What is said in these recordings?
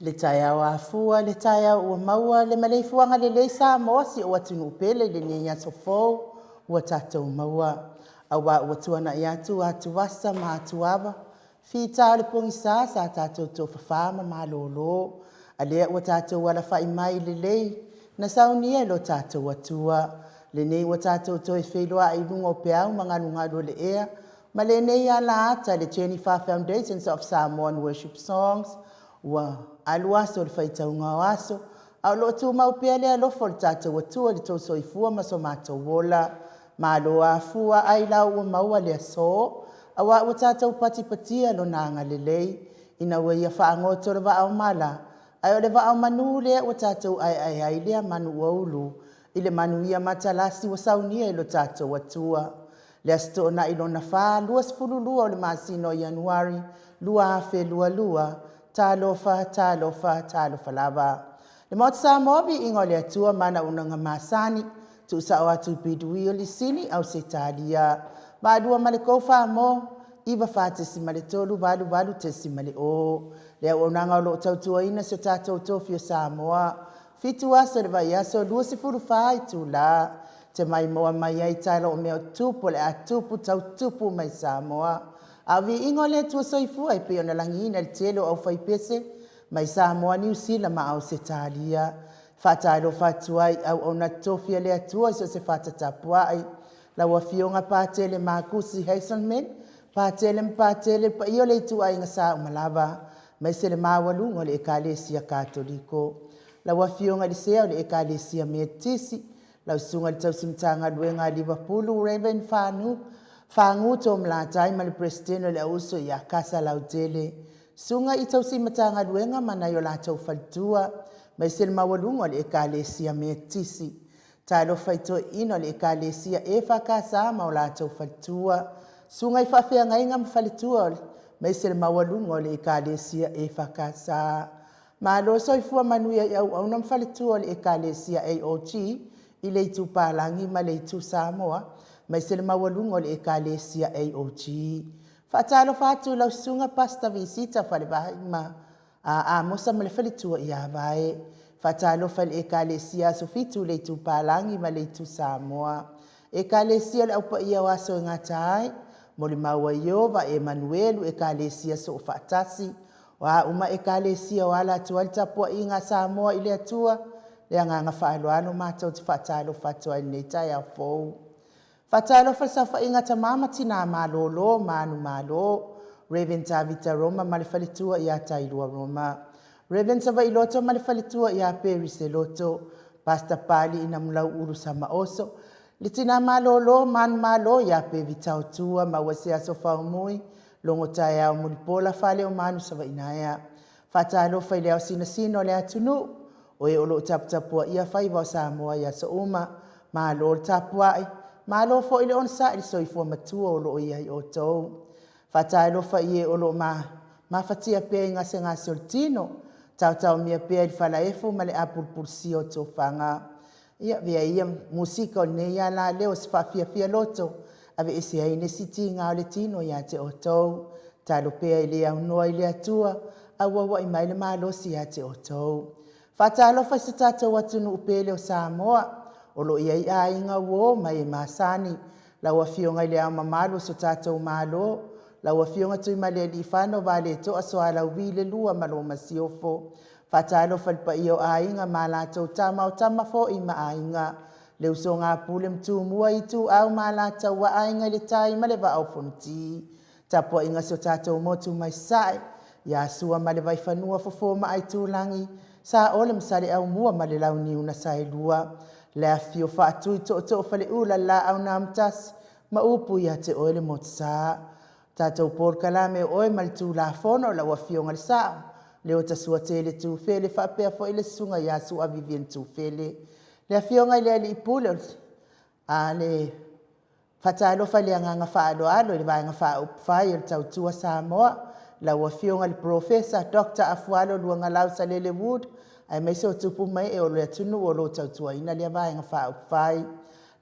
Le taeao afua, le taeao ua maua le maleifuaga lelei Samoa si ou atunuu pele i lenei aso fou ua tatou maua. Aua ua tuanai atu atuvasa ma atuava, fita o le pogisa sa tatou tofafa ma malolo, a lea ua tatou alafai mai lelei na saunia e lo tatou Atua. Lenei ua tatou toe feiloai i luga o peau ma galugalu o le ea ma lenei ala ata le Jennifer Foundations of Samoan Worship Songs ua alu aso o le faitauga o aso, a o lo o tumau pea le alofa o le tatou Atua i le tou soifua ma so matou ola. Malo afua ailao ua maua le aso, aua ua tatou patipatia Lona agalelei ina ua Ia faagoto le vaa o mala, ae o le vaa o manu lea ua tatou aeae ai lea manu ua ulu i le manuia matalasi ua saunia e lo tatou Atua. Le Aso Toonai lona fa, 22 o le masina o Ianuari 2022, talofa, talofa, talofa lava. Le Maota Samoa, viiga o le Atua ma ana auaunaga masani, tuusao atu i Bidwell i Sini, Ausetalia. Malua ma le 3 4 94.3 88.0. Le auaunaga o lo o tautuaina si o tatou tofi o Samoa. 7 aso o le vaiaso, 24 itula. Te maimoa mai ai tala o mea o tupu o le a tupu tau tupu mai Samoa. A o viiga o le Atua Soifua e pei ona lagiina i le tele o aufaipese mai Samoa, Niu Sila ma Ausetalia. Faatalofa atu ai i auauna totofi a le Atua i so o se fata tapuai. Lau Afioga Patele Makusi Hazelman, Patele ma Patele, le paia o le ituaiga sa uma lava, aemaise le maualuga o le Ekalesia Katoliko. Lau Afioga i le Sea o le Ekalesia Metotisi, lau Susuga i le Tausi Matagaluega a Liverpool, Reverend Fagu Toomalatai ma le Peresetene o le Au Uso ia Kasa Lautele, Susuga i Tausi Matagaluega ma nai o latou faletua, aemaise le maualuga o le Ekalesia Metotisi. Talofa i toeaiina o le Ekalesia EFKS ma o latou faletua, susuga i faafeagaiga ma faletua, aemaise le maualuga o le Ekalesia EFKS. Malo le soifua manuia i auauna ma faletua o le Ekalesia AOG i le itu Palagi ma le itu Samoa, aemaise le maualuga o le Ekalesia AOG. Faatalofa atu i lau Susuga Pastor Visita Falevaai ma Amosa ma le faletua ia Vae. Faatalofa i le Ekalesia Aso Fitu i le itu Palagi ma le itu Samoa. Ekalesia o le Au Paia o Aso e Gata ai, Molimau a Ieova, Emanuelu, Ekalesia Soofaatasi, o a uma Ekalesia o ala atu ai le tapuaiga a Samoa i le Atua, le agaga faaaloalo matou te faatalofa atu ai i lenei taeao fou. Faatalofa i le saofaiga a tama ma tina malolo ma anu malo, Rev Tavita Roma ma le faletua ia Tailua Roma, Rev Savaii Loto ma le faletua ia Perry Seloto, Pastor Pali Inamulauulu Samaoso, le tina malolo ma anu malo ia Pevi Taotua, maua se aso faumui, logo taeao mulipola fale o manu Savaii naea. Faatalofa i le ao sinasina o le atunuu, o e o lo o taputapuaia faiva o Samoa i aso uma. Malo le tapuai, malo foi le onosai i le soifua matua o lo o i ai outou. Faatalofa i e o lo o mafatia pea i gasegase o le tino, taotaomia pea i le falaefu ma le apulupulusia o tofaga. Ia, avea ia musika o lenei ala leo se faafiafia loto, aveese ai nisi tiga o le tino ia te outou. Talo pea i le aunoa i le Atua, auauai mai le malosi ia te outou. Faatalofa i so tatou atunuu pele o Samoa, o lo o i ai aiga uo ma e masani. Lau Afioga i Le Ao Mamalu o so tatou Malo, lau Afioga Tuimalealiifano Vaaletoa Sualauvi II ma lau Masiofo. Faatalofa i le paia o Aiga ma latou Tama, o Tama foi ma Aiga, le usoga a Pule ma Tumua, Ituau ma Alataua, Aiga i le Tai ma le Vaa o Fonoti. Tapuaiga a si o tatou motu mai Sasae, ia Sua ma le Vaifanua, Fofo ma Aitulagi, Saole ma Saleaaumua ma le Launiu na Saelua, le afifio Faatui, Tootoo o Faleula, le Laau na Amotasi ma upu ia te oe le Motusa. Tatou polokalame o oe ma le Tulafono, lau Afioga i le Sao, Leota Suatele Tufele faapea foi le Susuga ia Sua Vivian Tufele. Le Afioga i le Alii Pule, a le faatalofa i le agaga faaaloalo i le Vaega Faaupufai o le Tautua Samoa, lau Afioga i le Polofesa Dr. Afualo Luagalau Salele Wood, aemaise o tupu ma ee o le atunuu o lo o tautuaina lea Vaega Faaupufai.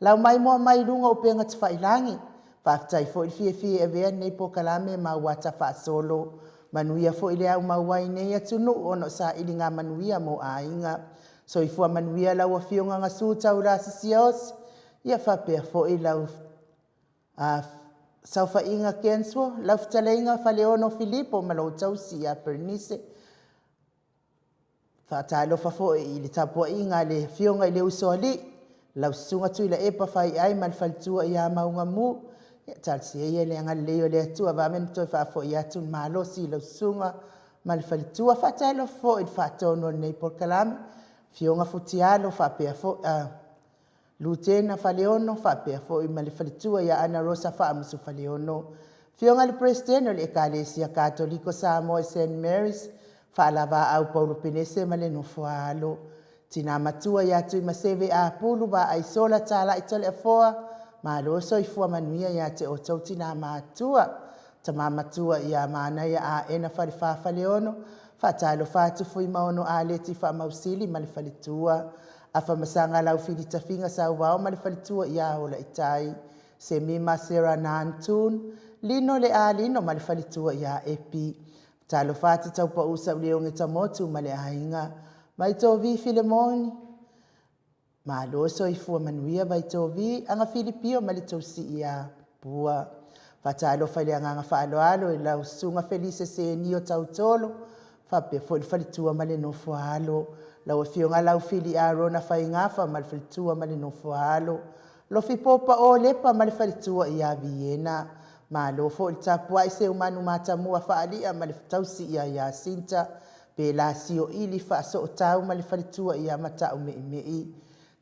Lau maimoa mai i luga o upega tafailagi, faafetai foi le fiafia e avea lenei polokalame ma auata faasolo. Manuia foi le aumau ai i nei atunuu ona o sailiga manuia mo aiga. Soifua manuia lau Afioga Gasu Taurasi Siaosi, ia faapea foi lau saofaiga Kenswo, lau fetalaiga Faleono Filipo ma lou tausi ia Perenise. Faatalofa foi i le tapuaiga a le Afioga i le Usoalii, lau Susuga Tuilaepa Faiai ma le faletua ia Maugamu. Ia talosia ia le agalelei o le Atua e vave ona toe faafoi atu le malosi i lau susuga ma le faletua. Faatalofa foi i le faatonu o lenei polokalame, Afioga Futialo faapea foi Lutena Faleono faapea foi ma le faletua ia Ana Rosa Faamusu Faleono. Afioga i le Peresetene o le Ekalesia Katoliko Samoa i Saint Marys, Faalaavaau Paulo Penese ma le nofo-a-alo, Tina Matua ia Tuimaseve Apulu Vaaisola Talai Toleafoa, malo le soifua manuia ia te outou tina matutua. Tama matua ia Manaia Aena Falefa Faleono, faatalofa atu Fuimaono Aleti Faamausili ma le faletua, Afamasaga Laufili Tafiga Sauvao ma le faletua ia Olaitai, Semima Sarah Nantoon, Lino Le Alino ma le faletua ia Epi. Talofa atu Taupau Sauleoge Tamotu ma le aiga, Vaitovi Filemoni, Malo soifua manuia Vaitovi, Agafili Pio ma le tou sii ia Pua. Faatalofa i le agaga faaaloalo i lau Susuga Felise Senio Tautolo, faapea foi le faletua ma le nofo a alo. Lau Afioga Laufili Arona Faigafa ma le faletua ma le nofo a alo. Lofi Pao Lepa ma le faletua ia Viena. Malo foi le tapuai Seumanu Matamua Faalia ma le tausi ia Iasinta. Pelasio Ili Faasootau ma le faletua ia Matau Meimei.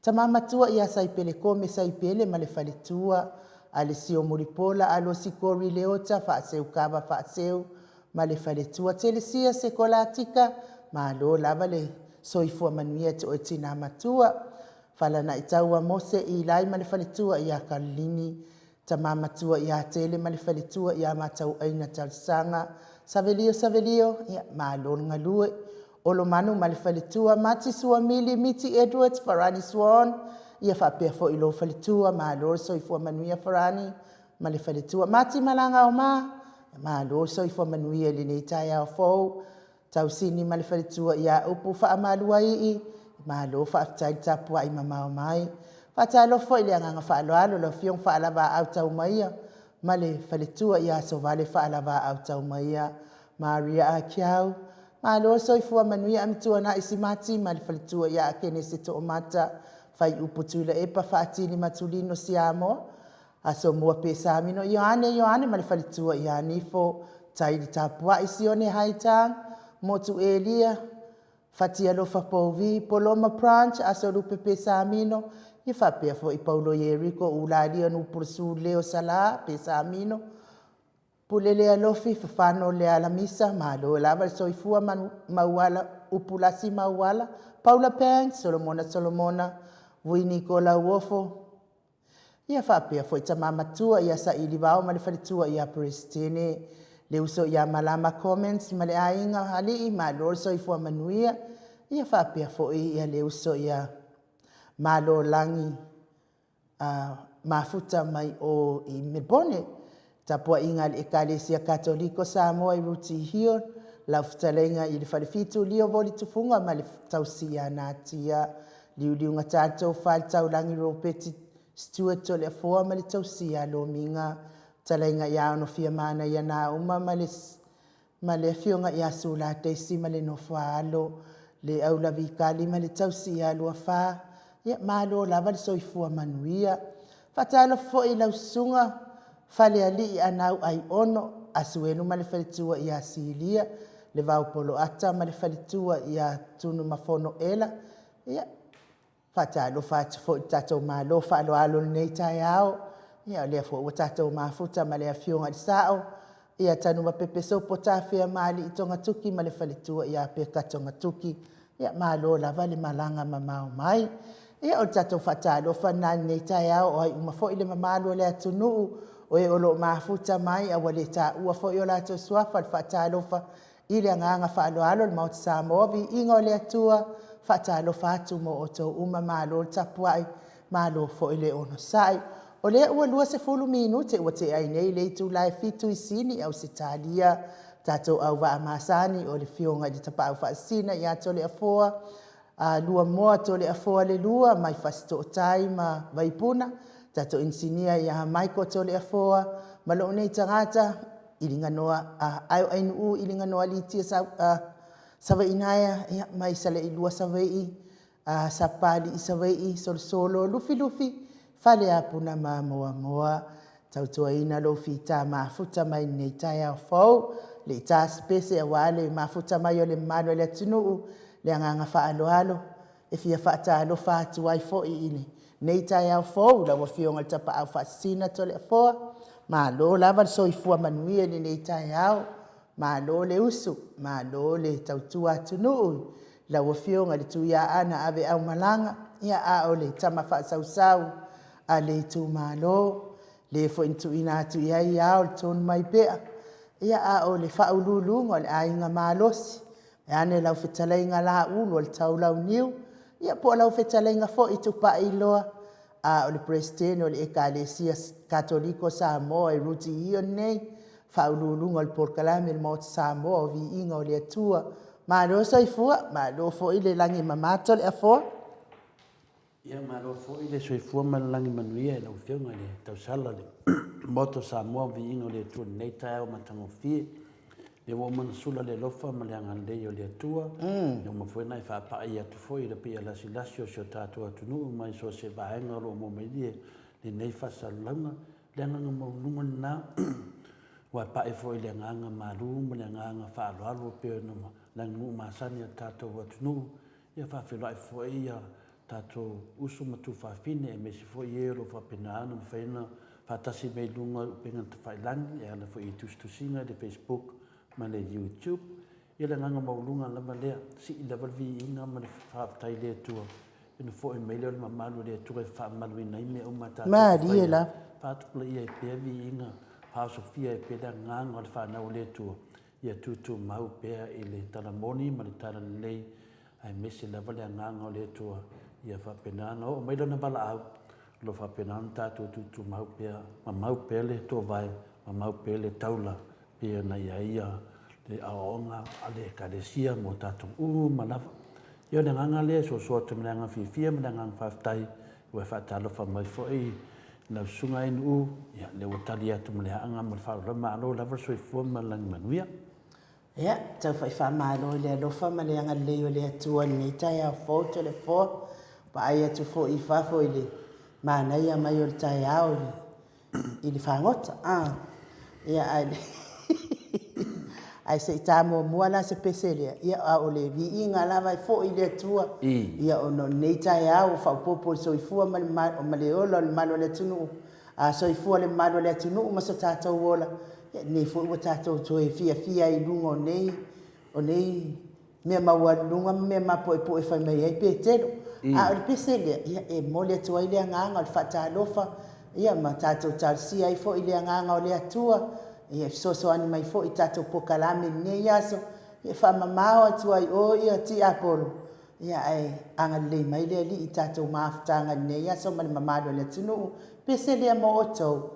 Tama matua ia Saipele Kome Saipele ma le faletua. Alesio Mulipola Alosi Kori Leota Faaseu Kava Faaseu ma le faletua. Telesia Sekolatika, malo lava le soifua manuia te oe tina matua. Falanaitaua Mose Ilai ma le faletua ia Kalilini. Tama matua ia Tele ma le faletua ia Matauaina Talosaga. Savelio Savelio, ia malo le galue. Olomanu ma le faletua Mati Suamili Miti Edwards Farani Swan, ia faapea foi lou faletua, malo le soifua manuia Farani ma le faletua. Mati Malagaoma, malo le soifua manuia i lenei taeao fou. Tausini ma le faletua ia Upu Faamaluaii, malo faafetai le tapuai mamao mai. Faatalofa foi i le agaga faaaloalo lau Afioga Faalavaau Taumaia ma le faletua ia Sovale Faalavaau Taumaia, Maria Akiau, malo le soifua manuia Amituanai Simati ma le faletua ia Akenese Toomata, Faiupu Tuilaepa Faatili Matulino Siamoa, Asomua Pesamino Ioane Ioane ma le faletua ia Nifo, Tai le tapuai Sione Haitang, Motu Elia, Fatialofa Pouvi, Poloma Branch, Asolupe Pesamino, ia faapea foi Paulo Ieriko, Ulalia Nupulusu Leo Sala Pesamino, Pulele Alofi, Fafano le Alamisa, malo lava le soifua mauala, Upulasi Mauala, Paula Pang, Solomona Solomona, Vui Nikola Uofo, Ia faapea foi tama matua ia Saili Vao ma le faletua ia Peresetene, le uso ia Malama Comments ma le aiga Alii, malo le soifua manuia. Ia faapea foi ia le uso ia Malolagi Mafuta mai o i Melbourne. Tapuaiga a le Ekalesia Katoliko Samoa i Rooty Hill, lau fetalaiga i le Falefitu Lio Voli Tufuga ma le tausi ia Natia, Liuliugata le Tofa i le Taulagi Ropeti Stewart Toleafoa ma le tausi ia Lomiga, fetalaiga ia Onofia Manaia Nauma ma le ma le afioga ia Sula Daisy ma le nofo a alo, le Aulavi Kali ma le tausi ia Luafa, ia malo lava le soifua manuia. Faatalofa foi i lau susuga Falealii Anau Aiono, Asuelu ma le faletua ia Silia, le Vao Poloata ma le faletua ia Tunumafono Ela, ia Faatalofa atu foi i le tatou Malo faaaloalo i lenei taeao. Ia o lea foi ua tatou mafuta ma le Afioga i le Sao, ia Tanumapepe Sopo Tafeamaalii Togatuki ma le faletua ia Peka Togatuki. Ia malo lava le malaga mamao mai. Ia o le tatou faatalofa lena i lenei taeao, o ai uma foi le mamalu o le atunuu o e o lo o mafuta mai a ua le taua foi o latou suafa, le faatalofa I le agaga faaaloalo le Maota Samoa, viiga o le Atua, faatalofa atu mo outou uma, malo le tapuai, malo foi le onosai. O lea ua 20 minute ua tea ai nei le itula e 7 i Sini, Ausetalia. Tatou auvaa masani o le Afioga i le Tapaau Faasisina ia Toleafoa Luamoa Toleafoa le Lua mai Fasitootai ma Vaipuna, tatou inisinia ia Michael Toleafoa ma lou nei tagata Iliganoa Aioainu'u Iliganoa Litia Savaiinaea mai Saleilua Savaii, Sapapalii Savaii, Solosolo Lufilufi, Faleapuna ma Moamoa. Tautuaina lou fita mafuta mai lenei taeao fou, le i ta se pese aua le mafuta mai o le mamalu o le atunuu, le agaga faaaloalo e fia faatalofa atu ai foi i lenei taeao fou lau Afioga i le Tapaau Faasisina Toleafoa, malo lava le soifua manuia i lenei taeao, malo le usu, malo le tautua atunuu i lau Afioga i le Tuiaana aveaumalaga, a o le tama faasausau a le itumalo, le foi na tuuina atu i ai ao le Tonumaipea, a o le faauluuluga o le Aiga Malosi, vaeane lau fetalaiga Laulu o le Taulauniu, ia po o lau fetalaiga foi Tupaiiloa, a o le Peresetene o le Ekalesia Katoliko Samoa e Rutihio lenei, faauluuluga o le Polokalame o le Maota Samoa o Viiga o le Atua. Malo le soifua, malo foi le lagi e mama Toleafoa. Ia malo foi le soifua ma le lagi manuia i lau Afioga i le tausala o le Maota o Samoa, viiga o le Atua i lenei taeao matagofie. Lea ua uma ona sula le alofa ma le agalelei o le Atua. Ua uma foi ona e faapai atu foi i le paia lasilasi o si o tatou atunuu mai so o se vaega o lo o maua mai ai lenei faasalalauga. Le agaga maualuga lena, ua e pai foi i le agaga malu ma le agaga faaaloalo e pei ona le aganuu masani a le tatou atunuu. Ia faafeiloai foi ia tatou uso ma tuafafine aemaise foi e o lo o faapena ona mafai ona faatasi mai i luga o upega tafailagi e ala foi i tusitusiga i le Facebook ma le YouTube. Ia le agaga maualuga lava lea, sii lava le viiga ma le faafetai i le Atua ona foi mai lea o le mamalu o le Atua e faamamaluina ai mea uma a tatou te Malie faia. lava. Faatupulaia ai pea viiga, faaosofia ai pea le agaga o le fanau a le Atua ia tutumau pea i le tala moni ma le tala lelei, aemaise lava le agaga o le Atua ia faapena ona oo mai Lona valaau, o lo o faapena ona tatou tutumau pea, mamau pea le toovae, mamau pea le taula pei ona i ai le aoaoga a le Ekalesia mo tatou uma lava. Ia o le agaga lea e soasoa atu ma le agaga fiafia ma le agaga faafetai, ua e faatalofa mai foi i lau Susuga NU, ia lea ua tali atu ma le aaga ma le faaaloalo. Malo lava le soifua ma le lagi manuia. Ia, tau fai faamalo i le alofa ma le agalelei o le Atua i lenei taeao fou Toleafoa. Vaai atu foi i fafo i le manaia mai o le taeao i le i le fagota. Ia, ae, ae se i ta muamua la se pese lea, ia, a o le viiga lava e foi i le Atua, ia, ona o lenei taeao ua faaopoopo i le soifua ma le, ma le ola o le mamalu o le atunuu, a soifua le mamalu o le atunuu ma so tatou ola, ia, lenei foi ua tatou toe fiafia ai i luga o nei, o nei mea maualuluga ma mea mapuepue e fai mai ai Petelo. A o le pese lea, ia, e momoli atu ai le agaga o le faatalofa, ia, ma tatou talosia ai foi le agaga o le Atua, ia, e fesoasoani mai foi i tatou polokalame i lenei aso, ia, e faamamao atu ai i o ia tiapolo, ia, ae agalelei mai le Alii i tatou mafutaga i lenei aso ma le mamalu o le atunuu. Pese lea mo outou.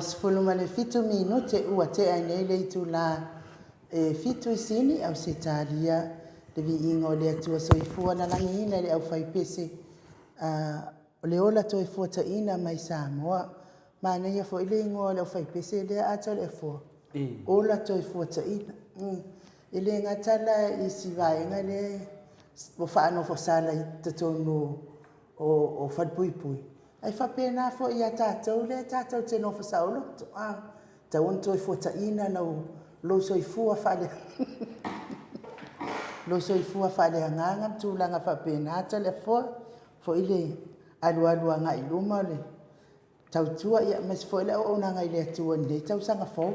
27 minute ua tea ai nei le itula e fitu i Sini, Ausetalia, le viiga o le Atua Soifua lalagiina e le aufaipese a o le ola toe fuataina mai Samoa. Manaia foi le igoa o le aufaipese lea Atoaleafoa, Ola Toefuataina. E le gata la i si vaega lea ua faanofosala i totonu o falepuipui, ae faapena foi ia tatou lea tatou te nofo saoloto, a, tatau ona toe fuataina lou soifua faale lou soifua faaleagaga ma tulaga faapena Toleafoa, foi le alualu agai i luma o le tautua aemaise foi le auaunaga i le Atua i lenei tausaga fou.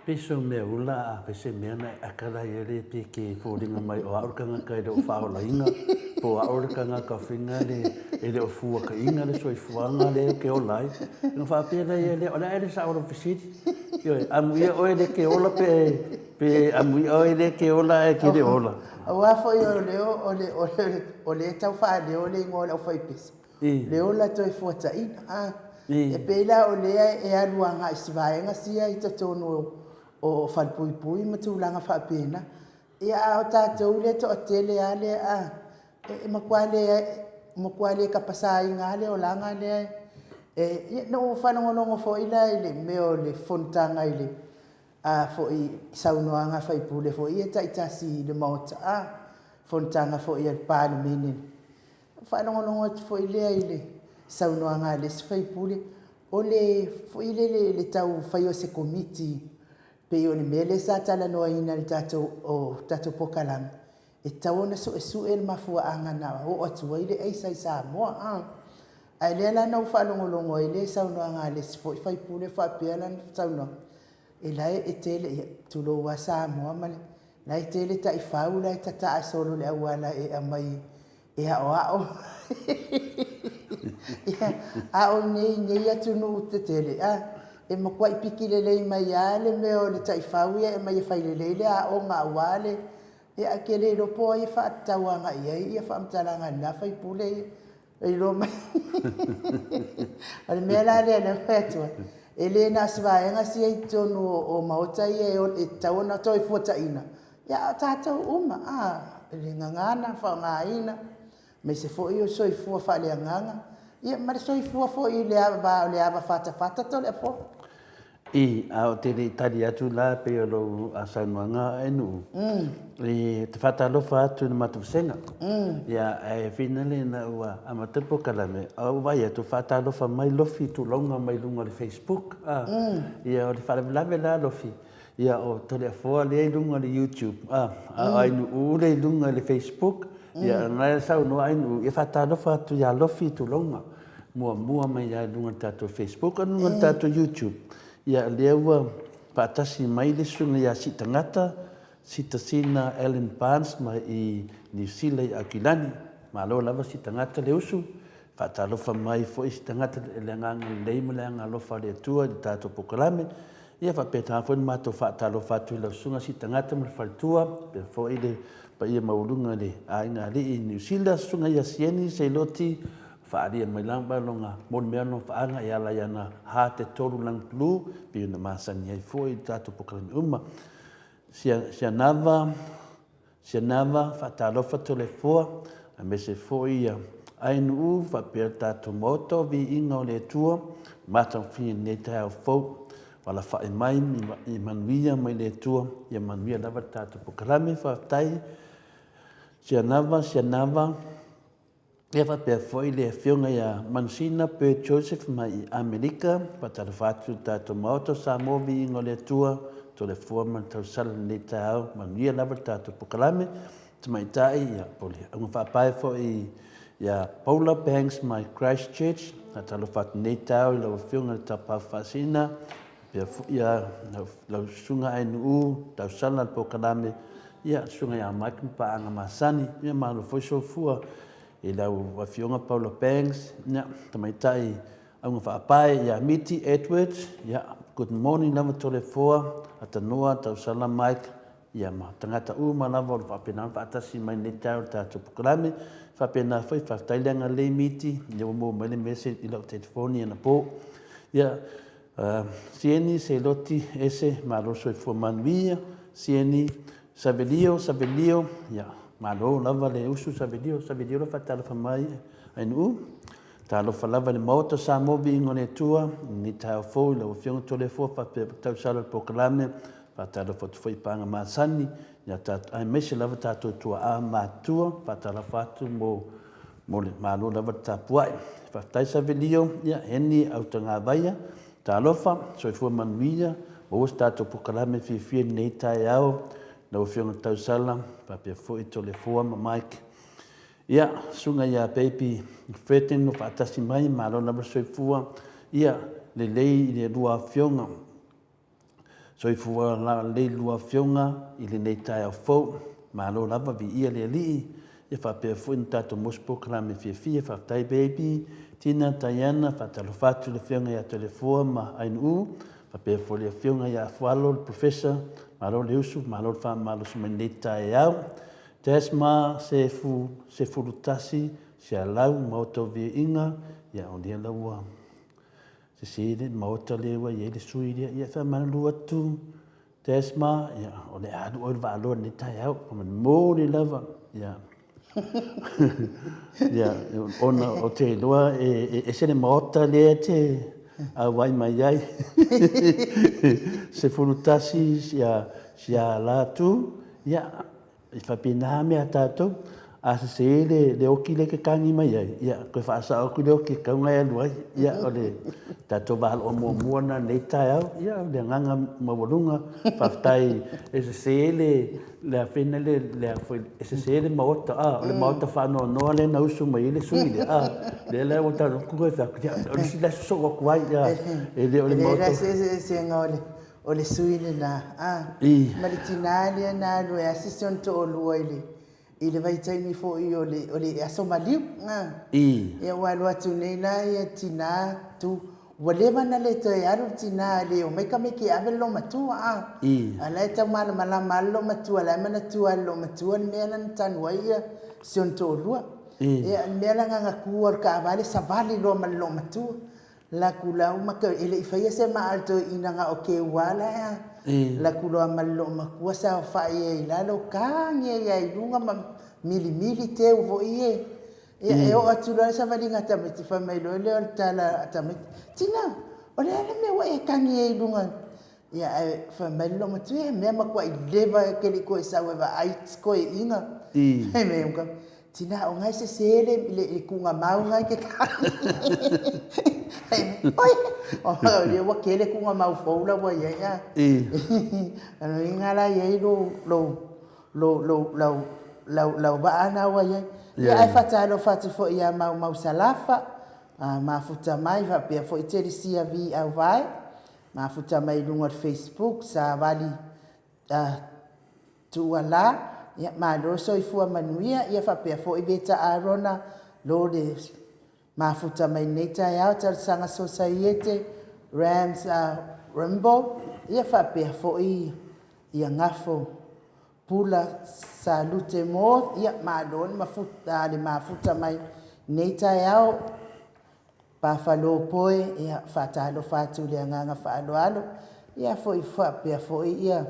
Pei se mea ula a fai se mea ona e aka laia lea pei e foliga mai o au le tagata e le o faaolaina po o au le tagata foi lea e le o fuataina le soifuaga lea ou te ola ai. Ona faapea lea, o le a ea le sao o lau fesili? Ioe, amuia oe lea e te ola pe amuia oe lea e te ola ae e te le o ola. Aua foi o lea e tau faaleo le igoa o le aufaipese, le ola toefuataina. A, e pei la o lea e alu agai i si vaega sia i totonu o falepuipui ma tulaga faapena. Ia, a o tatou lea e toatele lava lea a, e matua le, matua le tapasaina lava le olaga lea. Ia na ou faalogologo foi la i le mea o le fonotaga i le a foi i saunoaga a sui usufono foi ia taitasi i le Maota, a, fonotaga foi a le Palemene. Ona faalogologo atu foi lea i le saunoaga a le isi sui usufono, o le foi lele i le tau faia o se Komiti pei o le mea lea sa talanoaina i le tatou polokalame, e tatau ona suesue le mafuaaga na oo atu ai le aisa i Samoa. A o lea la na ou faalogologo ai lea i le saunoaga a le isi foi sui usufono o faapea lana saunoaga, e la e tele, ia tulou lava Samoa ma le, la e tele taifau la e tataa solo i le auala e aumai e aoao. A o i inei i atunuu tetele, e matuai piki lelei mai lava le mea o le taifau ia e aumai e fai lelei le aoga aua le… Ae ou te le iloa po o ai e faatatau agai i ai faamatalaga a lena sui usufono ia. E iloa mai. O le mea la lea o lea e fai atu ai, e le na o se vaega sia i totonu o maota ia e tatau ona toefuataina, a o tatou uma, le gagana faaaogaina, aemaise foi o le soifua faaleagaga, ia ma le soifua foi i le va o le ava fatafata Toleafoa. I, a ou te le i tali atu la pei o lou saunoaga Ainuu, i te faatalofa atu i le matou vasega. Ia, ae finale ina ua amata le polokalame, a ou vaai atu o faatalofa mai Lofi Tuloga mai luga o le Facebook. Ia, o le faalavelave la Lofi, ia o Toleafoa lea i luga o le YouTube, a o Ainuu lea i luga i le Facebook. Ia, o lena e saunoa Ainuu, ia faatalofa atu ia Lofi Tuloga. Muamua mai lava i luga o le tatou Facebook a o luga o le tatou YouTube, ia lea ua faatasi mai le susuga ia Siitagata, Sitasina Allan Barnes mai i Niu Sila i Aukilani. Malo lava Siitagata le usu, faatalofa mai foi Siitagata i le agaga lelei ma le agaga alofa o le Atua i le tatou polokalame. Ia faapena foi ona matou faatalofa atu i lau susuga Siitagata ma le faletua, faapea foi le paia maualuga i le aiga alii i Niu Sila, susuga ia Sieni Seiloti, Faaalia mai lava lona molimea lona faaga e ala i ana ha te tolu lagipulu, pei ona masani ai foi i le tatou polokalame uma. Sia, Sianava, Sianava, faatalofa Toleafoa, aemaise foi ia Ainuu faapea le tatou Maota o Viiga o le Atua, matagofie i lenei taeao fou. Ua alafai mai i manuia mai le Atua, ia manuia lava le tatou polokalame. Faafetai. Sianava, Sianava. Ia faapea foi le Afioga ia Manusina Bird Joseph mai i Amerika, faatalofa atu i le tatou Maota o Samoa Viiga o le Atua, Toleafoa ma le tausala i lenei taeao, manuia lava le tatou polokalame. Tamaitai ia po o le auga faapae foi ia Paula Banks mai Christchurch, faatalofa atu i lenei taeao i lau Afioga i le Tapaau Faasina, faapea foi ia lau Susuga Ainuu, tausala le polokalame Ia, le Susuga ia Mike ma paaga masani, ia malo foi soifua i lau Afioga Paula Banks, ia, tamaitai auga faapae ia Miti Edwards, ia, good morning lava Toleafoa, Atanoa, Tausala Mike, ia ma tagata uma lava o lo faapena ona faatasi mai lenei taeao i le tatou polokalame. Faapena foi, faafetai le agalelei Miti, ia ua maua mai le message i lau telefoni anapo. Ia, Sieni, Seloti, Ese, malo le soifua manuia. Sieni, Savelio, Savelio, ia, malo lava le usu Savelio, Savelio la faatalofa mai Ainuu. Talofa lava i le Maota o Samoa, viiga o le Atua, i lenei taeao fou i lau Afioga Toleafoa faapea tausala o le polokalame, faatalofa atu foi i paaga masani, ia tatou, aemaise lava tatou tuaa matutua, faatalofa atu mo mo le malo lava le tapuai. Faafetai Savelio, ia Heni Autagavaia, talofa, soifua manuia, maua se tatou polokalame fiafia i lenei taeao, lau Afioga Tausala, faapea foi Toleafoa ma Mike. Ia, susuga ia Baby Fredin o faatasi mai, malo lava le soifua, ia, lelei i le lua afioga, soifua lelei i le lua afioga i lenei taeao fou, malo lava, viia le Alii, ia faapea foi ona tatou maua se polokalame fiafia, faafetai Baby, Tina, Diana, faatalofa atu i le afioga ia Toleafoa ma Ainuu, faapea foi le afioga ia Afualo, le Professor, malo le usu, malo le faamalosi mai i lenei taeao. Desma Sefu 11 Sialau Maota o Viiga, ia o lea la ua sese le maota lea ua i ai le sui lea, ia e faamalulu atu Desma, ia o le a alu oe i le vaaloa i lenei taeao, faamolemole lava, ia ia ona ou te iloa e ese le maota lea e te auai mai ai. 11 Sialatu, Ia, e faapena mea a tatou. A sese le, le oki lea e kekagi mai ai, ia, toe faasao atu le oki e tatau ona e alu ai. Ia, o le tatou valoa muamua lena i lenei taeao. Ia, o le agaga maualuga, faafetai e sese le, le a fena le, le a foi, e sese le maota, a, o le maota faanoanoa lea na usu mai ai le sui lea, a, lea la ua tatou toe fai atu, ia, o le isi la e sosoo atu ai, a, e le o le maota. E leai la se eseesega o le, O le sui lena, a. Ma le tina lea na alu e asi si ona toalua i le, i le vaitaimi foi o le, o le aso maliu, a. Ia ua alu atu nei la ia tina tu, ua leva ona le toe alu le tina e le omai tamaiti e ave le loomatua, a. A la e tau malamalama lava le loomatua, la e manatua e le loomatua le mea la na tanu ai ia si ona toalua. Ia o le mea la na na tu lava o le taavale savali loa ma le loomatua. Laku la uma ke e le i faia se maa a le toeaina na o Keua la ea. Laku loa ma le loomatua saofai ai i lalo kagi ai lava i luga ma milimili teu foi e. Ia e oo atu loa le savaliga a tamaiti fai mai loa lea o le tala a tamaiti, Tina, o le a le mea ua e kagi ai i luga? Ia ae fai mai le loomatua, ia mea matuai leva e te le i toe sau e vaai si toeaina. Fai mai ai Tina o nga e sese le le kuga mau nga e te kagi. Oi, o lea ua tele kuga mau fou la ua iai a. Ano i nga la iai lo lo lo lo lau lau lau vaa na ua iai. Ia ae faatalofa atu foi ia Maumau Salafa, mafuta mai faapea foi Telesia V Auvae, mafuta mai i luga o le Facebook, Savali Tuala, ia malo soifua manuia, ia faapea foi Veta Arona lo le mafuta mai lenei taeao, Talosaga Sosaiete, Rams Rimbo, ia faapea foi ia Gafo Pula Salute Moore, ia malo le mafuta mai lenei taeao. Pafalopoe, ia faatalofa atu i le agaga faaaloalo, ia foi faapea foi ia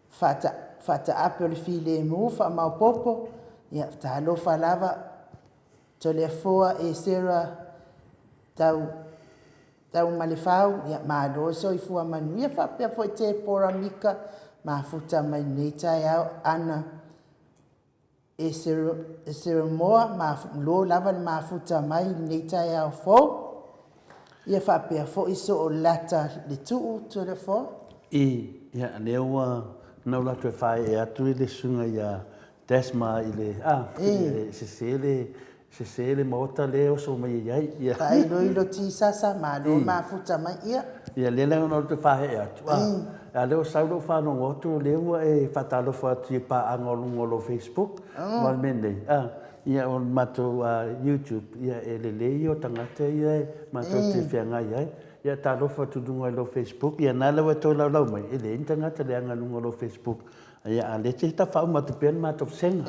faata, faataape o le filemu faamaopoopo, ia talofa lava Toleafoa Esera Tau Taumalefau, ia malo le soifua manuia faapea foi Tepora Mika mafuta mai lenei taeao Ana E Seremoa ma lo lava le mafuta mai i lenei taeao fou, ia faapea foi soo lata le tuu Toleafoa. I, ia, lea ua nau latou e faaee atu i le susuga ia Desma i le, a, e sese le, sese le maota lea e oso mai ai, ia. Faailoilo Tisasa, malo mafuta mai, ia. Ia, lea la na ou toe faaee atu, a, a lea ua sau lou faalogo atu, o lea ua e faatalofa atu i paaga o luga o lou Facebook, ma le mea nei, a, ia, o le matou YouTube, ia, e lelei ia o tagata ia e matou te feagai ai. Ia, talofa atu i luga i lou Facebook, ia, na la ua e tolaulau mai, e leai ni tagata leaga i luga o lou Facebook. Ia, a lea te tafaauma atu pea le matou vasega.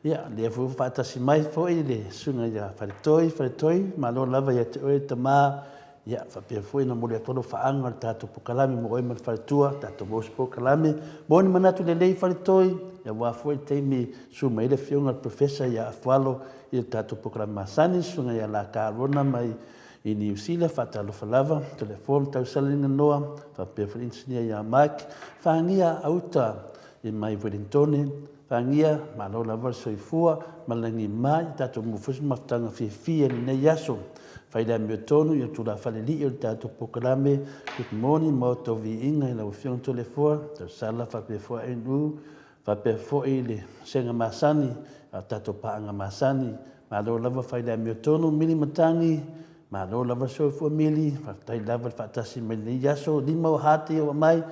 Ia, lea foi ua faatasi mai foi le susuga ia Faletoi, Faletoi, malo lava ia te oe tama. Ia, faapea foi ona momoli atu alofaaga o le tatou pokalame mo oe ma le faletua, tatou maua se pokalame, maua ni manatu lelei faletoi, aua foi le taimi e susu mai ai le Afioga i le Professor ia Afualo i le tatou pokalame masani, le Susuga ia Laka Arona mai i Niu Sila, faatalofa lava, Toleafoa ma Tausala Noa, faapea foi le Inisinia ia Mike, Fagia Auta i mai Welingtone, Fagia, malo lava le soifua ma le lagi mai, tatou maua foi se mafutaga fiafia i lenei aso. Fai le amiotonu i o tulafale lii o le tatou polokalame. Good morning, Maota o Viiga i lau Afioga Toleafoa, Tausala faapea foi ANU, faapea foi le Sega masani, a tatou paaga masani. Malo lava fai le amiotonu, Mili Matagi, malo lava le soifua Mili, faafetai lava le faatasi mai lenei aso, 5 o hati ua mai,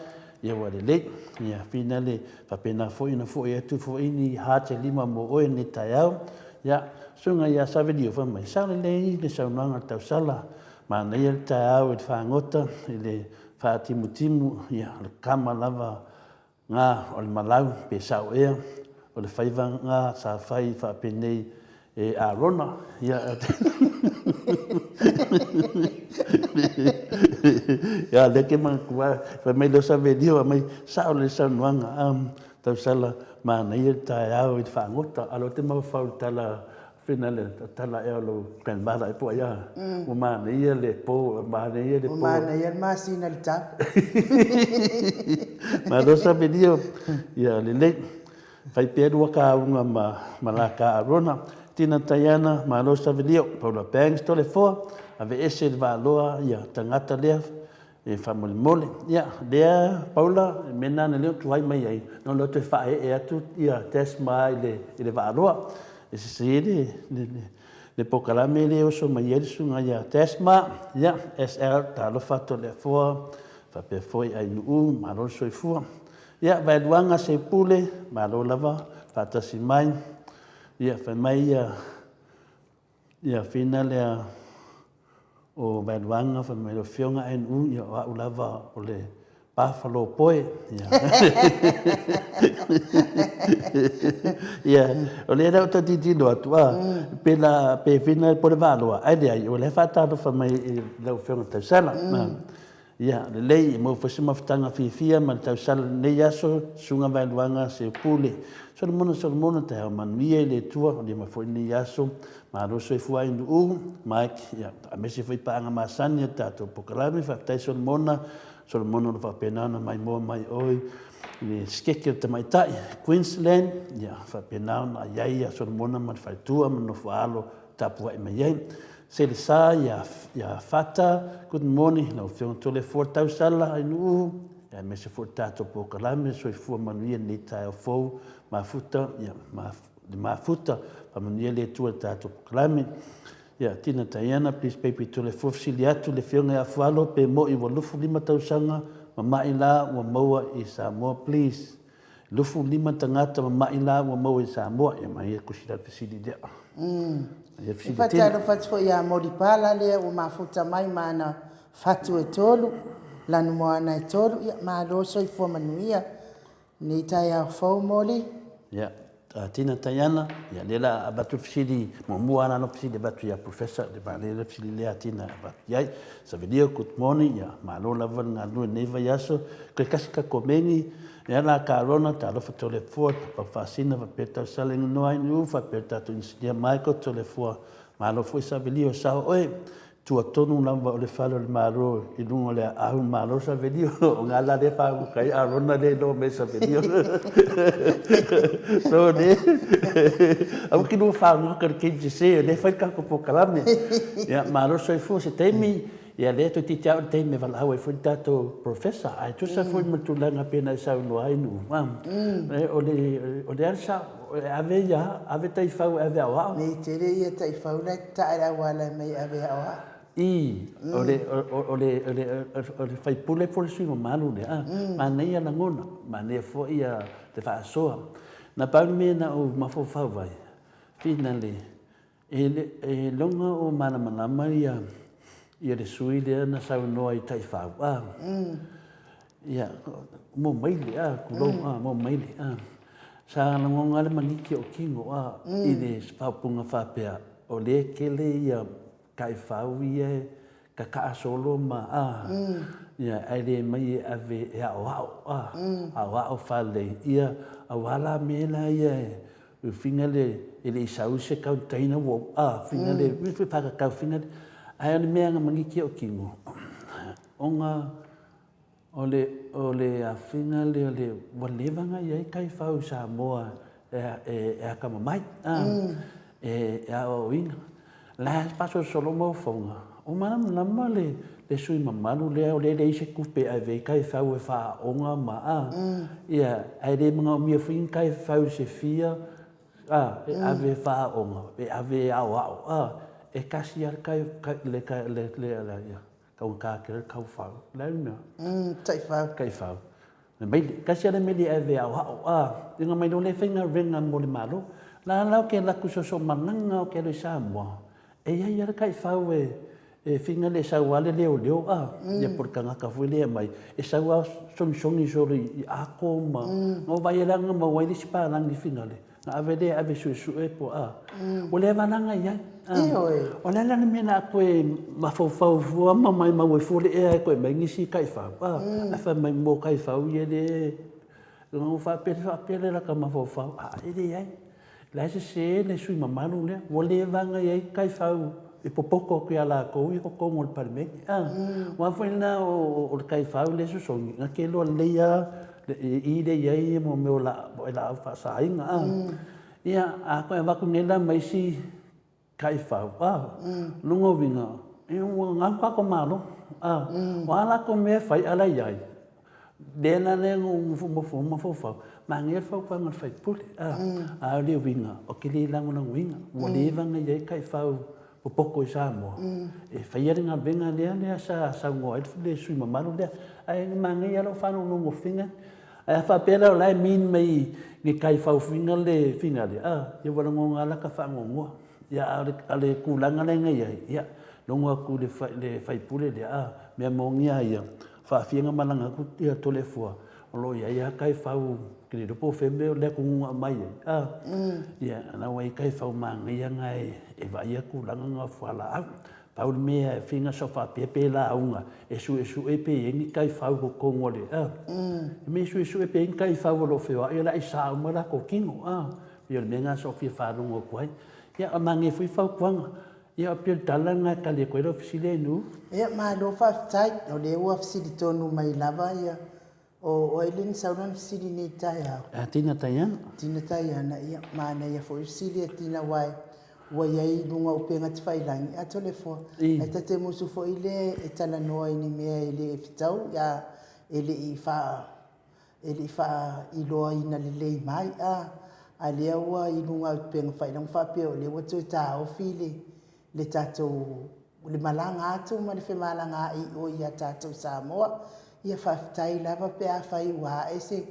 ia ua lelei. Ia finale faapena foi ona foi atu foi ni hati e 5 mo oe lenei taeao. Ia, susuga ia Savelio fai mai, sao lelei le saunoaga a le tausala, manaia le taeao i le fagota i le faatimutimu, ia o le kama lava Nga o le malau pe sao ea, o le faiva nga sa fai faapenei e Arona. Ia, ia lea ke manatua, fai mai lea o Savelio, fai mai, sao le saunoaga, tausala manaia le taeao i le fagota, a o lea ou te mafaufau i le tala Fina le tala ea o lou grandmother e po ai a. Ua manaia le po, ua manaia le po. Ua manaia le masina le tau. Malo Savelio, ia lelei. Fai pea lua kauga ma, ma la ka Arona. Tina Taiana, malo Savelio. Paula Banks, Toleafoa, aveese le vaaloa ia tagata lea E faamolemole. Ia, lea Paula, le mea lena na lea ou tuai mai ai, na ona toe faaee atu ia Des ma i le, i le Vaaloa. E sese le, le, le, le polokalame lea e oso mai ai le susuga ia Des ma, ia, SL, talofa atu Toleafoa, faapea foi Ainuu, malo le soifua. Ia, Vaeluaga Seupule, malo lava faatasi mai. Ia, fai mai ia, Ia fina lea o Vaeluaga fai mai lau Afioga NU, ia o au lava o le Buffalo Boy. Ia, ia o lea lea ou te tilotilo atu, a, pe la, pe fina po o le Valoa, ae leai, o lea e faatalofa mai i lau Afioga Tausala. Ia, lelei, e maua foi se mafutaga fiafia ma le tausala i lenei aso, Susuga Vaeluaga Seupule. Solomona Solomona, taeao manuia i le Atua, o lima foi lenei aso, malo soifua ai Nuu, Mike, ia, aemaise foi paaga masani o le tatou polokalame, faafetai Solomona, Solomona o lo o faapena ona maimoa mai oe i le sikeke o le tamaitai, Queensland, ia, faapena ona i ai ia Solomona ma le faletua ma le nofoaalo tapuai mai ai. Selesa ia ia Fata, good morning lau Afioga Toleafoa Tausala Ainuu, aemaise foi le tatou polokalame Soifua Manuia i lenei taeao fou, mafuta ia le mafuta, faamanuia le Atua i le tatou polokalame. Ia Tina Taiana, please baby Toleafoa fesili atu le Afioga ia Afualo pe mo'i ua 25 tausaga mama'i la ua maua i Samoa please. 25 tagata mama'i la ua maua i Samoa. Ia mai kusi la fesili lea. Ia fesili tele. E faatalofa atu foi ia Molipala lea ua mafuta mai ma ana fatu e tolu, lanumoana e tolu. Ia malo soifua manuia lenei taeao fou Moli. Ia, Tina Taiana, ia lea la avatu le fesili muamua lava lana fesili avatu ia Professor, le manaia le fesili lea a Tina avatu i ai. Savelio, good morning, ia malo lava le galulue i lenei vaiaso. Toe kasi ka komeni, Ia la Karona, talofa Toleafoa, Papa Faasina faapea Tausala Inoa Ainuu faapea le tatou Inisinia Michael Toleafoa, malo foi Savelio, sao oe, tua tonu lava o le fale o le Malo i luga o le aau, malo Savelio, o nga la lea faaguka ai Arona lea iloa mai e Savelio. So le, aua ki lua faaguka le taimi sese, o lea e fai le tatou polokalame. Ia, malo soifua, se taimi, Ia lea toeitiiti lava o le taimi e valaau ai foi le tatou Professor, ae tusa foi ma le tulaga pei ona e saunoa ai Nu'u, o le o le a le sao? E ave ia, ave taifau e ave aoao? Nei tele ia taifau la e tataa i le auala e omai e ave aoao. I, o le o le o le o le sui usufono po o le sui usufono mamalu lea, manaia lagona, manaia foi le faasoa. Na pau le mea na ou mafaufau ai, finale, E le iloga o malamalama ia ia le sui lea na saunoa i taifau a. Ia mo maile a tulou a mo maile a. Sa lagona le maniki o kino a i le faaupuga faapea o lea e tele ia taifau ia e. Kakaa solo ma a ia ae le mai e ave e aoao a aoao faalelei ia aua la mea la ia e finga le e le i sau se container ua a finga le faakakau finga le ae o le mea na maniti o tino ona O le, o le afiga lea o le, ua leva ona i ai taifau i Samoa e, e, e atamamai, a, e, e aoaoina. La e faasolosolo mafaufauga, o malamalama le, le sui mamalu lea o lea e leai se tupe e ave ai taifau e faaaoga ma, a, ia, ae le manaomia foi ni taifau se fia, a, e ave e faaaoga, e ave e aoao, a, e tasi lava le tai, le, le, le, le, ia. Taugata tele le taufau. Le a le mea? Taifau. Taifau. Le maile. Tasi a le maile e ave e aoao. A, inga mai lo le faigaluega mo le Malo. La la o ke alu atu soosoomalanga o ke alu i Samoa, e iai a le taifau e e finga le sau a le leoleo a, ia po o le tagata foi lea e aumai, e sau a sogisogi solo i ako ma, na ou vaai ai la na maua ai le isi palagi finale. Na ave lea e ave suesue po a. Ua leva la na i ai. Ioe. O le a la le mea na toe mafaufau fua ma maimau ai fua le ea e toe aumai nisi taifau. A, ae fai mai mo taifau ia le na ou faapea, faapea lea o lata mafaufau, a e leai. La e sese le sui mamalu lea. Ua leva na i ai taifau e popoto atu ia latou i totonu o le Palemene. A, aua foi la o le taifau lea e sosogi, na te iloa lelei lava I lea i ai mo mea o laau faasaina a. Ia, a toe avatu nei la ma isi taifau, a, lona uiga, ia ua gau tatou Malo, a. O a latou mea e fai a la e i ai, lea la lea na ou nofonofo ma mafaufau, manaia le fautuaga a le sui usufono, a. A o le uiga, ou te le lagolagoina, ua leva ona i ai taifau popoto i Samoa, e faia le galuega lea lea sa saunoa ai le sui usufono mamalu lea. Ae manaia lava lou faalogologo fina. Ae a faapea la o la e mean mai ni taifau fina le fina lea, a, ia ua lagona lava lata faanoanoa. Ia, a o le tulaga lea na i ai, ia, logo atu i le sui usufono lea, a, mea moni lava ia, faafia ona malaga atu Toleafoa, o lo o i ai lava taifau, ou te le iloa po o fea mea o le atunuu na aumai ai, a, ia, o la ua i ai taifau manaia na e vaaia tulaga na o fualaau. Pau le mea e fina sau faapea pe lauga e suesue pe i ai ni taifau i totonu o le, a, e mea e suesue pe i ai ni taifau o lo o feoai o le a aisa uma latou tino, a, pei o le mea lena sa ou fia faalogo atu ai. Ia, e manaia foi fautuaga. Ia, pei o le tala lena e tali atu ai lau fesili Ainuu. Ia, malo faafetai. O lea ua fesili tonu mai lava ia O ai lea na sau lana fesili i nei taeao? A Tina Taiana. Tina Taiana, ia, manaia foi le fesili a Tina aua ua i ai i luga o upega tafailagi, a Toleafoa, ae ta te musu foi lea e talanoa i ni mea e le fetau, a e le i faa, e le i faailoaina lelei mai, a, a lea ua i luga o upega tafailagi faapea o lea ua toe taofi le, le tatou le malaga atu ma le femalagaai i o ia tatou Samoa. Ia faafetai lava pe afai ua ae se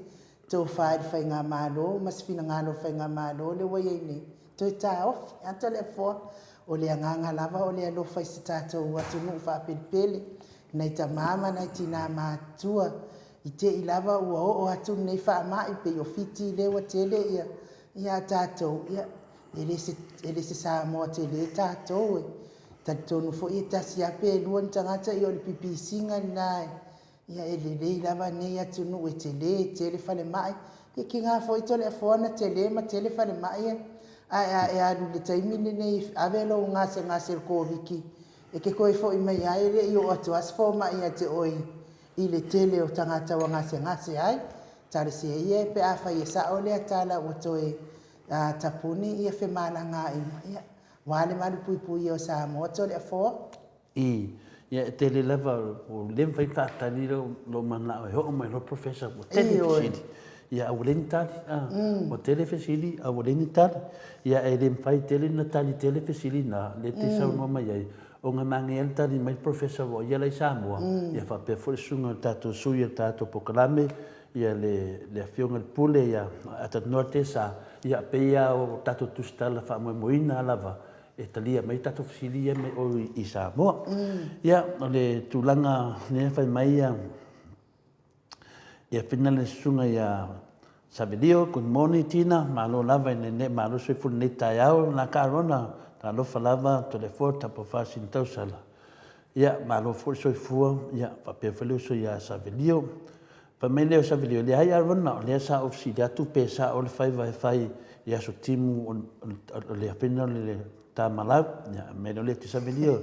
tofa i le Faigamalo ma se finagalo o le Faigamalo lea ua i ai nei, toe taofi. A Toleafoa, o le agaga lava o le alofa i si tatou atunuu faapelepele, nai tama ma nai tina matutua, i te i lava ua oo atu lenei faamai pei o Fiti lea ua tele ia, ia tatou, ia, E le se, e le se Samoa tele tatou e talitonu foi e tasi lava pe lua ni tagata, ia o le pipisiga lena e, ia e lelei lava lenei atunuu e tele, e tele falemai. Ia tiga foi Toleafoa ona tele ma tele falemai ae a e alu i le taimi lenei e ave lou gasegase o le Koviti e te toe foi mai lava e le i oo atu lava se fomai ia te oe i le tele o tagata ua gasegase ai. Talosia ia pe afai e sao lea tala ua toe A tapuni ia femalagaaiga, ia, ua le malupuipuia o Samoa Toleafoa. I, ia e tele lava, ua le mafai ona faatali lou manao e oo mai loa Professor, ua tele fesili, ia a ua leai ni tali, a, ua tele fesili a ua leai ni tali. Ia e le mafai tele ona tali tele fesili na, lea e te saunoa mai ai, ona e manaia le tali mai le Professor aua o ia la e i Samoa, ia faapea foi le susuga i le tatou sui o le tatou polokalame, ia le le afioga i le Pule ia Atatnoa Tesa, ia pei lava o tatou tusitala faamoemoeina lava e talia mai tatou fesili ia mai o i Samoa. Ia o le tulaga lea fai mai ia ia Fina le susuga ia Savelio, good morning Tina, malo lava i lenei, malo soifua i lenei taeao, la ka Rona, talofa lava, Toleafoa, Tapafa, Sintausala. Ia, malo foi le soifua, ia, faapea foi le uso ia Savelio. Fai mai lea o Savelio, leai Arona, o lea sa ou fesili atu pe sao le faiva e fai i aso timu o le afena o le tamalau. Ia, mea lea o lea te Savelio,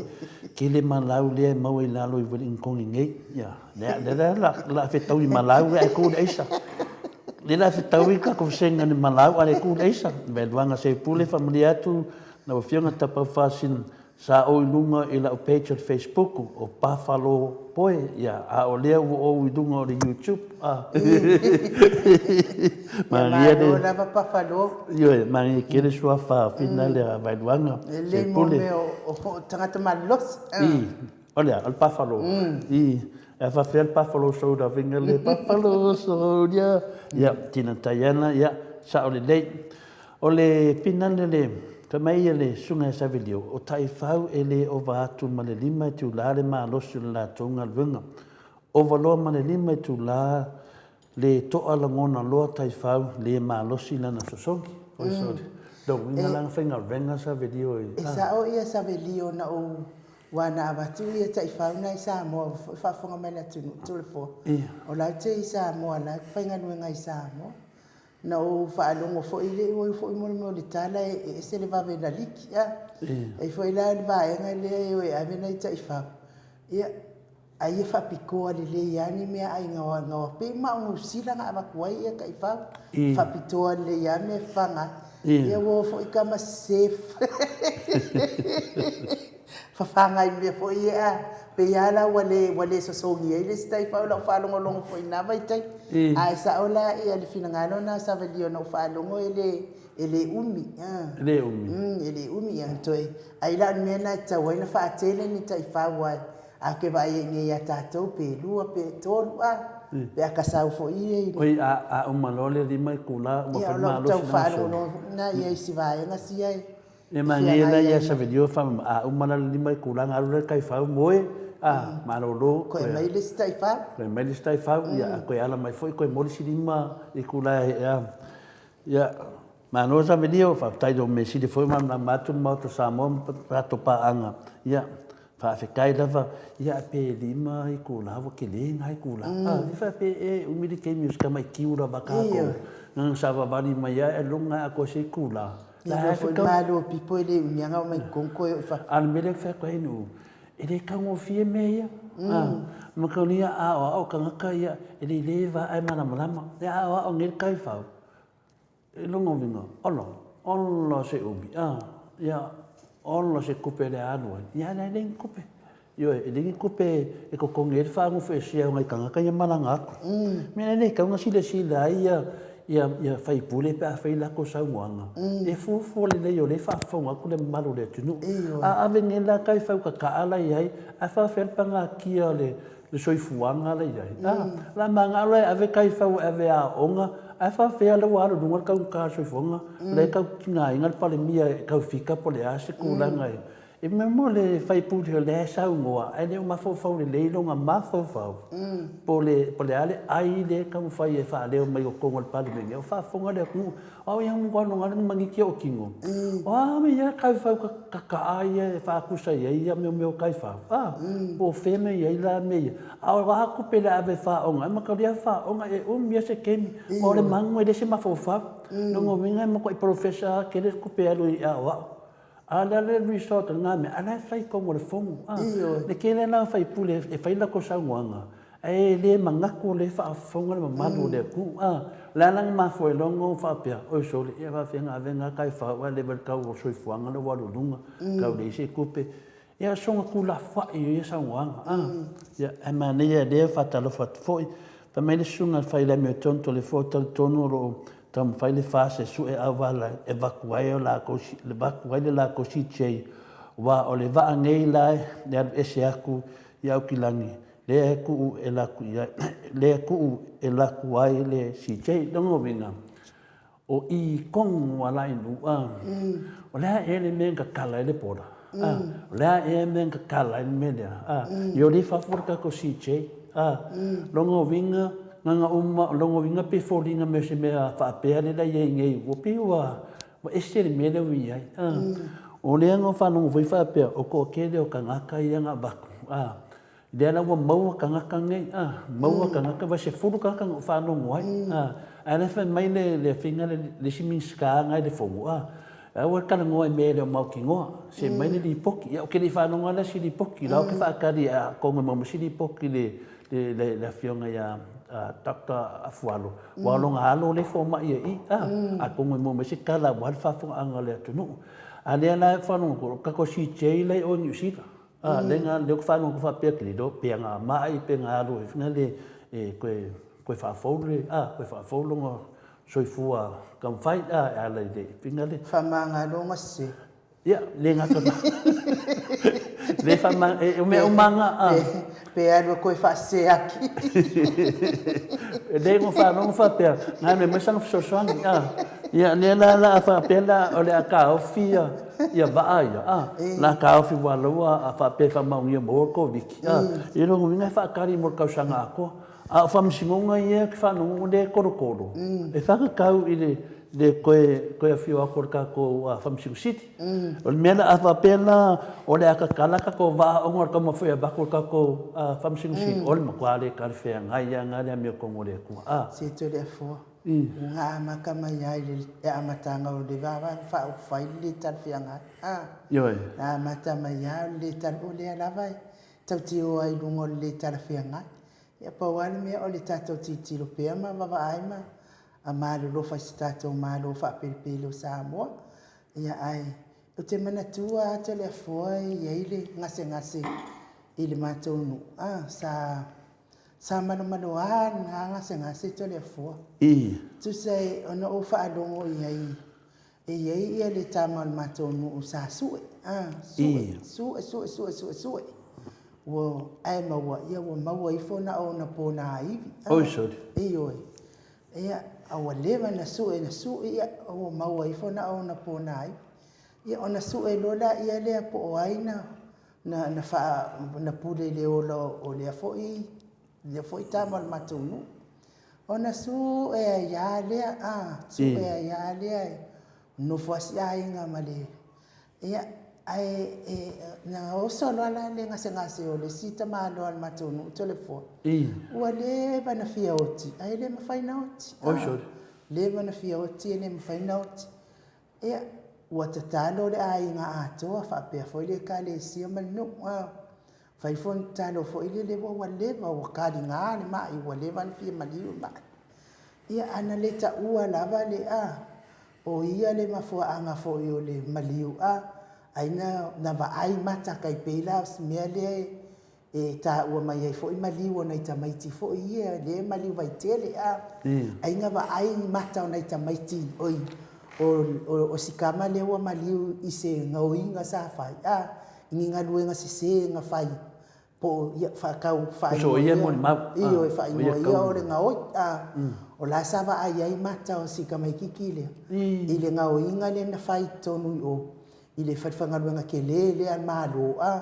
tele malau lea e maua i lalo i Wellington nei. Ia, lea lea la la fetaui malau ae ku le aisa. Lea la fetaui ka ko senga ni malau ale ku le aisa. Vailuaga Seupule faamalie atu lau Afioga Tapau Fasin Sa ou i luga i lau page o le Facebook o Buffalo Boy, ia, a o lea ua ou i luga o le YouTube, a. Manaia le. Malo lava Buffalo. Ioe, manaia tele suafa fina lea Vailuaga. E lelei mo mea o tagata malolosi. I, o le a, o le Buffalo. I, e faafefea le Buffalo Soldier fina le Buffalo Soldier. Ia, Tina Taiana, ia, sao lelei. O le finale le, fai mai ia le Susuga ia Savelio, o taifau e le ova atu ma le lima itula le malosi o le latou galuega. Ova loa ma le lima itula le toa lagona loa taifau le malosi lana sosogi. Oi sole, lou uiga la na faigaluega Savelio i. E sao ia Savelio na ou Ua na avatu ia taifau na i Samoa ua foi faafofoga mai le atunuu Toleafoa. O la te i Samoa la e faigaluega i Samoa. Na ou faalogo foi le ua foi mo le mea o le tala e ese le vave na liki a. E foi la le vaega lea e o e ave nai taifau. Ia a ia faapitoa lelei lava ni meaai gaogaoa pei ma o Niu Sila na avatu ai ia taifau. Faapitoa lelei lava mea e fafaga ai. Ia ua o foi tama sese fafaga i mea foi ia a pei lava la ua le ua le sosogi ai le isi taifau i lau faalogologo foi i lena vaitaimi. Ae sao la ia le finagalo lena o Savalio na ou faalogo e le e le umi. E le umi. E le umi ia toe ai la o le mea lena e tatau ai ona faatele ni taifau aua a ou te vaai ai nei ia tatou pe lua pe tolu a pe a kasau foi ia i Oi a a uma loa le lima itula ua fai malosi lana solo. Ia o lau tau faalogologo foi lena i isi vaega sia e E manaia la ia Savelio fa a uma la le lima itula ona alu lea i le taifau moe a malolo Koe mai le isi taifau. Koe mai le isi taifau ia koe ala mai foi koe momoli si lima itula e a ia malo Savelio faafetai i lou mea sili foi ma malamalama atu le Maota o Samoa ma tatou paaga ia faafetai lava ia pe lima itula ua tele na itula a e faapea e umi le taimi o si tamai kiu lava tatou na savavali mai ai ailoga atoa se itula. Ia lua foi malo pipo e le umi a na omai totonu toe o i fafo. A o le mea lea ou te fai atu ai Nu'u, e le taugofie mea ia. Makalia a aoao tagata ia, e le le va ae malamalama. E aoao nei le taifau, i lona uiga, ola, ola se umi, ia, ola se tupe o le a alu ai, ia a o le a leai ni tupe. Ioe, e leai ni tupe e totogi ai le faagofoesia o nai tagata ia malaga atu. Mea e le tatau ona silasila ai ia ia sui usufono pe a fai latou saunoaga, e fuafua lelei o lea e faafofoga atu le mamalu o le atunuu. A ave nei la taifau tataa la e i ai, ae faafefea le pagatia o le soifuaga la e i ai? A, o le a manao la e ave taifau e ave e aooga, ae faafefea la ua alu i luga le taugata o le soifuaga, la e tau tigaina le Palemia e tau fika po o le a se tulaga e E mea mo le faipule o lea e saunoa ae le o mafaufau lelei lona mafaufau po le po le a le ai lea e taumafai e faaleo mai o totonu o le Palemene o faafofoga le atunuu. O au ia matua luga le maniti o tino. O a mea ia taifau tataa ia e faatusa i ai ia mea o taifau a po o fea mea i ai la mea ia. A o a tupe le ave e faaoga ai mataulia faaoga e umi a se taimi o le manu e le se mafaufau. Lona uiga e matuai polofesa tele le tupe e alu i aoao. A o le a le resort o lena mea, a o la e fai i totonu o le fono. Ioe. Le tele la o faipule e fai latou saunoaga, ae le manatu o lea e faafofoga le mamalu o le atunuu. A, o le a la na mafua ai loa ona ou faapea, oi sole, ia faafefea ona ave na taifau ae leva i le tau o le soifuaga lea ua alu i luga, tau leai se tupe. Ia soona tuulafoai o ia saunoaga, a. Ia, ae manaia o lea e faatalofa atu foi, fai mai le susuga i le Fai Amiotonu Toleafoa, talitonu o lo o taumafai le FAST e sue auala e avatu ai avatu ai le latou CJ, aua o le vaa nei la e alu ese atu i Aukilani, lea e tuu e latou i ai, lea e tuu e latou ai le CJ. Lona uiga, o i tonu a Lainuu, a, o le a ea le mea na tatala ai le border? A, o le a ea le mea na tatala ai le mea lea? A, ia o lea e i fafo le tatou CJ, a, lona uiga, na ona uma, lona uiga pe foliga mai o se mea faapea lea la e i ai nei, ua pei ua ese le mea lea ua i ai, a. O lea na ou faalogo foi faapea, o le toatele o tagata ia na avatu, A, lea la ua maua tagata nei, a, maua tagata, ua 10 tagata na ou faalogo ai, a, ae la e fai mai le, le afioga lea, le isi Minisita na i le Fono, a, aua le talanoa i mea e le o mautinoa, se aumai le lipoti. Ia, ou te le i faalogo lava la i se lipoti, la ou te faatali atonu e maua mai se lipoti i le, le, le afioga ia Doctor Afualo, aua o lona alo lea e fomai ai i i, a, atonu e maua mai se tala aua le faafofogaaga a le atunuu. A lea la e faalogo atu, o le tatou CJ la e i o i Niu Sila. A, lea na, lea ou te faalogo atu faapea, ou te le iloa pe na mai pe na alu ai foi lea e toe, toe faafou le, a, toe faafou lona soifua taumafai, a, e ala i le faiga lea. Faamagaloga se. Ia, le gata na. Le faama, e, o mea uma na, a. Pe alu e koe faasese aki. Le na faalogo faapea, na alu e aumai sana fesoasoani, a. Ia, lea la la a faapea la o le a taofi ia, ia vaa ia, a. La a taofi aua la ua a faapea e faamaonia maua le Koviti, a. Ia lona uiga e faatali mo le tausaga atoa. A o faamasinoga ia ou te faalogo lea e tolotolo, e faatatau i le le toe toe afio atu o le tatou Faamasino Sili. O le mea la, a faapea la o le a tatala tatou vaa ona o le taumafai e avatu le tatou Faamasino Sili, o le matua le talafeagai lava lena le amiotonu a le Atua. A. Se toe le afoa. Ua amata mai lava i le amataga o le Vaega Faaupufai le le talafeagai. A. Ioe. Na amata mai lava o le le tala, o lea lava e tautio ai i luga o le le talafeagai. Ia pau lava le mea o le tatou tilotilo pea ma vaavaai ma malolofa i se tatou Malo faapelepele o Samoa. Ia ae ou te manatua lava Toleafoa e i ai le gasegase i le matou nuu, a, sa sa malomaloa lena gasegase Toleafoa. Tusa ona ou faalogo i ai E i ai ia le tama o le matou nuu sa sue, a, sue, sue, sue, sue, sue, sue. Ua, ae maua, ia ua maua ifo na o ona ponaivi. Oi sole. Ioe. Ia, a ua leva na sue, na sue, ia, ua maua ifo na o ona ponaivi. Ia, ona sue loa laia lea po o ai na, na, na faa, na pule i le ola o lea foi, lea foi tama o le matou nuu. Ona sue ai lava lea, a, sue ai lava lea, e nofo lava si aiga ma le, ia, ae e, na oso loa la le gasegase o le isi tamaloa o le matou nuu Toleafoa, ua leva na fia oti, ae le mafai na oti, a, leva na fia oti e le mafai na oti. Ia, ua tatalo le aiga atoa faapea foi le Ekalesia ma le nuu, a fai foi ona tatalo foi lele ua leva, ua kaliga le mai, ua leva ona fia maliu le mai. Ia, a na le taua lava le, a, o ia le mafuaaga foi o le maliu, a, ai na, na vaai mata tai pei la o si mea lea e, E taua mai ai foi maliu o nai tamaiti foi ia lea e maliu vaitele a ai na vaai ni mata o nai tamaiti oi o si kama lea ua maliu i se gaoiga sa fai a i ni galuega sese na fai po o ia faatau faaigoa ia ioe faaigoa ia o le gaoi a o la sa vaai ai mata o si tamaititi lea i le gaoiga lea na fai i totonu i o i le falefaigaluega tele lea a le Malo a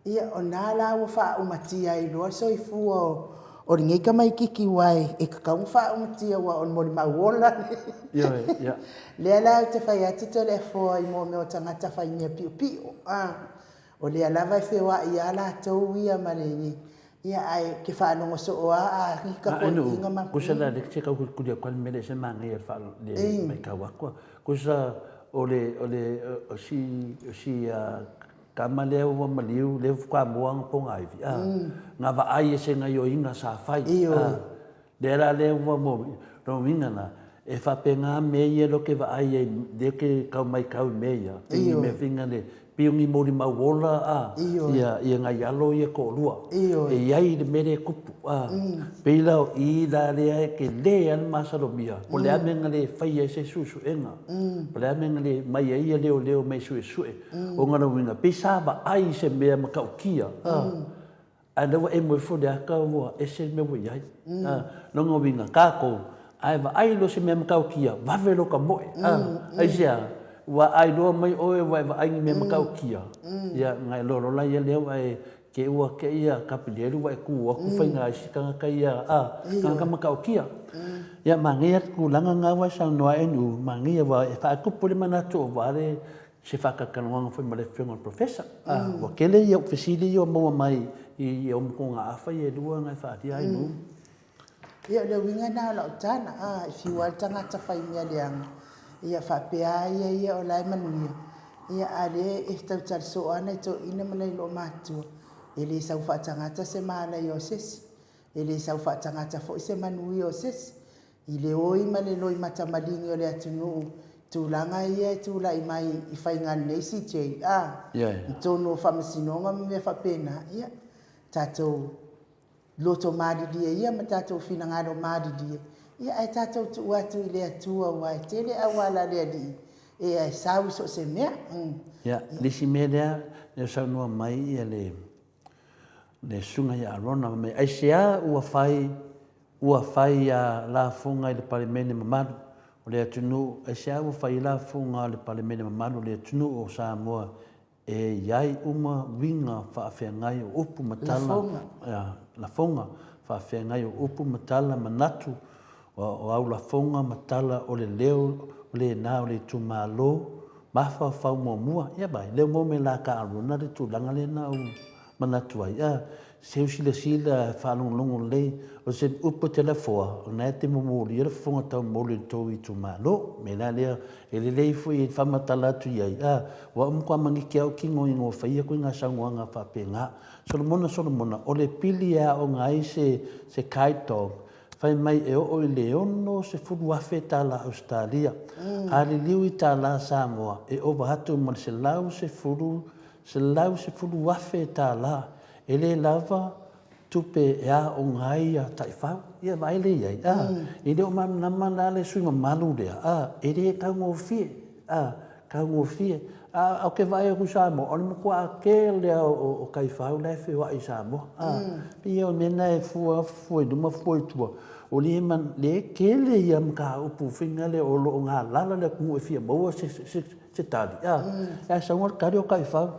Ia, o lena la ua faaumatia ai loa le soifua o lenei tamaitiiti aua e tatau ona faaumatia aua o le molimau ola lea. Ioe, ia. Lea la ou te fai atu Toleafoa i mea o tagata fai mea piopio, a. O lea lava e feoai lava latou ia ma le, ia ae ou te faalogo soo lava a rika toeaiina ma. Kusa la lea te tau kulikuli atu ai le mea lea e ese le manaia o le faalogo, le matau atu. Kusa o le, o le, o si, o si Tama lea ua maliu, lea faatoa mua ona pogaivi, a, na vaai e se gaioiga sa fai, a, lea la lea ua mo, lona uiga la, e faapena mea ia lea ou te vaai ai, lea ou te tau matau i mea ia, pei ni mea foi lea, pei o ni molimau ola, a, ia, ia nai alo ia e toalua, e i ai le mea lea e tupu, a, pei la o i la lea e tele lava le masalomia, po o le a le mea na le faia ai se suesuega, po o le a le mea na le aumai ai ia leoleo mai suesue, O lona uiga, pei sa vaai i se mea matautia, a o lea ua emo ifo le ata ua ese le mea ua i ai. Lona uiga, tatou, a e vaai loa i se mea matautia, vave lota moe. Aisea? Ua a iloa mai oe ua e vaai i ni mea matautia, ia ona e iloa loa lea ua e te i ua te i a Kapilielu ua e tu atu faiga ai si tagata ia, a, tagata matautia. Ia, manaia le tulaga lena ua e saunoa ai, manaia aua e faatupu le manatu aua le. se faatalatalanoaga foi ma le Afioga i le Professor. Ua tele ia ou fesili ia ua maua mai i au motogaafa ia e lua na e faaalia ai nuu. Ia o le uiga lena o lau tala, a, e fiu lava le tagata fai mea leaga, ia faapea lava ia ia o la e manuia, ia a o lea e tautala soo lava nai toeaiina ma nai loomatutua, e le sau faatagata se malaia o se isi, e le sau faatagata foi se manuia o se isi, i le oi ma le loimata maligi o le atunuu i tulaga ia e tulai mai i faiga a lenei CJ, a, i totonu o faamasinoga ma mea faapena, ia, tatou loto malilie ia ma tatou finagalo malilie, ia ae tatou tuu atu i le Atua aua e tele auala a le Alii e sau i so o se mea. Ia, le isi mea lea, lea saunoa mai ia le le Susuga ia Arona fai mai, Aisea ua fai ua fai a lafoga i le Palemene mamalu o le atunuu, aisea ua fai ai lafoga a le Palemene mamalu o le atunuu o Samoa e i ai uma uiga faafeagai o upu ma tala, Lafoga. lafoga faafeagai o upu ma tala manatu o au lafoga ma tala o le leo o lena o le itumalo mafaufau muamua. Ia vaai, lea ua maua mai la ka Arona le tulaga lea na ou manatu ai, a, seu silasila faalogologo lelei, o se upu e te lafoa, o lena e te momolia le fofoga taumoli o le tou itumalo. O le mea la lea, e lelei foi e faamatala atu i ai, a, aua ua matua maniti lava ou tino ina ua faia ituaiga saunoaga faapena. Solomona, Solomona, o le pili e aoga ai se, se guide dog, fai mai e oo i le 60,000 tala Ausetalia, a liliu i tala Samoa, e ova atu ma le 110, 110,000 tala, e le lava tupe e aoga ai ia taifau. Ia vaai lea i ai, a, e le o malamalama la le sui mamalu lea, a, e le taugofie, a, taugofie. A ou te vaai atu i Samoa, o le matuā tele lava o taifau la e feoai i Samoa, a. Pei o le mea lena e fua, fua i luma fua i tua, o lea e tele ia mataupu foi lea o lo o galala le atunuu e fia maua se tali, a, ae sau lava le tali o taifau.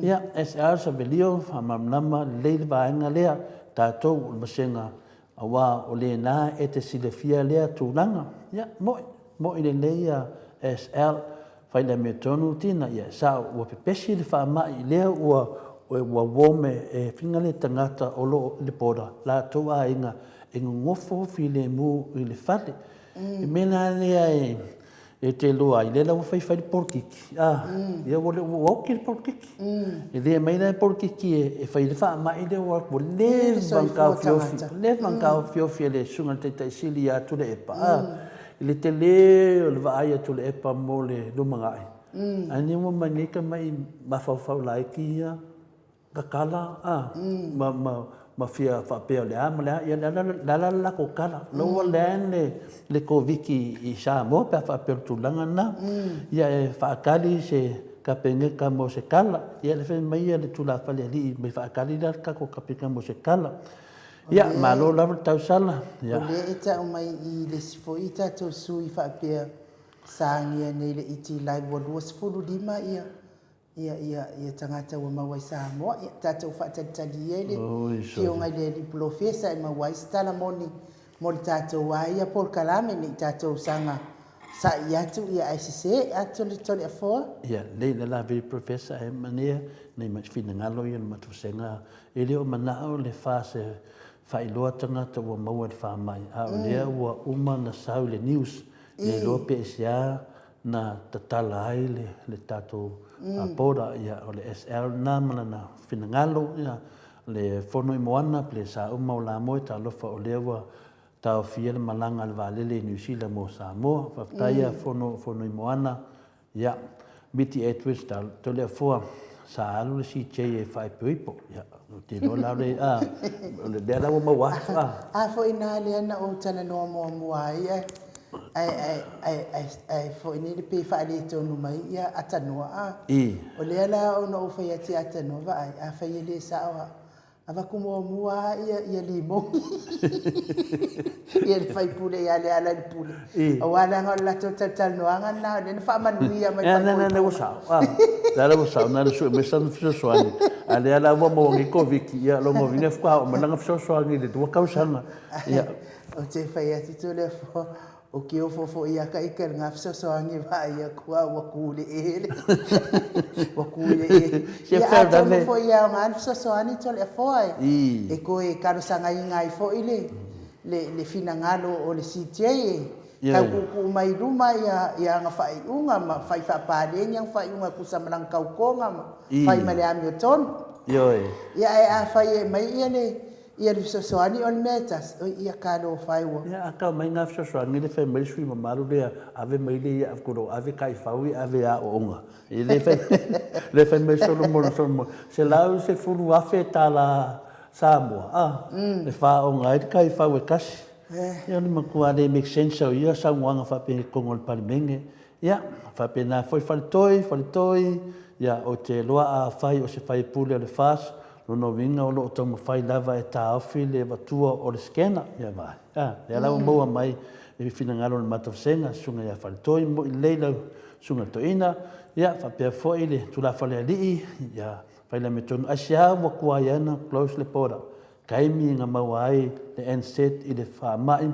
Ia, SR Savelio, faamalamalama lelei le vaega lea, tatou o le vasega, aua o lena e te silafia lea tulaga. Ia, mo'i, mo'i lelei ia SL, fai le amiotonu Tina, ia e sao, ua pepesi le faamai lea ua ua warm e finga le tagata o lo o i le border, latou aiga e nonofo filemu i le fale. I mea la lea e E te iloa ai, lea la ua fai fai le polokiki, a, ia ua le ua oti le polokiki. E le aumai la le polokiki e fai ai le faamai lea ua leva ona taofiofi, leva ona taofiofi e le Susuga i le Taitai Sili ia Tuilaepa, a, i le tele o le vaai a Tuilaepa mo le lumanai. Ae nei ua omai nei tamai mafaufau laiti ia, tatala a, ma, ma, ma fia faapea o le a ma le a, ia le a le a la le latou tala. O la ua leai le, le Koviti i Samoa pe a faapea o le tulaga lena. Ia e faatali se Kapeneta mo se tala. Ia le fai mai le tulafale alii mai faatali la le tatou Kapeneta mo se tala. Ia, malo lava le tausala. Ia. O lea e tau mai i le isi foi tatou sui faapea sa agia nei i le ET Live ua 25 ia Ia, ia, ia tagata ua maua i Samoa, ia tatou faatalitali ia i le Afioga i le Alii Polofesa e maua ai se tala moni mo le tatou a ia polokalame ne i tatou saga sa'i atu ia ae sese a Toleafoa. Ia, lelei le la vei Professor e mania nei ma finagalo ia le matusega e le o manao le fa se faailoa tagata ua maua i le faamai a o lea ua uma na sau i le news le iloa pe aisea na tatala ai le tatou border, ia o le SL lena ma lana finagalo, ia le fono i Moana, pele sa uma o Lamoe, talofa o lea ua taofia le malaga a le vaalele i Niu Sila mo Samoa. Faafetai ia fono, fono i Moana, ia Miti Edwards, Toleafoa, sa alu le CJ e faaipoipo, ia ou te iloa la le, a, o le mea la ua maua atu, a. A foi na lea na ou talanoa muamua ai, ae Ae foi nei pei e faaletonu mai ia Atanoa a. O lea la ona ou fai atu ia Atanoa, vaai, afai e le sao au, avatu muamua lava ia ia limogi ia le faipule ia Lealailepule. Aua leaga o le latou talatalanoaga lena o lea na faamanuia mai faaipoipoga. Lea la ua sao, a. Lea la ua sao, na ona sue mai sana fesoasoani, a o lea la ua maua nei Koviti, ia lona uiga faatoa oo mai lana fesoasoani i le 2 tausaga. Ia. Ou te fai atu Toleafoa. O ke ofo foi ia ka ika le fesoasoani vaai atu a ua ku i le ele. Ua ku i le ele. Ia atonu foi e aoga le fesoasoani Toleafoa e e toe talosagaina ai foi le le finagalo o le CJ e tau tuutuu mai i luma ia ana faaiuga ma fai faapaleni ana faaiuga e tusa ma lana tautoga ma fai ma le amiotonu. Ia ae afai e aumai ia le Ia le fesoasoani o le mea e tasi, oi ia talofa e ua. Ia a tau mai nga fesoasoani le fai mai le sui mamalu lea ave mai le ia ko lo ave taifau ia ave aoaoga. E le fai le fai mai Solomon Solomon $110,000 tala Samoa a e faaoga ai le taifau e tasi. Ia o le matua le make sense au ia saunoaga faapea i totonu o le Palemene. Ia, faapena foi Faletoi, Faletoi, ia, ou te iloa afai o se faipule o le FAST, lona uiga o lo o taumafai lava e taofi le avatua o le scanner. Ia vaai, a, lea la ua maua mai le finagalo o le matou vasega, Susuga ia Faletoi, mo'i lelei lau Susuga i le Toeaina, ia, faapea foi le tulafalealii, ia Failametonu. Aisea ua tuai ai ona close le border? Taimi na maua ai le NZ i le faamai,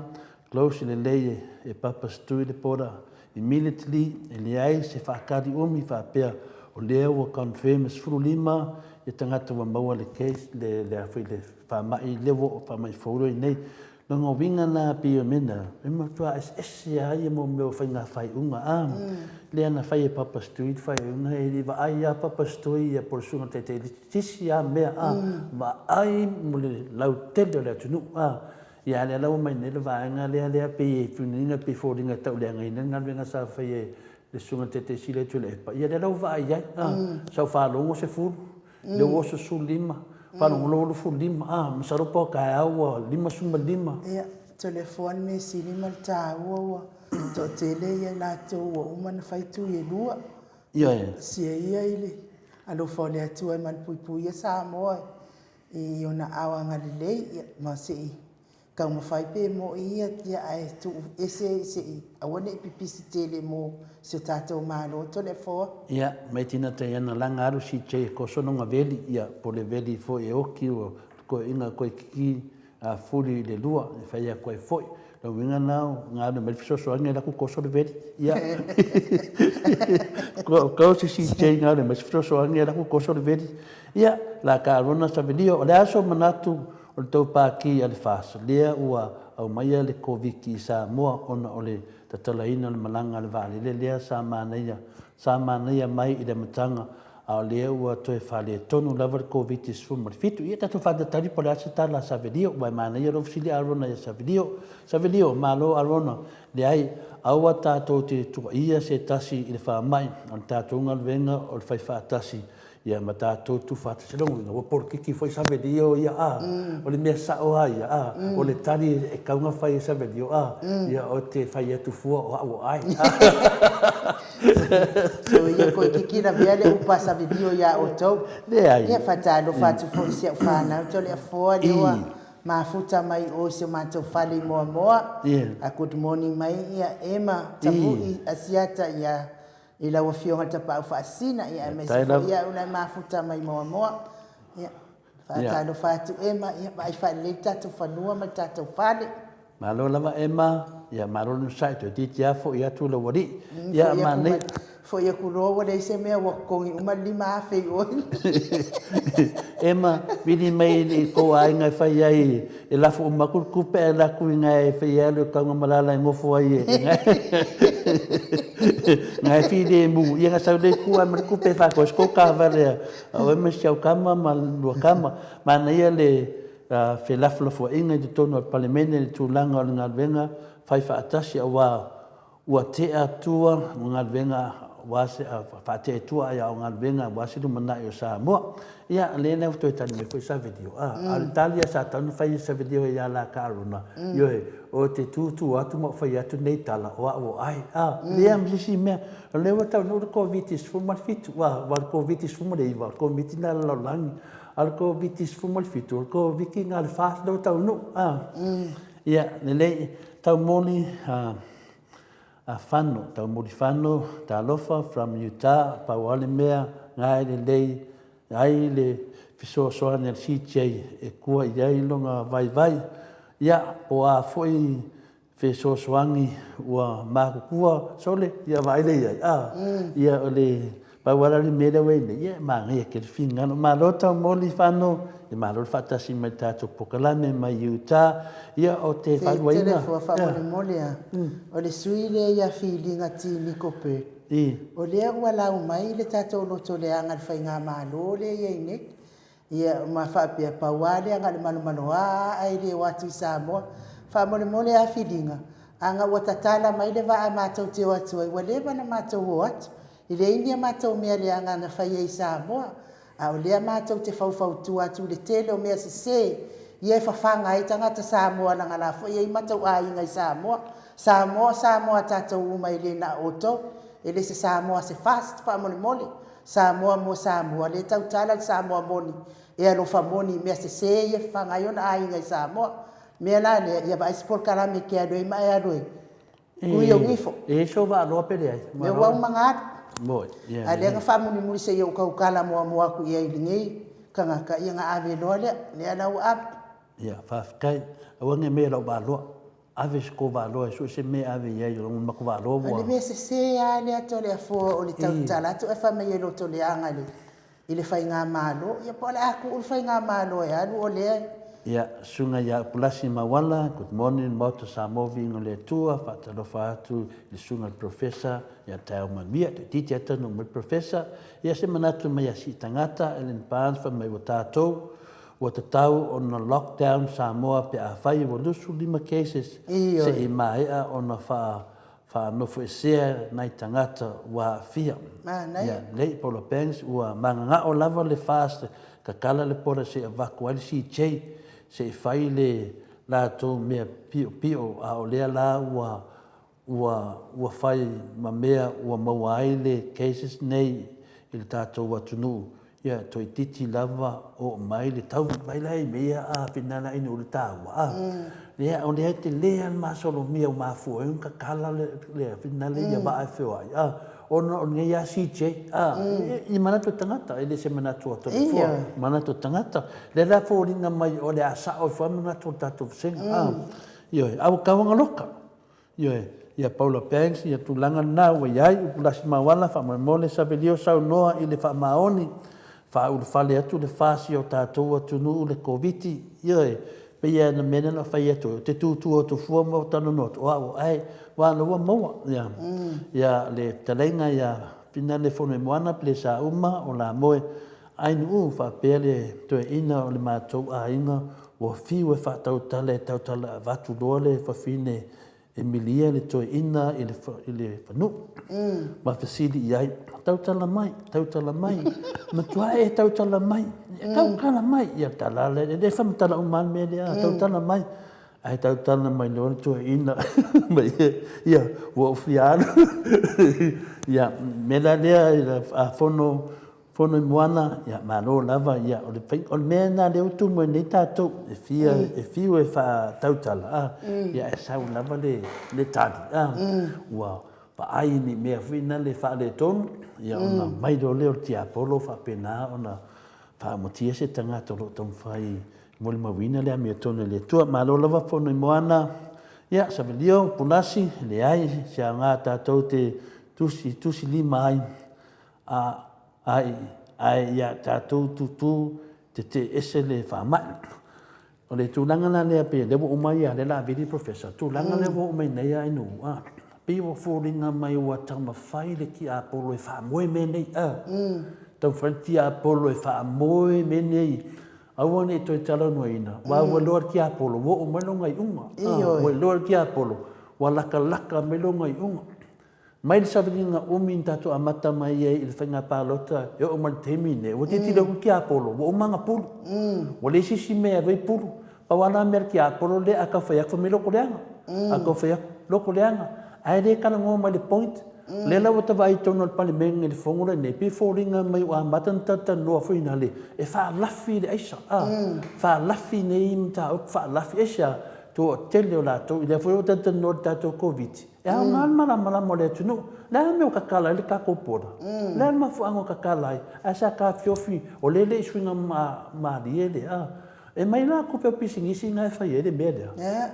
close lelei e Papa Stui le border immediately, e leai se faatali umi faapea o lea ua confirm e 15 ia tagata ua maua le case le le a foi le faamai lea ua faamai fou lea i nei. Lona uiga la pei o mea na, e matua eseese lava ia mo mea o faiga faaiuga a. Lea na fai e Papa Stui le faaiuga e le i vaai lava Papa Stui ia po o le Susuga i le Taitai i sisi a mea a vaai mo le lautele o le atunuu a ia lea la ua mai nei le vaega lea lea pei e funiga pei foliga e tauleagaina le galuega sa fai e le susuga i le Taitai Sili o Tuilaepa ia lea la ua vaai ai a sau faalogo 10 lea ua oso 15 faalogologo 25 a masalo po o taeao ua 55. Ia Toleafoa le mea sili ma le taua ua toatele ia latou ua uma ona fai tui e lua. Ioe. Sia ia i le alofa o le Atua e malupuipuia Samoa i ona ao agalelei, ia, ma se i taumafai pe mo'i ia, ia ae tuu ese se i aua ne i pipisi tele mo si o tatou Malo. Toleafoa. Ia, mai tina Taiana laga alu CJ e koso lona veli, ia, po le veli foi e oki ua toeaiina koe kiki a fuli i le lua e fai atu ai foi. Lona uiga lena o galue mai le fesoasoani e alu atu koso le veli. Ia. Kau se CJ galue mai se fesoasoani e alu atu koso le veli. Ia, la ka Rona Savelio, o le a sou manatu o le tou pākī a le FAST lea ua aumaia le Koviti i Samoa ona o le tatalaina o le malaga a le vaalele lea sa manaia sa manaia mai i le amataga A o lea ua toe faaletonu lava le Koviti-17. Ia tatou faatalitali po o le a se tala a Savelio, aua e manaia lou fesili Arona ia Savelio. Savelio, Malo Arona, leai, aua tatou te tuuaia se tasi i le faamai, o le tatou galuega o le fai faatasi ia ma tatou tuufaatasi. Lona uiga, ua polokiki foi Savelio ia, a, o le mea sao lava ia, a, o le tali e tatau ona fai e Savelio, a, ia ou te fai atu fua o au o ʻae. So ia toeitiiti lavea le upu a Savelio ia outou. Leai. Ia faatalofa atu foi i si au fanau Toleafoa lea ua mafuta mai o i si o matou fale i Moamoa. A good morning mai ia Emma Tavui Asiata ia i lau afioga i le Tapaau Faasisina ia aemaise foi ia au la e mafuta mai Moamoa. Ia Faatalofa atu Emma, ia vaai faalelei le tatou fanua ma le tatou fale. Malo lava Emma, ia malo le onosai, toeitiiti lava foi atu lau alii. Ia manaia. Foi atu loa ua leai se mea ua totogi uma le $5,000 i oe. Emma, vili mai i tou aiga e fai ai, e lafo uma atu le tupe ae alu atu i ina e fai ai le taugamalala e nofo ai e na e filemu, ia na sau lea i tua ma le tupe e faatoese tou taavale a A oe ma si au tama ma lua tama, manaia le felafolafoaiga i totonu o le Palemene i le tulaga o le galuega fai faatasi aua ua tea tua ma galuega aua se faatea i tua ae a o galuega aua se lumanai o Samoa. Ia, o lea la ua toe tali mai foi Savelio, a o le tali lava sa tatau ona fai e Savelio ia la Carona, ioe, ou te tutu atu ma ou fai atu nei tala, o au o ai, a, lea ma se isi mea. O lea ua taunuu le Koviti-17, aua o le Koviti-19, o le Koviti lena a le lalolagi, a o le Koviti-17, o le Koviti lena a le FAST lea ua taunuu. Ia, lelei, taumoli a Fano, taumoli Fano, talofa from Utah, pau lava le mea, na e lelei ai le fesoasoani a le CJ e tua i ai lona vaivai. Ia, po o a foi. Fesoasoani ua makutua sole, ia vaai lea i ai, a, ia o le pau lava la le mea lea ua i ai nei, ia e manaia tele finagalo. Malo taumoli Fano, ia malo le faatasi mai i le tatou polokalame mai Utah, ia ou te faaluaina. Tele fua faamolemole a, o le sui lea ia Filiga T. Niko Bird, o lea ua lau mai le tatou lotoleaga i le faigamalo lea e i ai nei, Ia, ma faapea, pau lava lea na o le malomaloa lava ae le o atu i Samoa. Faamolemole lava Filiga, ana ua tatala mai le vaa matou te o atu ai, ua leva ona matou o atu. E leai ni a matou mea leaga na faia i Samoa, a o lea matou te faufautua atu i le tele o mea sese ia e fafaga ai tagata Samoa leaga o la foi e i ai matou aiga i Samoa. Samoa o Samoa a tatou uma e le na o outou. E le se Samoa a se FAST faamolemole. Samoa mo Samoa, lea e tautala le Samoa moni e alofa moni i mea sese ia e fafaga ai ona aiga i Samoa. O le mea la lea, ia vaai se polokalame e te alu ai ma e alu e kui ou ifo. E i ai sou vaaloa pe leai? Lea ua uma ona alu. Moi, ia. A lea na faamulimuli se i ou tautala muamua atu i ai i lenei tagata, ia ona ave loa lea. Lea la ua ave. Ia, faafetai. Aua ne i meia lau vaaloa. Ave se kou vaaloa e sue se mea e ave i ai, o le matou vaaloa ua. O le mea sese lava lea Toleafoa o le tautala atu ae fai mai e lotoleaga i le faigamalo. Ia po o le a tuu le faigamalo e alu o lea e. Ia, Susuga ia Upulasi Mauala, good morning Maota Samoa Viiga o le Atua, faatalofa atu i le Susuga i le Professor ia taeao manuia, toeitiiti lava taunuu mai le Professor. Ia se manatu mai ia Siitagata, Ellen Barnes fai mai ua tatou Ua tatau ona lockdown Samoa pe afai ua 25 cases se i maea ona faanofoesea nai tagata ua aafia. Ia lei Paula Banks ua magagao lava le fast tatala le border se i avatu ai le CJ se i fai le latou mea piopio a o lea la ua ua ua fai ma mea ua maua ai le cases nei i le tatou atunuu, ia toeitiiti lava oo mai le tau mai la i mea a finala inu le taua a. Ia o lea tele lava le masalomia ua mafua ai ona tatala le le finale ia vaa e feoai a ona o lenei lava CJ a i manatu o tagata e le se manatu o Toleafoa, manatu o tagata. Lea la e foliga mai o le a sao ifo lava manatu o le tatou vasega a. Ioe, a ua tau ona loka. Ioe, ia Paula Banks, ia tulaga lena ua i ai, Upulasi Mauala, faamolemole Savelio saunoa i le faamaoni, faaulufale atu le fasi o tatou atunuu le Koviti, ioe, pei lava na mea lea na fai atu ai, ou te tutu atu fua ma ou talanoa atu, o au o ae, aua o lea ua maua, ia, ia le fetalaiga ia Finane Fonoimoana Pelesauma o Lamoe, Ainuu, faapea le toeaina o le matou aiga ua fiu e faatautala e tautala avatu loa le fafine e milia le toeaina i le i le fanuu ma fesili i ai, tautala mai, tautala mai, matua e tautala mai, tautala mai, ia tala le, e le faamatala uma lava le mea lea, tautala mai. Ae tautala mai loa le toeaina mai ia ua ou fia alu. Ia, mea la lea a fono Fonoimoana, ia malo lava, ia o le faiga, o le mea lena lea ua tumu ai nei tatou, e fia, e fiu e faatautala, a, ia ae sau lava le, le tali, a, ua vaai i ni mea foi na le faaletonu, ia ona mai loa lea o le tiapolo faapena ona faaumatia se tagata o lo o taumafai e molimauina le amiotonu e le Atua. Malo lava Fonoimoana, ia Savelio, Pulasi, leai se aoga tatou te tusi, tusi lima ai A, ai, ae ia tatou tūtū tetee ese le faamai. O le tulaga la lea pei o lea ua uma ia, lea o le a vili le Professor, tulaga lea ua oo mai nei a Ainuu, a, pei ua foliga mai ua taumafai le tiapolo e faamoe mea nei, a, taumafai le tiapolo e faamoe mea nei, aua ne i toe talanoaina, aua ua iloa e le tiapolo ua oo mai lona iuga, a, ua iloa e le tiapolo ua latalata mai lona iuga. Mai le savaliga umi na tatou amata mai ai i le faiga palota e oo mai i le taimi lenei, ua tilotilo atu le tiapolo, ua uma ana pulu. Ua leai se isi mea e alu ai pulu. Pau lava la mea a le tiapolo lea a tau fai atu, fai mai loko leaga. A tau fai atu, loko leaga. Ae le talanoa mai i le point. O lea la ua ta vaai i totonu o le Palemene i le Fono lenei, pei e foliga mai ua amata ona talatalanoa foi lale e faalafi le aisa, a, faalafi nei mataupu, faalafi. Aisea? Toatele o latou, i lea foi ua talatalanoa i le tatou Koviti, E aoga le malamalama o le atunuu. O le a le mea ua tatala ai le tatou border? O le a le mafuaaga ua tatala ai? Ae sa taofiofi, o lea e le i suiga malie le, a. E mai la tupe o pisinisi na e fai ai le mea lea.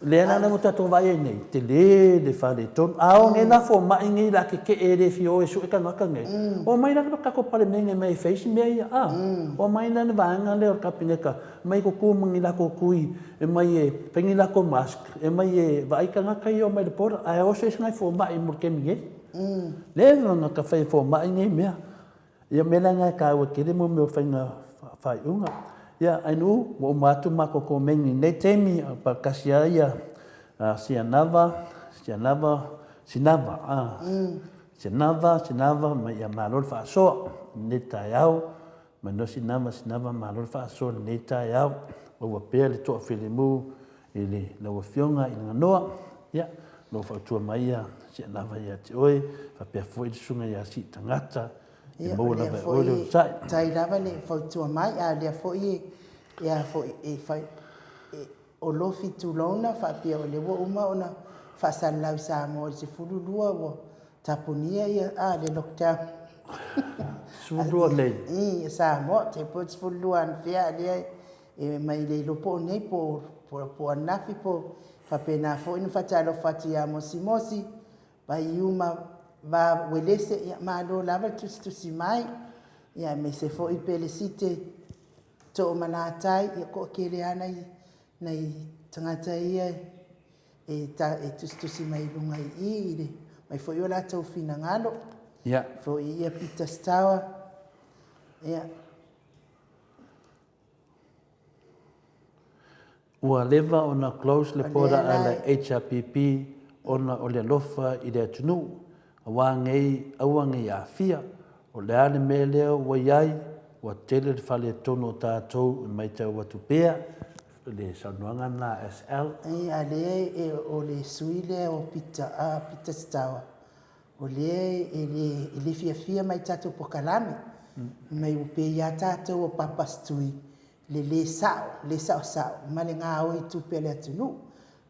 Lea la ua tatou vaai ai nei, tele le faaletonu. A o nei la fomai nei la tetee e le fia o e sue tagata nei, omai la le tatou Palemene mai e fai isi mea ia, a? Omai la le vaega lea o le Kapeneta, mai tutu ma ni latou tui e mai e fai ni latou mask, e mai e vaai tagata ia e omai i le border, ae o se isi nai fomai mo le taimi nei. Leva ona ta fai e fomai nei mea. Ia o mea la na e taua tele mo mea o faiga faaiuga. Ia Ainuu, ua uma atu matou komeni i lenei taimi, a paatasi ai ia Sianava, Sianava, Sinava, a, Sinava, Sinava, ma ia malo le faasoa i lenei taeao. Manua Sinava, Sinava, malo le faasoa i lenei taeao. Maua pea le toafilemu i le lau Afioga i Laganoa, ia, o lo o fautua mai ia Sialava ia te oe, faapea foi le Susuga ia Siitagata, e maua lava e oe le onosai. Tai lava le fautua mai, a o lea foi e, a foi, e fai, e, o Lofi tulouna faapea o lea ua uma ona faasalalau i Samoa i le 12 ua tapunia ia, a, le lockdown. 12 nei? I, Samoa, te po 12 anafea, a lea E mai le iloa po o nei po o ananafi po faapena foi ona faatalofa atu ia Mosimosi, Vaiu ma Va Uelese, ia malo lava le tusitusi mai, ia aemaise foi Pelesite Toomalatai, ia toatele lava nai nai tagata ia e e tusitusi mai i luga i i i le mai foi o latou finagalo. Ia. Foi ia Peter Stower, ia. Ua leva ona close le border a le HRPP ona o le alofa i le atunuu, aua nei aua nei aafia. O le a le mea lea ua i ai, ua tele le faaletonu o tatou e maitau atu pea, le saunoaga lena a SL. A lea o le sui lea o Peter, Peter Stower, O lea e le fiafia mai tatou pokalame, mai ua pei a tatou o papastui le le sao, le saosao ma le gaoi tupe a le atunuu.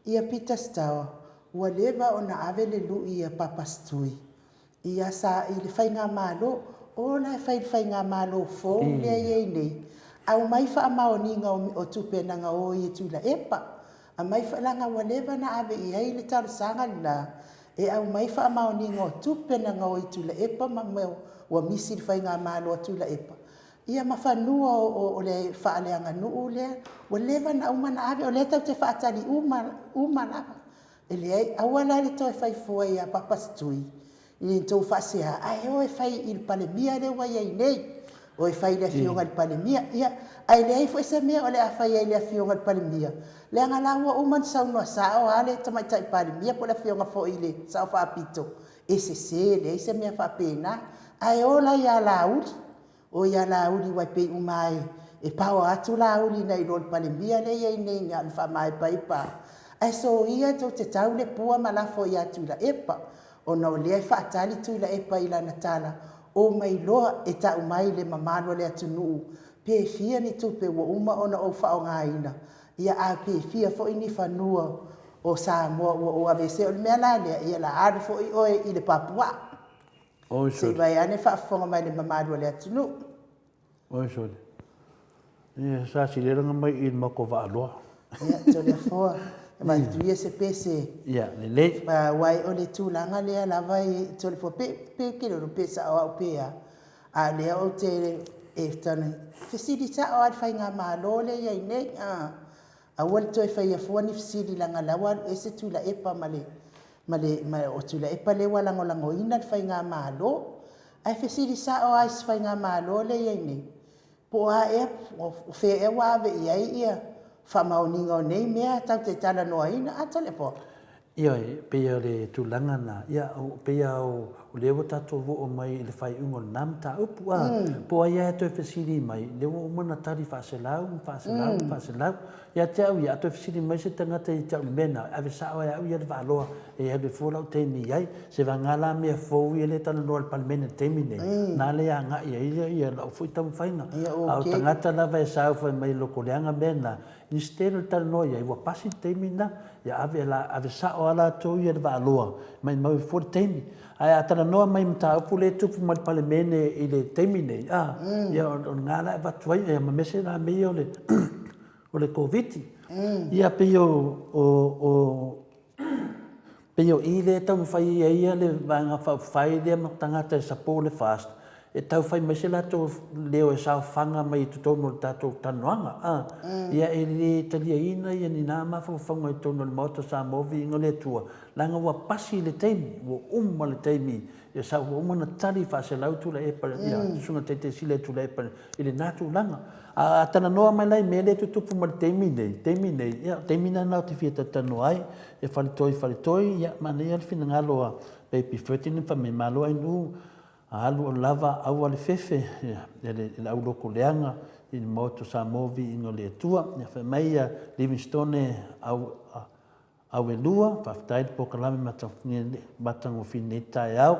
Ia Peter Stour, ua leva ona ave le lui ia papastui ia sa i le faigamalo, o la e fai i le faigamalo fou lea e i ai nei, aumai faamaoniga o tupe na gaoi e Tuilaepa, aumai, leaga ua leva ona ave i ai le talosaga lena E aumai faamaoniga o tupe na gaoi Tuilaepa ma mea ua misi i le faigamalo a Tuilaepa, ia ma fanua o le faaleaganuu lea ua leva ona uma ona ave. O lea tatou te faatali uma uma lava. E leai, aua la le toe fai fua ia Papastui i ni tou faasea, ae o e fai i le Palemia lea ua i ai nei. O e fai i le Afioga i le Palemia, ia, ae leai foi se mea o le a fai ai i le Afioga i le Palemia, leaga la ua uma ona saunoa sao lava le Tamaitai Palemia po o le Afioga foi i le Sao Faapito, e sese, e leai se mea faapena. Ae o la ia Laauli, o ia Laauli aua e pei uma lava e power atu Laauli nai lo le Palemia lea e i ai nei na ona faamaepaepa lava. Ae soia tou te tau le pua ma lafo ia Tuilaepa, ona o lea e faatali Tuilaepa i lana tala, omai loa e tau mai le mamalu o le atunuu pe fia ni tupe ua uma ona ou faaaogaina, ia a pe fia foi ni fanua o Samoa ua ou aveesea. O le mea la lea, ia la alu foi oe i le papuaa. Se i vaeane faafofoga mai le mamalu o le atunuu. Oi sole. Ia sa silelaga mai i le matou vaaloa. Ia, Toleafoa, avatu ia se pese. Ia, lelei. Aua o le tulaga lea lava e Toleafoa, pe, pe kelolo pe sao au pe a, a o lea ou te, e fesili sao lava i le faigamalo lea e i ai nei, a, aua le toe faia fua ni fesili leaga o la ua alu ese Tuilaepa ma le, ma le, ma o Tuilaepa lea ua lagolagoina le faigamalo. Ae fesili sao lava i se faigamalo lea e i ai nei, po o a ea, o fea ea ua ave i ai ia faamaoniga o nei mea tatou te talanoaina. A Toleafoa? Ioe, e pei o le tulaga lena, ia, e pei lava o lea ua tatou oo mai i le faaiuga o lena mataupu, a, po o ai lava e toe fesili mai, o lea ua uma ona tali faaselau ma faaselau ma faaselau. Ia te au ia, a toe fesili mai se tagata ia te au i le mea lena, e ave sao lava e au ia le vaaloa e alu ai fua lau taimi i ai. Se vagana la mea fou ia lea e talanoa i le Palemene i le taimi lenei, na lea e agai ai ia lau foi taumafaiga. A o tagata lava e saofai mai i lotoleaga mea na, instead o le talanoa i ai, ua pasi le taimi lena, ia ave la, ave sao lava latou ia i le vaaloa, maimau ai fua le taimi. Ae a talanoa mai i mataupu lea e tupu mai i le Palemene i le taimi lenei, a, ia o lena la e avatu ai, ia ma mea la mea ia o le Koviti. Ia pei o o o pei o i lea e taumafai ai ia le Vaega Faaupufai lea ma tagata e support le FAST e tau fai mai se latou leo e saofaga mai i totonu o le tatou talanoaga a. Ia e le taliaina ia ni na mafaufauga i totonu o le Maota o Samoa viiga o le Atua leaga ua pasi le taimi, ua uma le taimi ia sa ua uma ona tali faaselau Tuilaepa ia Susuga Taitaisili a Tuilaepa i lena tulaga. A a talanoa mai la i mea lea e tutupu mai le taimi nei, taimi nei, ia o le taimi lena ou te fia talatalanoa ai, e faletoi faletoi, ia manaia le finagalo a Baby Ferdinand fai mai malo ainuu, a alu o lava aua le fefe, ia le le aulotu leaga i le Maota o Samoa viiga o le Atua. Ia fai mai ia Livingstone au Auelua, faafetai le polokalame matagofie i lenei taeao.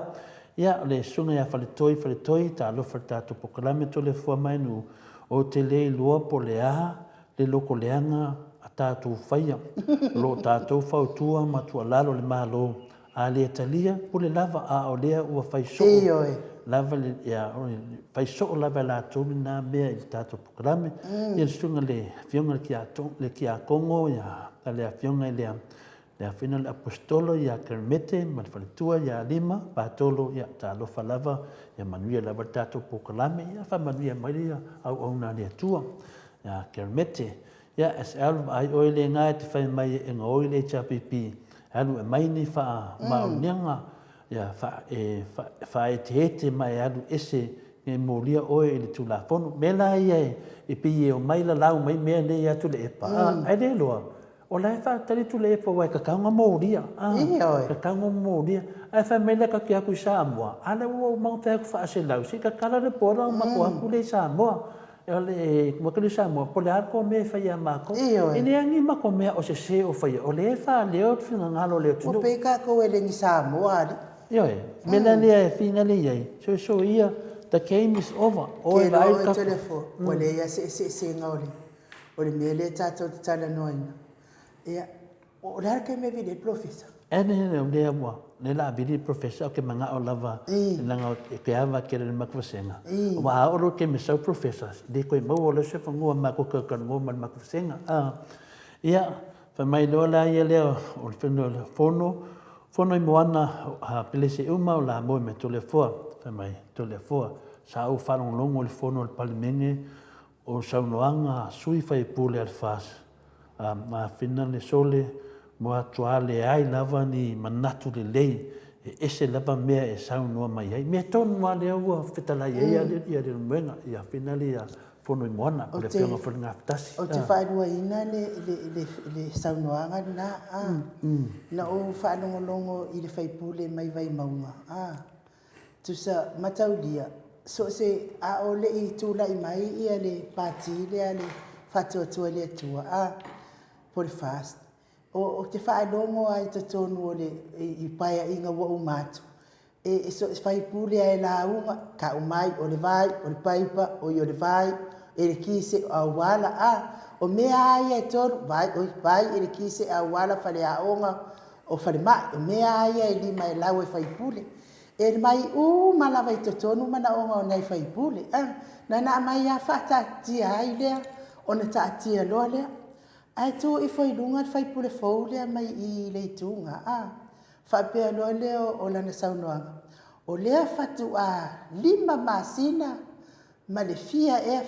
Ia, o le susuga ia Faletoi Faletoi, talofa i le tatou polokalame Toleafoa ma Ainuu, ou te le iloa po o le a le loko leaga a tatou faia. O lo o tatou fautua ma tuualalo i le Malo, a le talia, pule lava, a o lea ua fai soo lava le, ia, fai soo lava e latou lena mea i le tatou Kalame, ia le susuga le afioga i le Tiakono ia le afioga i le Afioga le Aposetolo ia Kermete ma le faletua ia Lima Patolo, ia talofa lava, ia manuia lava le tatou polokalame, ia faamanuia mai le auauna a le Atua ia Kermete. Ia SL, vaai oe lena e te fai mai e gaoi le HRPP, alu e aumai ni faamaoniaga Ia e faaeteete ma e alu ese e molia oe i le Tulafono. Mea la ia e pei e omai lalau mai mea nei ia Tuilaepa, a, ae le iloa, o la e faatali Tuilaepa aua e tatau ona molia, a, e tatau ona molia. Ae fai mai lea ta te atu i Samoa, a lea ua uma ona fai atu faaselau, se i tatala le border ona matou atu lea i Samoa. Ua tali Samoa, po o le a le tou mea e fai ia matou. Ioe. E leai ni matou mea o sese o faia, o lea e faaleo le finagalo o le atunuu. Ua pei tatou e le ni Samoa alii. Ioe. O le mea la lea e finagalo i ai, soisoia, the game is over. O e vaai le tatou. Ua leai lava se eseesega o le mea lea tatou te talanoaina. Ia, O le a le taimi e vili ai le polofesa? Ene o lea ua, lea la a vili le polofesa ou te manao lava leaga e te ava tele i le matou vasega. Aua a oo loa i le taimi e sau le polofesa, e le toe maua loa se fanua matou te talanoa ma le matou vasega. Ia, fai mai loa la ia lea o le fono, fono i Moana a Peleseuma o Lamoi ma Toleafoa. Fai mai Toleafoa, sa ou faalogologo i le fono a le Palemene o saunoaga a sui faipule a le FAST, a mafina le sole matua leai lava ni manatu lelei, e ese lava mea e saunoa mai ai. Mea tonu lava lea ua fetalai ai ia Leulumoega, ia Fina le ia Fonoimoana, po o le Afioga foi i le Gafatasi. Ou te faaluaina le saunoaga lena, na ou faalogologo i le sui usufono mai Vaimauga, Tusa mataulia, so o se, a o le i tulai mai ia le Pati lea a le Faatuatua i le Atua, a, po o le FAST, ou te faalogo lava i totonu o le, i paeaiga ua uma atu, e so o se faipule lava e lauga, tau mai o le vai, o le paipa, oi o le vai, elekise, o auala, a, o mea lava ia e tolu, vai, oi, vai, elekise, auala, faleaoga, o falemai, o mea lava ia e lima e lau e faipule. E mai uma lava i totonu manaoga o nai faipule. A, na ona aumai lava faataatitia ai lea, ona taatia loa lea. Ae tu ifo i luga le faipule fou lea mai i le ituga, a, faapea loa lea o lana saunoaga, o lea faatoa 5 masina ma le fia ea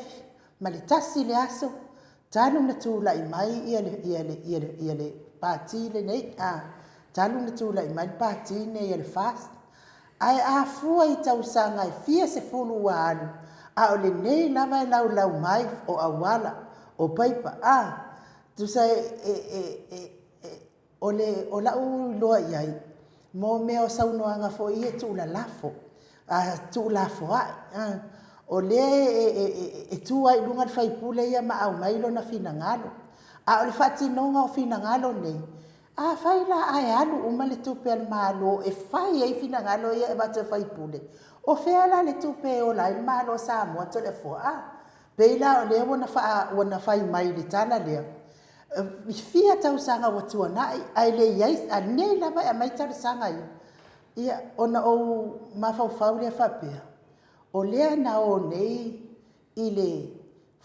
ma le tasi le aso talu na tulai mai ia le, ia le, ia le, ia le Pati lenei, a, talu na tulai mai le Pati lenei a le FAST. Ae a fua i tausaga e fia sefulu ua alu, a o lenei lava e laulau mai o auala, o paipa, a, tusa e, e, e, e, e, O le, o la'u iloa i ai, mo mea o saunoaga foi ia e tuulalafo, a, tuulafoa'i, a. O lea e, e, e, e tu ai i luga le faipule ia ma aumai lona finagalo. A o le faatinoga o finagalo nei, afai la ae alu uma le tupe a le Malo e fai ai finagalo ia e avatu e faipule, o fea la le tupe e ola ai le Malo o Samoa Toleafoa? A. Pei la o lea ua na faa, ua na fai mai i le tala lea, i fia tausaga ua tuanai ae le i ai, a nei lava e aumai talosaga ia. Ia, ona ou mafaufau lea faapea, o lea na o nei i le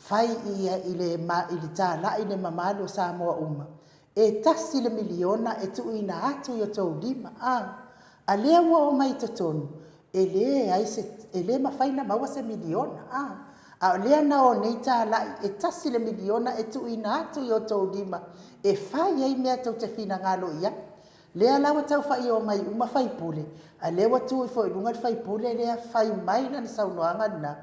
fai i i le i le talai le mamalu o Samoa uma, e tasi le miliona e tuuina atu i o tou lima, a, a lea ua omai i totonu, e leai se, e le mafai ona maua se miliona, a, a o lea na o nei talai e tasi le miliona e tuuina atu i o outou lima e fai ai mea tou te finagalo i ai. Lea la ua tau faia mai uma sui usufono, a o lea ua tu ifo i luga le sui usufono lea fai mai lana saunoaga lena,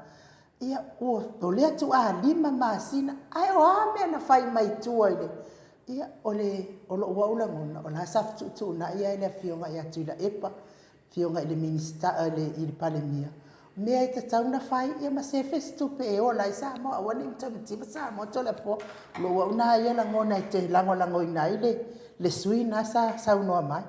ia, ua, o lea tuaalima masina, ae o a mea na fai mai tua i le… Ia, o le, o lou au lagona, o la sa fetuutuunai lava e le Afioga ia Tuilaepa, Afioga i le Minisita, i le Palemia, mea e tatau ona fai ia ma sefe se tupe e ola ai Samoa aua ne i matamativa Samoa Toleafoa. O lou au lena ia lagona ou te lagolagoina ai le sui usufono lena sa saunoa mai.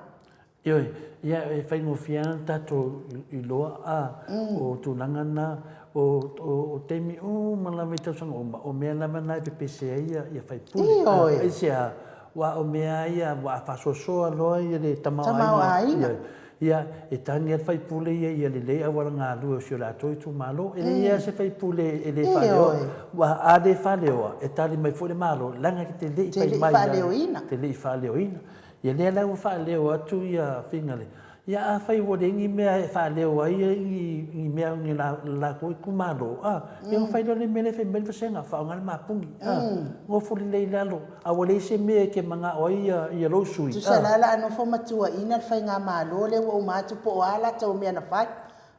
Ioe, ia e faigofie lava ona tatou iloa a, o tulaga na, o taimi uma lava i tausaga uma, o mea lava na e pepese ai sui usufono. Ioe. Aisea? Aua o mea lava ia ua faasoasoa loa le tamaoaiga. Ia, e tagi lava le sui usufono ia ia lelei auala galue o si o latou itumalo. E leai lava se sui usufono e le faaleoa. Aua a le faaleoa, e tali mai foi le Malo, leaga e te le i fai mai, te le i faaleoina. Ia lea la ua faaleo atu ia Finagale, ia afai ua leai ni mea e faaleo ai ni mea o le latou itumalo, a, ia ona fai loa lea o le mea lea e fai mai ai le vasega, faaaoga le mapuni, a, nofo lelei i lalo, a ua leai se mea e te manao ai ia lou sui usufono. Tusa la o le a nofo ma tuuaiina le faigamalo lea ua uma atu po o a latou mea na fai.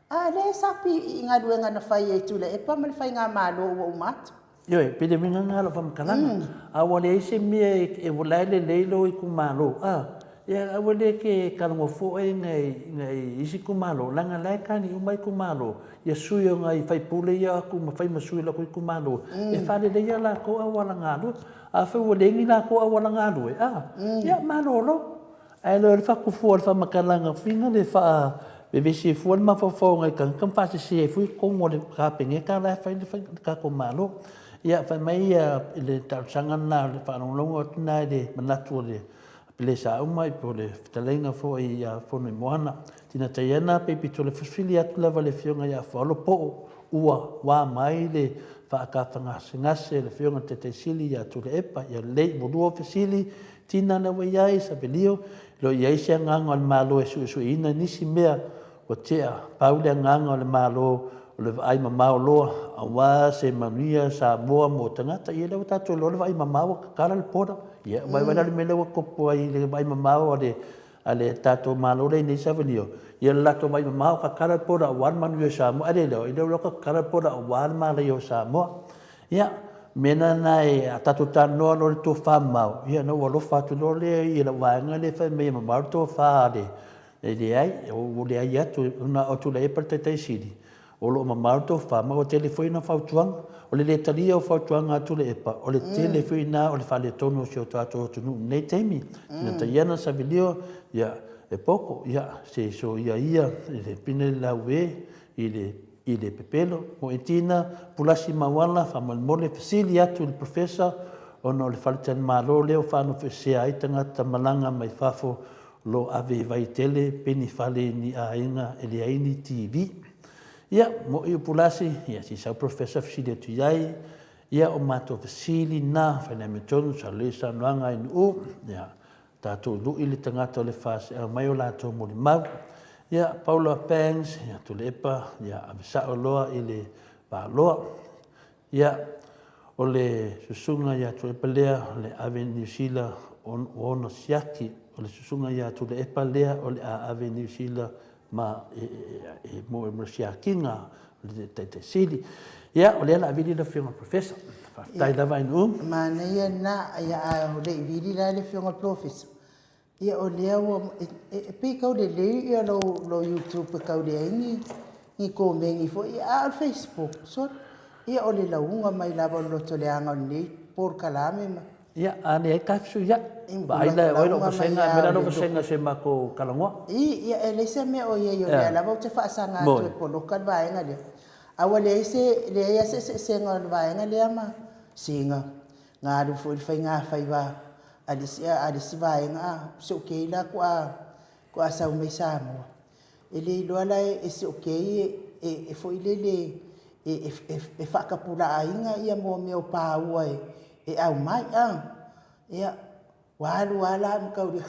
A lea e sapi i galuega na fai e Tuilaepa ma le faigamalo ua uma atu. Ioe, pei o le uiga lena o lau faamatalaga. A ua leai se mea e, o la e lelei lou itumalo, a, ia aua le te talanoa fua oe i nai isi itumalo, leaga o la e tagi uma itumalo, ia sui o nai faipule ia o atu ma fai ma sui o latou itumalo, e faaleleia latou auala galue. Afai ua leai ni latou auala galue, a, ia malolo. Ae le o le faatufua o le faamatalaga fina le faavevesi ai fua le mafaufau o nai tagata ma faasese ai fua i totonu o le Kapeneta la e fai le tatou Malo. Ia, fai mai le talosaga lena, o le faalogologo atu lena i le manatu o le Pelesauma po o le fetalaiga foi ia Fonoimoana. Tina Taiana pe pito le fesili atu lava i le Afioga ia Fuaalo po o ua ua mai le faatafagasegase a le Afioga i le Taitai Sili ia Tuilaepa. Ia lelei, ua lua fesili Tina lea ua i ai, Savelio, e le o i ai se agaga o le Malo e suesueina nisi mea ua tea. Pau le agaga o le Malo o le vaai mamao loa aua se manuia Samoa mo tagata. Ia lea ua tatou iloa le vaai mamao ua tatala le border. Ia vaivai la le mea lea ua topo ai i le vaai mamao a le a le tatou Malo lea i nei Savelio. Ia le latou vaai mamao tatala le border aua le manuia o Samoa. Ae le iloa, e le o iloa tatala le border aua le malaia o Samoa. Ia, mea na na e, a tatou talanoa loa i le tofa mamao, ia ona ou alofa atu loa lea i lau vaega lea e fai mai e mamao le tofa a le, e leai, ua leai atu, ona o Tuilaepa le Taitai Sili, o lo o mamao le tofa, ma ua tele foi ana fautuaga. O le lē talia o fautuaga a Tuilaepa, o le tele foi lena o le faaletonu o si o tatou atunuu i lenei taimi. Ina Taiana Savelio, ia, e poto, ia, se soia ia i le pine le laue i le i le pepelo. Moetina, Pulasi Mauala, faamolemole, fesili atu i le Professor ona o le faletalimalo lea ua faanofoesea ai tagata malaga mai fafo o lo o ave i Vaitele pe ni fale i ni aiga e leai ni TV. Ia, mo'i o Pulasi, ia se i sau Professor fesili atu i ai. Ia, o matou fesili na, fai le amiotonu, sa lelei saunoaga i Nu'u. Ia, Tatou lui le tagata o le faseau mai o latou molimau. Ia, Paula Bangs, ia, Tuilaepa, ia, ave sao loa i le Valoa. Ia, o le susuga ia Tuilaepa lea o le ave i Niu Sila o ona siaki. O le susuga ia Tuilaepa lea o le a ave i Niu Sila ma e mo le siakiga o le Taitai Sili. Ia, o lea o le a vili le Afioga i le Professor. Faafetai lava Ainuu. Manaia lena, ia a o le i vili la le Afioga i le Polofesa, ia o lea ua, e pei e tau lelei ia lou youtube e tau leai ni komeni foi, a o le facebook, sole, ia o le lauga mai lava o le lotoleaga o lenei polokalame ma Ia, a leai ta fesuiai. Vaai la e oe lou vasega, aumai la lou vasega se matou talanoa. I, ia, e leai se mea o i ai, o lea lava ou te faasaga atu e poloka le vaega lea. A ua leai se, leai lava se eseesega o le vaega lea ma sina na alu foi i le faigafaiva a le isi, a le isi vaega, a, si ou kei la faatoa sau mai Samoa. E le iloa la e si ou kei e foi lele. e, e, e faatapulaaina ia mo mea o paua e, e aumai a. Ia, ua alu lava la mataulia.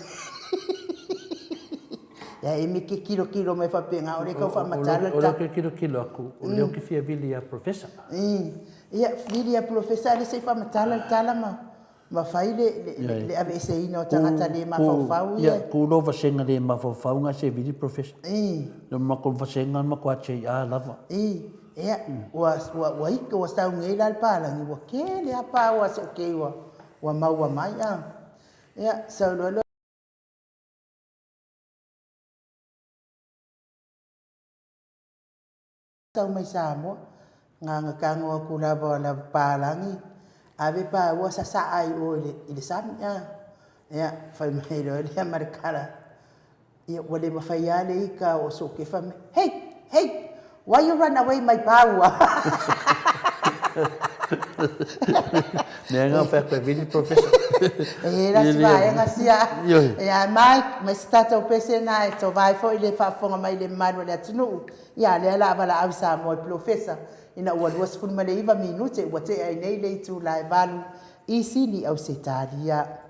Ia e me ke tilotilo mai faapena, o lea e tau faamatala le. O lea ou te tilotilo atu, o lea ou te fia vili ia Professor. Ia, vili ia Professor, a o lea se i faamatala le tala ma ma fai le, le, le aveeseina o tagata le mafaufau ia. Ia, tu lo vasega le mafaufau ga se vili Professor. Le matou vasega matua JR lava. Ia, ua, ua, ua ika, ua sau nei la le palagi, ua tele lava paua a si au kei ua, ua maua mai a. Ia, sau loa lea sau mai Samoa, na ona tago atu lava o lau palagi, ave paua sasaa i o i le sami a. Ia, fai mai loa lea ma le tala, ia ua le mafai lava le ita o Sokefa mai, hey, hey, why you run away my paua? Mea nga fai atu e vili Professor. E la si vaega sia. Ia Mike, mai se tatou pese na e tovae foi le faafofoga mai le mamalu o le atunuu. Ia lea la valaau i Samoa i Polofesa ina ua 29 minute ua tea ai nei le itula e 8 i Sini Ausetalia.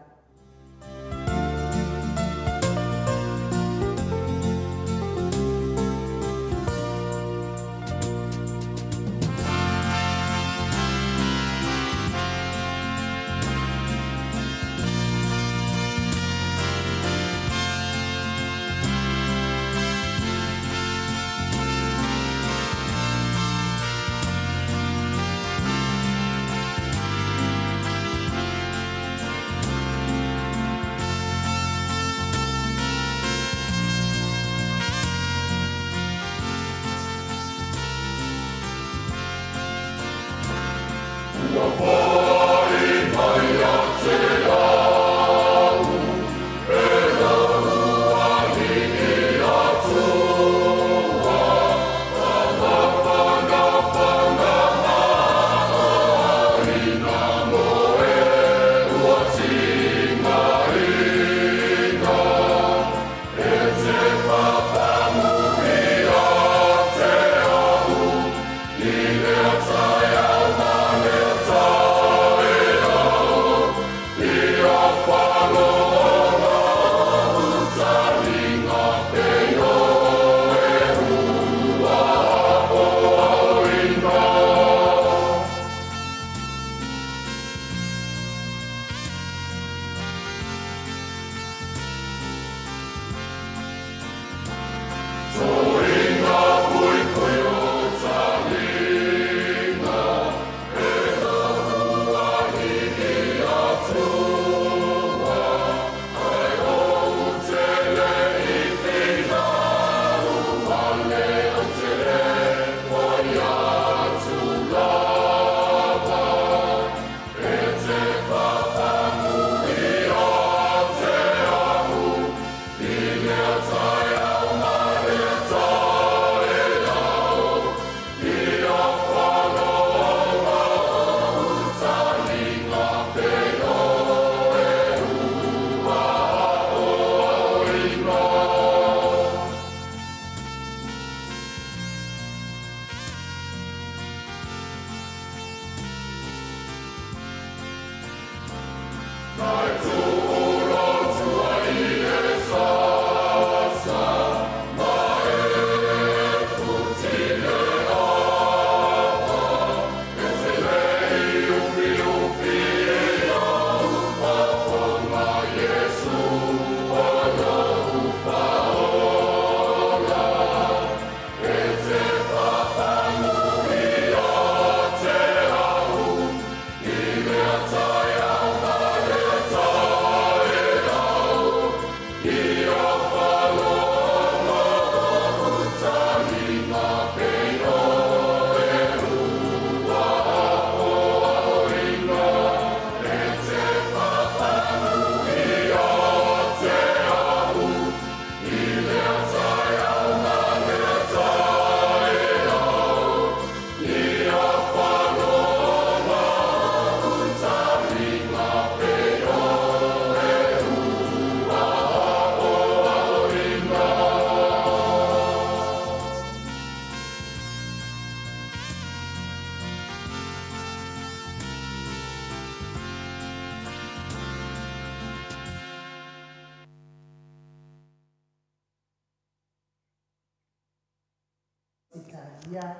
Paia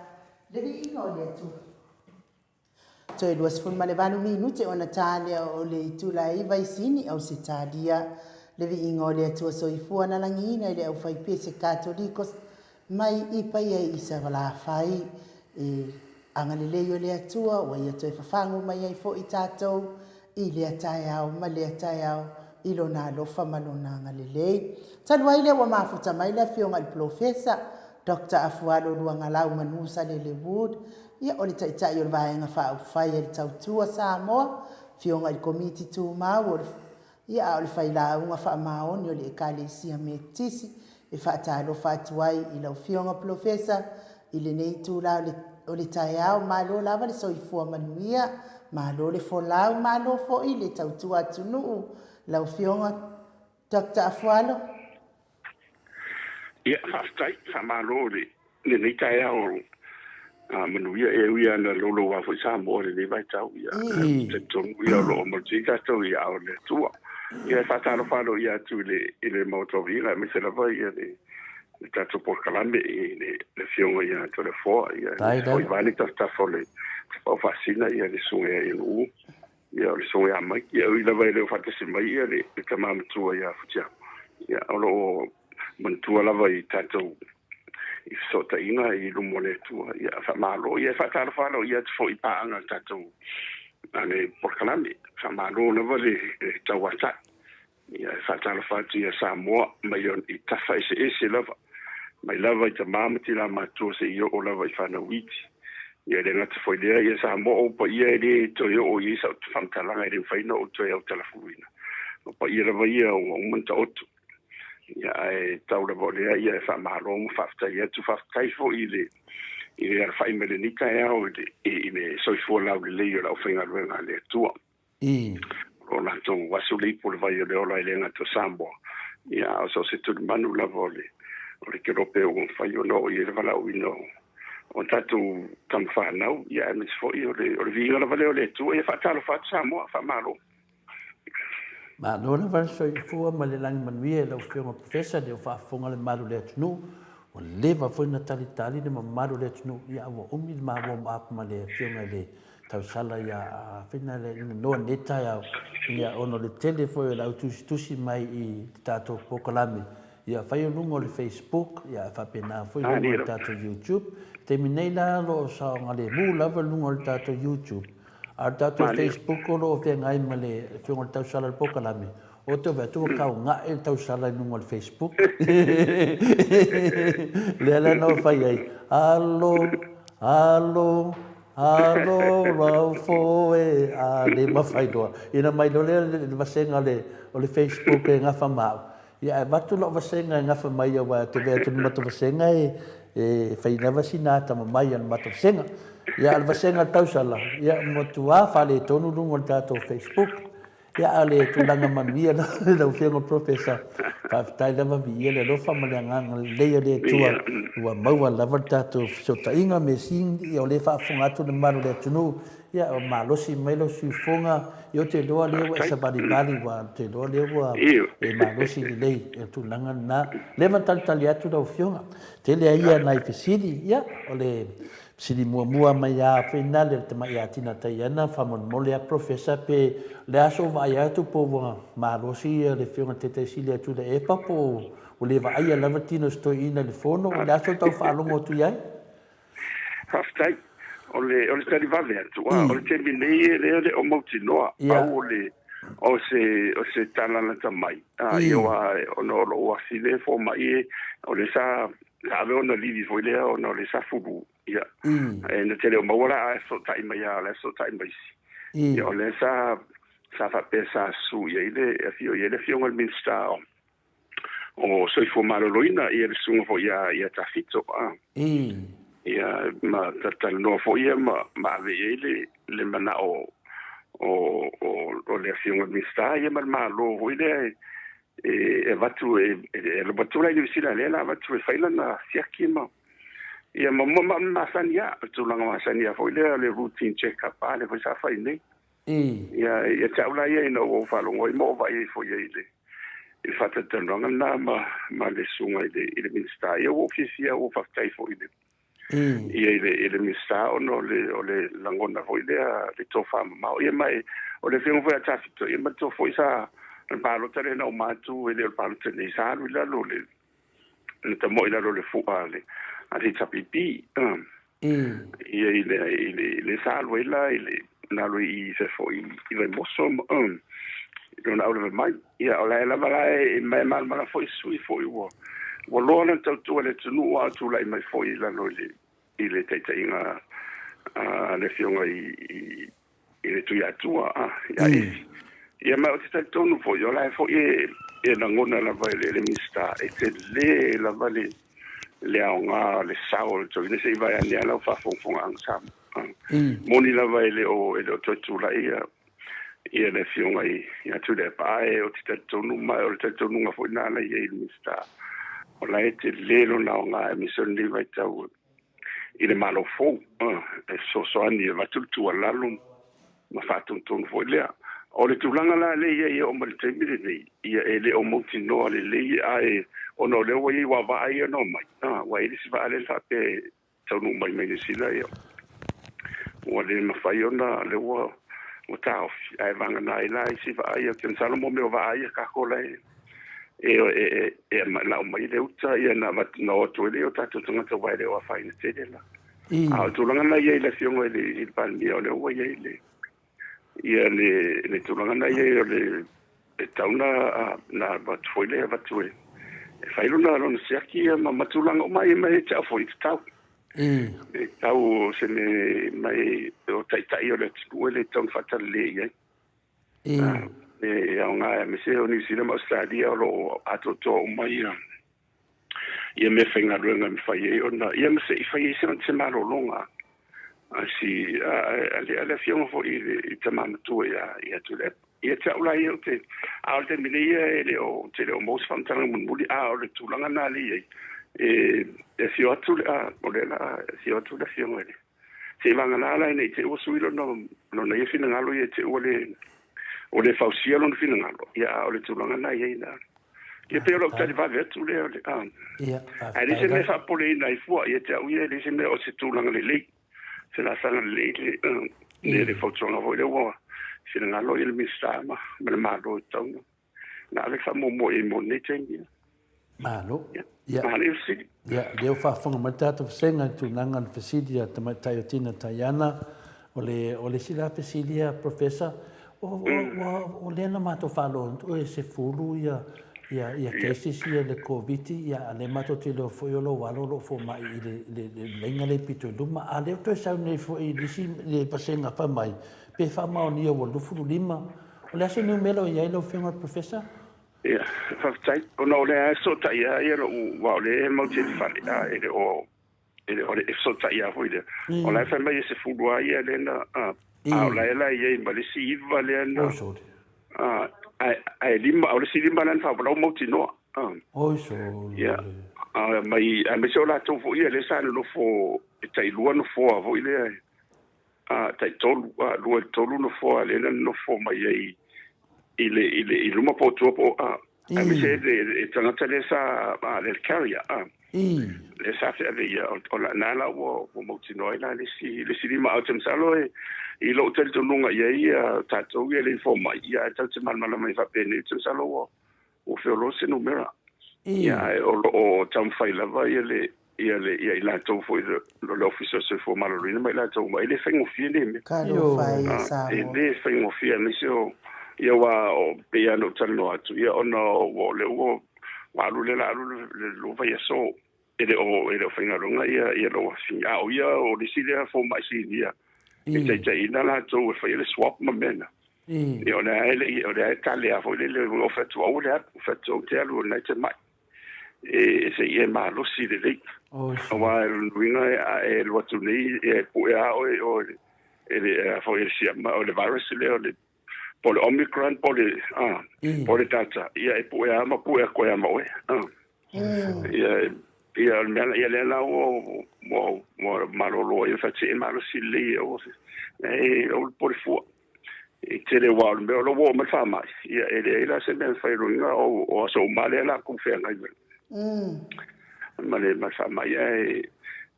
le viiga o le Atua. Toe 28 minute ona ta lea o le itula e 9 i Sini, Ausetalia. Le viiga o le Atua Soifua na lagiina i le aufaipese Katoliko mai i Paia i Savalafai. E agalelei o le Atua ua Ia toe fafagu mai ai foi tatou i lea taeao ma lea taeao i Lona alofa ma Lona agalelei. Talu ai lea ua mafuta mai le Afioga i le Polofesa Doctor Afualo Luagalau Manu Salele Wood, ia o le Taitai o le Vaega Faaupufai a le Tautua Samoa, Afioga i le Komiti Tumau o le ia a o le failauga faamaoni o le Ekalesia Metotisi e faatalofa atu ai i lau Afioga Polofesa i lenei itula o le taeao. Malo lava le soifua manuia, malo le folau, malo foi le tautua atunuu lau Afioga Doctor Afualo. Ia, faafetai, faamalo i lenei taeao manuia. E ui lava ina louloua foi Samoa i lenei vaitau, ia, ae talitonu ia o lo o malutia tatou i aao o le Atua. Ia, e faatalofa aloaia atu i le i le Maota o Viiga, aemaise lava ia le le tatou polokalame i le Afioga ia Toleafoa, ia, aemaise foi vaeane tafatafa o le Tapaau Faasina, ia le Susuga ia Ian Uu, ia o le Susuga ia Mike, ia e ui lava e le o faatasi mai ia le tama matua ia Futiago, ia o lo o manatua lava i tatou i fesootaiga i luma o le Atua, ia faamalo, ia e faatalofa aloaia atu foi i paaga a le tatou a le polokalame, faamalo lava le tauatai. Ia e faatalofa atu ia Samoa mai i tafa eseese lava, mai lava i tama ma tina matutua seia oo lava i fanau iti. Ia e le gata foi i lea, ia Samoa o ou paia e le toe oo i ai sau faamatalaga e le mafai ona ou toe autalafuluina. O paia lava ia ua uma ona taoto. Ia ae tau lava o lea ia e faamalo ma faafetai atu, faafetai foi i le i le alafai mai lenei taeao i le i le soifua laulelei o le aufaigaluega a le Atua. O lo latou aso le ipu o le vai o le ola e le gata o Samoa, ia a o so o se tulimanu lava o le o le kelope ua mafai ona oo i ai le valaauina o o tatou tama fanau, ia aemaise foi o le o le viiga lava lea o le Atua. Ia faatalofa atu Samoa, faamalo. Malo lava le soifua ma le lagi manuia i lau Afioga Professor, lea ua faafofoga le mamalu o le atunuu, ua leva foi ona talitali le mamalu o le atunuu, ia a ua umi le ma warm up ma le Afioga i le Tausala ia Fina le noa i lenei taeao, ia ona o le tele foi o le au tusitusi mai i le tatou polokalame, ia fai o luga o le Facebook, ia faapena foi luga o le tatou YouTube. I taimi nei la o lo o saogalemu lava luga o le tatou YouTube, a o le tatou Facebook o lo o feagai ma le Afioga i le Tausala i le polokalame, o te vaai atu ua taugae le tausala i luga o le Facebook. Lea la na ou fai ai, alo, alo, Alo laufo e, a le mafai loa. Ina mai loa lea le vasega o le Facebook e gafa ma au. Ia ae avatu lau vasega e gafa mai aua e te vea atu le matou vasega e fai lava sina atamamai a le matou vasega. Ia a o le vasega a le tausala, ia matua faaletonu luga o le tatou Facebook. Ia, a o le tulaga manuia lau Afioga Professor, faafetai lava viia le alofa ma le agaga lelei o le Atua ua maua lava le tatou fesootaiga, mea sili o lea e faafofoga atu le mamalu o le atunuu, ia ua malosi mai lau siufofoga, ia ou te iloa lea ua e savalivali, ua ou te iloa lea ua e malosi lelei i le tulaga lena. Leva ona talitali atu lau Afioga, tele ai ia nai fesili, ia o le Sili muamua mai a Finale le tamai ia Tina Taiana, faamolemole a Professor pe le aso o vaai atu po ua malosi le afioga i le Taitai Sili atu i le epa po ua le vaaia lava tino o se toeaina i le fono, o le aso tau faalogo atu i ai? Faafetai. O le o le tali vave atu, a o le taimi nei e le o mautinoa, pau o le o se o se tala lata mai, a ia aua ona o lou afine fomai o le sa Sa ave ona livi foi lea ona o le sa fulu, ia. E na te le o maua la a fesootai mai lava, o la e fesootai ma isi. Ia o lea sa, sa faapea sa susu i ai le afio i ai le afioga i le Minisita o, o Soifua Maloloina, ia le susuga foi ia, ia Tafito, a. Ia, ma talatalanoa foi ia ma, ma ave i ai le, le manao o, o, o le afioga i le Minisita, ia ma le Malo foi lea e, e avatu e alu atu la i Niu Sila lea la avatu e fai lana siaki ma ia ma ma masani a tulaga masani a foi lea le routine check up a le foi sa fai nei ia ia te au la ia ina ua ou faalogo ai ma ou vaai ai foi i le i le faatalatalanoaga lena ma ma le susuga i le i le Minisita ia ua ou fiafia ua faafetai foi i le Ia i le i le Minisita ona o le o le lagona foi lea le tofamamao. Ia ma e o le Afioga foi ia Tafito, ia manatua foi sa o le palota lea na uma atu e le o le palota nei sa alu i lalo o le na tamoe i lalo o le fua a le a le HRPP. Ia i le i le le sa alu ai la i le na alu i se foi i Vaimoso ma i lona auleve mai. Ia o la e lava la e malamalama foi sui foi ua ua loa lana tautua i le atunuu a o tulai mai foi i lalo i le i le taitaiga a le Afioga i i i le Tuiatua a ia Efi. Ia ma ou te talitonu foi o la e foi e e lagona lava e le Minisita e tele lava le le aoga o le sao o le toeaina se i vae ane lava lau faafogafogaaga Samoa. Moni lava e le o e le o toe tulai ia ia le Afioga ia Tuilaepa, ae ou te talitonu ma o le talitonuga foi lena na i ai i le Minisita, o la e tele lona aoga aemaise o lenei vaitau i le Malo fou e fesoasoani e avatu le tuualalo ma faatonutonu foi lea. O le tulaga la lea e i ai e oo mai i le taimi lenei, ia e le o mautinoa lelei ae ona o lea ua i ai aua o vaa ia na omai, ua i ai le isi vaa lea na faapea e taunuu mai mai Niu Sila, ia ua le mafai ona lea ua ua taofi, ae vagana ai la isi vaa ia. Ou te masalo mo mea o vaa ia kako la e e e e lau mai le uta ia na avatu na o atu ai lea o tatou tagata aua e le o afaina tele la. A o le tulaga na i ai le Afioga i le i le Palemia, o lea ua i ai le ia le le tulaga na i ai o le e tatau na na avatu foi lea avatu e e fai lona lona siaki ia ma ma tulaga uma ia ma e te au foi tatau. E tatau se me mai o taitai o le atunuu e le tatau ona faatalale i ai. E aoga aemaise o Niu Sila ma Ausetalia o lo o atoatoa uma ia ia mea faigaluega e mafai ai ona ia ma se i fai ai se malologa a si a le afioga foi i le tama matua ia Tuilaepa. Ia te au la ia ou te a o le taimi nei ia e le o te le o maua se faamatalaga mulimuli a o le tulaga lena lea e i ai e afio atu le a o lea la e afio atu le afioga i le Seivagana la ina i te ua sui lona, lona ia finagalo ia te ua le, ua le fausia lona finagalo, ia a o le tulaga na i ai na. Ia pei o lou tali vave atu lea o le, a. Ia, Ae leai se mea e faapopoleina ai fua, ia te au ia e leai se mea o se tulaga lelei, se laasaga lelei le, le, le fautuaga foi lea ua finagalo ia le Minisita ma, ma le Malo e tatau ona na ave le faamuamua i ai mo lenei taimi. Malo. Ia. Malo le fesili. Ia, lea ua faafofoga mai le tatou vasega i le tulaga o le fesili a le tamaitai o Tina Taiana. O le, o le isi la fesili a Professor, o, o, o, o lea na matou faalogo atu e 10 ia, ia, ia cases ia le Koviti, ia, a lea matou te iloa foi o lou alo o lo o fomai i le, le, le laina lea pito i luma. A lea ua toe sau nei foi i le isi le vasega fai mai, pe faamaonia ua 25. O le a se numera o i ai lau Afioga i le Professor? Ia, faafetai. Ona o lea e fesootai lava ia lou, aua o lea e maoti ai le fale, a e le o, e le o le, e fesootai lava foi lea. O la e fai mai e 10 lava ia lea na, a, a o la e la e i ai ma le isi 9 lea na, Oi sole. a, ae, ae 5, o le isi 5 lea na faafolau mautinoa. A. Oi sole. Ia, a, mai, aemaise o latou foi ia lea sa nonofo e tailua nofoa foi lea, a, taitolu, a, lua i le tolu nofoa lea na nonofo mai ai i le, i le, i luma po o tua po o, a, aemaise le, le tagata lea sa, a, le carrier, a, lea sa feave ia, o, o la, na la ua, ua mautinoa ai la le isi, le isi lima. Ae ou te masalo e, i lou talitonuga i ai ia tatou ia le fomai, ia ae tatou te malamalama ai faapenei, ou te masalo ua, ua feoloolo se numera. Ia, ae o lo o taumafai lava ia le, ia le, ia i latou foi le, le Ofisa o le Soifua Maloloina ma i latou uma. E le faigofie lenei mea. Talofa e ia E Samoa. le faigofie aemaise o, ia aua o, pei lava ona ou talanoa atu, ia ona o lea ua, ua alu lea o le a alu le, le lua vaiaso e le o, e le o faigaluega ia, ia lou afafine. A o ia o le isi lea fomai sinia e taitaiina latou e faia le swab ma mea na. Ia o lea e le i, o lea e tale lava foi lele, o fai atu aua le alu, fai atu ou te alu o lena e te mai. E se i e malosi lelei. Aua o lona uiga a e alu atu nei e pue lava oe o le, e le, a foi e le siama, o le virus lea o le, po o le Omicron po o le, a, po o le Delta, ia e pue lava ma pue atu ai lava ma oe. A. Ia, ia o le mea, ia lea la ua, ua, ua malolo ai, fai atu se i e malosi lelei, aua, e, aua le popole fua. E tele aua o le mea o lo o ua oo mai le faamai, ia e leai la se mea e mafai ai lona uiga o aso uma lea la kou feagai ma le ma le faamai ae.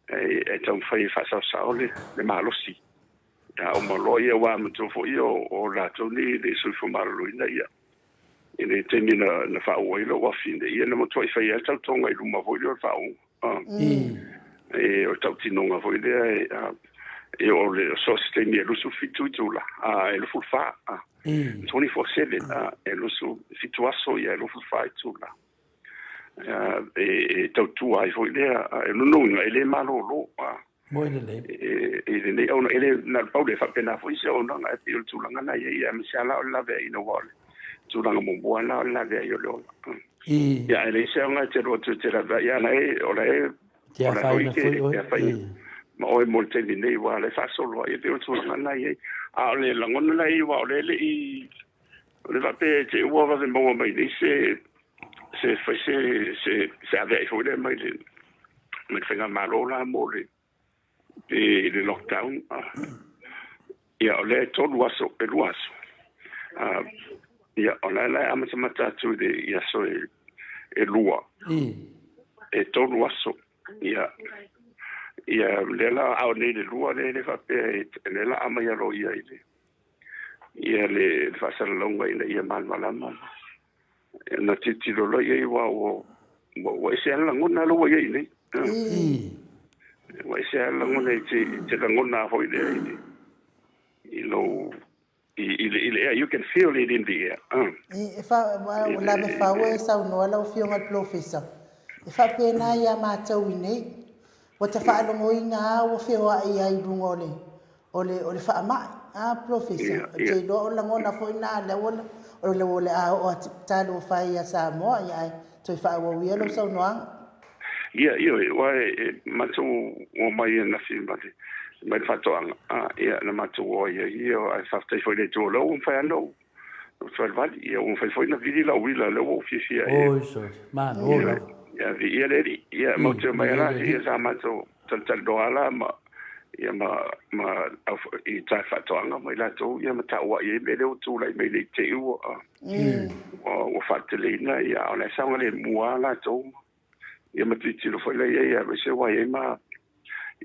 E taumafai e faasaosao le malosi. A uma loa ia, aua manatua foi o latou nei e le soifua maloloina ia. I le taimi na faauu ai lou afine, ia na matuai fai lava le tautoga i luma foi lea o le faauuga. O le tautinoga foi lea e o le so o se taimi e 27 itula, e 24, 24/7, e 27 aso ia e 24 itula. E tautua ai foi lea, e lona uiga e le malolo. Moi lelei. I lenei auaunaga, e le na o le pau lea, e faapena foi isi auaunaga, e pei o le tulaga lena e i ai, aemaise lava la o le laveaiina, aua o le tulaga muamua lena o le laveai o le ola. Ia, ae leai se aoga e te alu atu e te laveai, a o la e Te afaina foi oe. Ma oe mo le taimi nei, aua o la e faasolo ai, e pei o le tulaga lena e i ai. A o le lagona la e i ai, aua o lea e le i, o le faapea e te i ua vave maua mai nei se se fai se aveai foi lea mai le faigamalo la mo le le lockdown. Ia, o lea e 3 aso, e 2 aso. Ia, o la e amatamata atu i le aso e 2. E 3 aso. Ia, ia lea la ao nei le 2 lea le faapea e lea la aumai aloaia i le ia le faasalalauga ina ia malamalama. Na tilotilo loa i ai aua ua ese lava le lagona lea ua i ai nei. Ua ese lava le lagona i te lagona foi lea i lou i le air, you can feel it in the air. E fa lave fau e saunoa lau Afioga i le Polofesa, e faapena ia matou i nei. Ua ta faalogoina lava ua feoai ai i luga o le O le, o le faamai, a Polofesa, ou te iloa o lagona foi na lea ua, o le a oo atu talofa ai ia Samoa, ia ae toe faaauau ia lau saunoaga. Ia, ioe, aua e matou omai ananafi ma le, mai le faatoaga, a, ia, na matou o ai ai, ia, ae faafetai foi i le Atua o lea ua mafai lava ona ou faivali, ia, ua mafai foi ona vili lau uila, lea ua ou fiafia ai. Oi, sole, malo lava. Ia, viia le Alii, ia, matou te omai lava la, ia, sa matou Talatalanoa la ma ia ma ma i ta faatoaga ma i latou ia ma tauai ai mea lea ua tulai mai nei te i ua ua faateleina ia a o la e saogalemu lava latou ia ma tilotilo foi la i ai aemaise ua i ai ma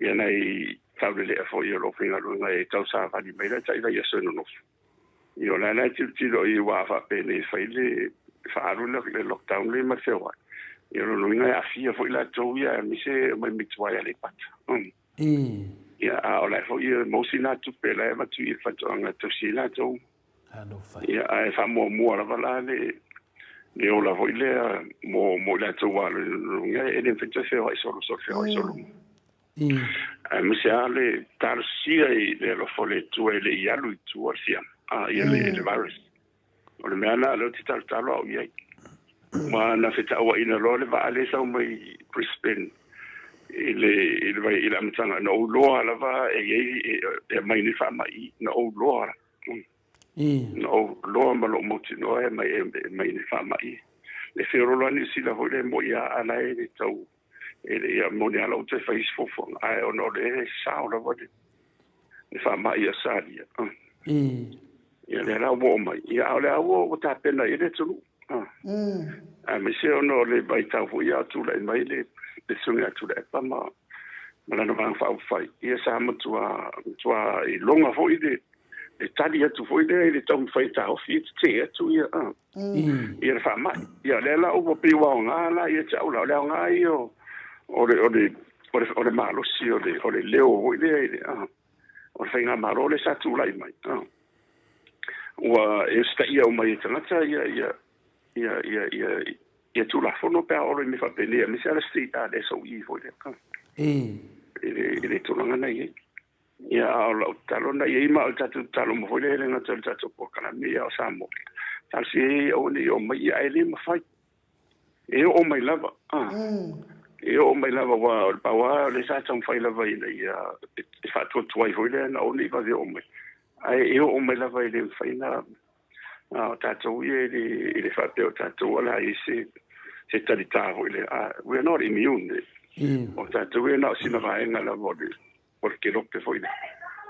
ia nai taulelea foi o lo o faigaluega e tausavali mai la tai vaiaso e nonofo. Ia o la la e tilotilo i aua a faapea nei e fai le faaalu le lockdown lea ma le feoai, ia o lona uiga e aafia foi latou ia aemaise mai mai tua i Aleipata. Ia a o la foi e maua sina tupe la e avatu i le faatoaga e tausi ai latou. Ia ae faamuamua lava la le ola foi lea mo i latou aua o lona uiga e le mafai ona toe feoai solo solo feoai solo. Aemaise lava le talosia i le alofa o le Atua e le i alu i tua le siama, ia le virus. O le mea lena o lea ou te talotalo au i ai. Ma na fetauaiina loa le vaa lea e sau mai Brisbane i le, i le, i le amataga, na ou iloa lava e i ai, e aumai nei faamai, na ou iloa. Na ou iloa ma lou mautinoa e aumai nei faamai. E feololo lava Niu Sila foi lea e moi lava, a la e le tau E le i moni lava lou toe fai isi fuafuaga, ae ona o le sao lava le faamai i Ausetalia. Ia lea la ua oo mai, ia a o lea ua tapena i ai le atunuu. Aemaise ona o le vaitau foi a o tulai mai le Susuga ia Tuilaepa ma lana Vaega Faaupufai, ia sa matua iloga foi le tali atu foi lea i le taumafai e taofi e tetee atu ia ia le faamai. Ia o lea la ua pei ua aoga la ia te au la, o le aoga ia o le o le o le malosi o le o le leo foi lea i le o le faigamalo lea sa tulai mai. Ua e usitaia uma e tagata ia ia ia ia ia ia Tulafono pe a oo loa i mea faapenei, aemaise lava le state a le SOE foi lea. I le tulaga na i ai. Ia, a o lau tatalo na i ai, ma o le tatou tatalo uma foi lea, e le gata i le tatou polokalame, ia o Samoa. Talosia ia aua ne i oo mai, ia ae le mafai. E oo mai lava. E oo mai lava, aua o le pau lava o lea sa taumafai lava ina ia e faatuatuai foi lea, na aua ne i vave oo mai. Ae e oo mai lava e le mafai ona o tatou ia e le faapea o tatou o le a i ai se talita foi lea. We are not immune. O tatou ia na o sina vaega lava o le o le kelope foi lea.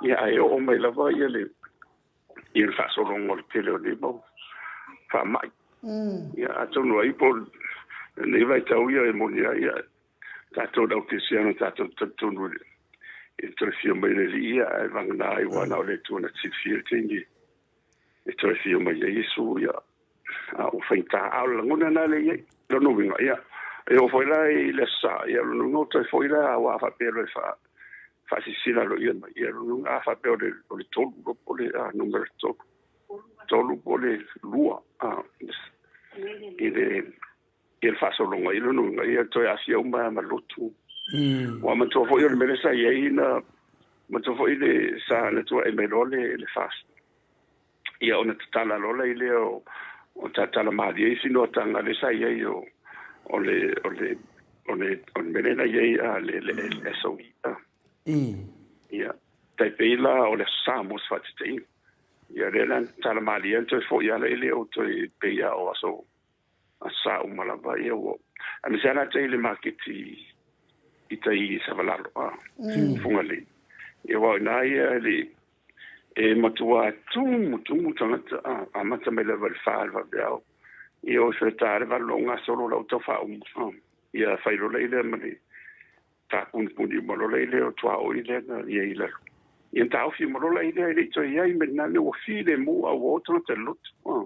Ia, ae oo mai lava ia le ia le faasologa o le tele o nei mau faamai. Ia, atonu ai po o lenei vaitau ia e moni ai, ia, Tatou le au kerisiano tatou te talitonu i le toe afio mai o le Alii, ia, ae vagana ai ua na o le Atua na te silafia le taimi e toe afio mai ai Iesu, ia, a ua faigata. A o le lagona lena lea e i ai. Lona uiga, ia, e oo foi la i le Aso Sa, ia, lona uiga ua toe foi la, aua a faapea loa e faasilasila aloaia mai, ia, lona uiga a faapea o le 3 loa po o le numera 3, 3 po o le 2, i le ia le faasologa i lona uiga ia toe aafia uma ai ma lotu. Ua manatua foi o le mea lea sa i ai na manatua foi le sa na tuuai mai loa le le FAST. Ia ona tatala loa la i lea o o tatala malie isi noataga lea sa i ai o o le o le o le o le mea lea na i ai a le le SOE. Ia tai pei la o le Aso Sa mo se faataitaiga. Ia lea la na tatala malie na toe foi lava la i lea o toe pei lava o aso sa uma lava ia ua aemaise lava la tai i le maketi i tai i Savalalo a Fugalei ia aua o ina ia le e matua tumu tumu tagata a amata mai lava i le fa i le vaveao ia o feta le valo o gasolo lau tau faauma a ia fai lola i lea ma le taapunipuni uma lola i lea o tuaoi lea na i ai i lalo. Ia na taofi uma lola i lea e le i toe i ai me lena mea ua filemu a ua o tagata i le lotu. Ah.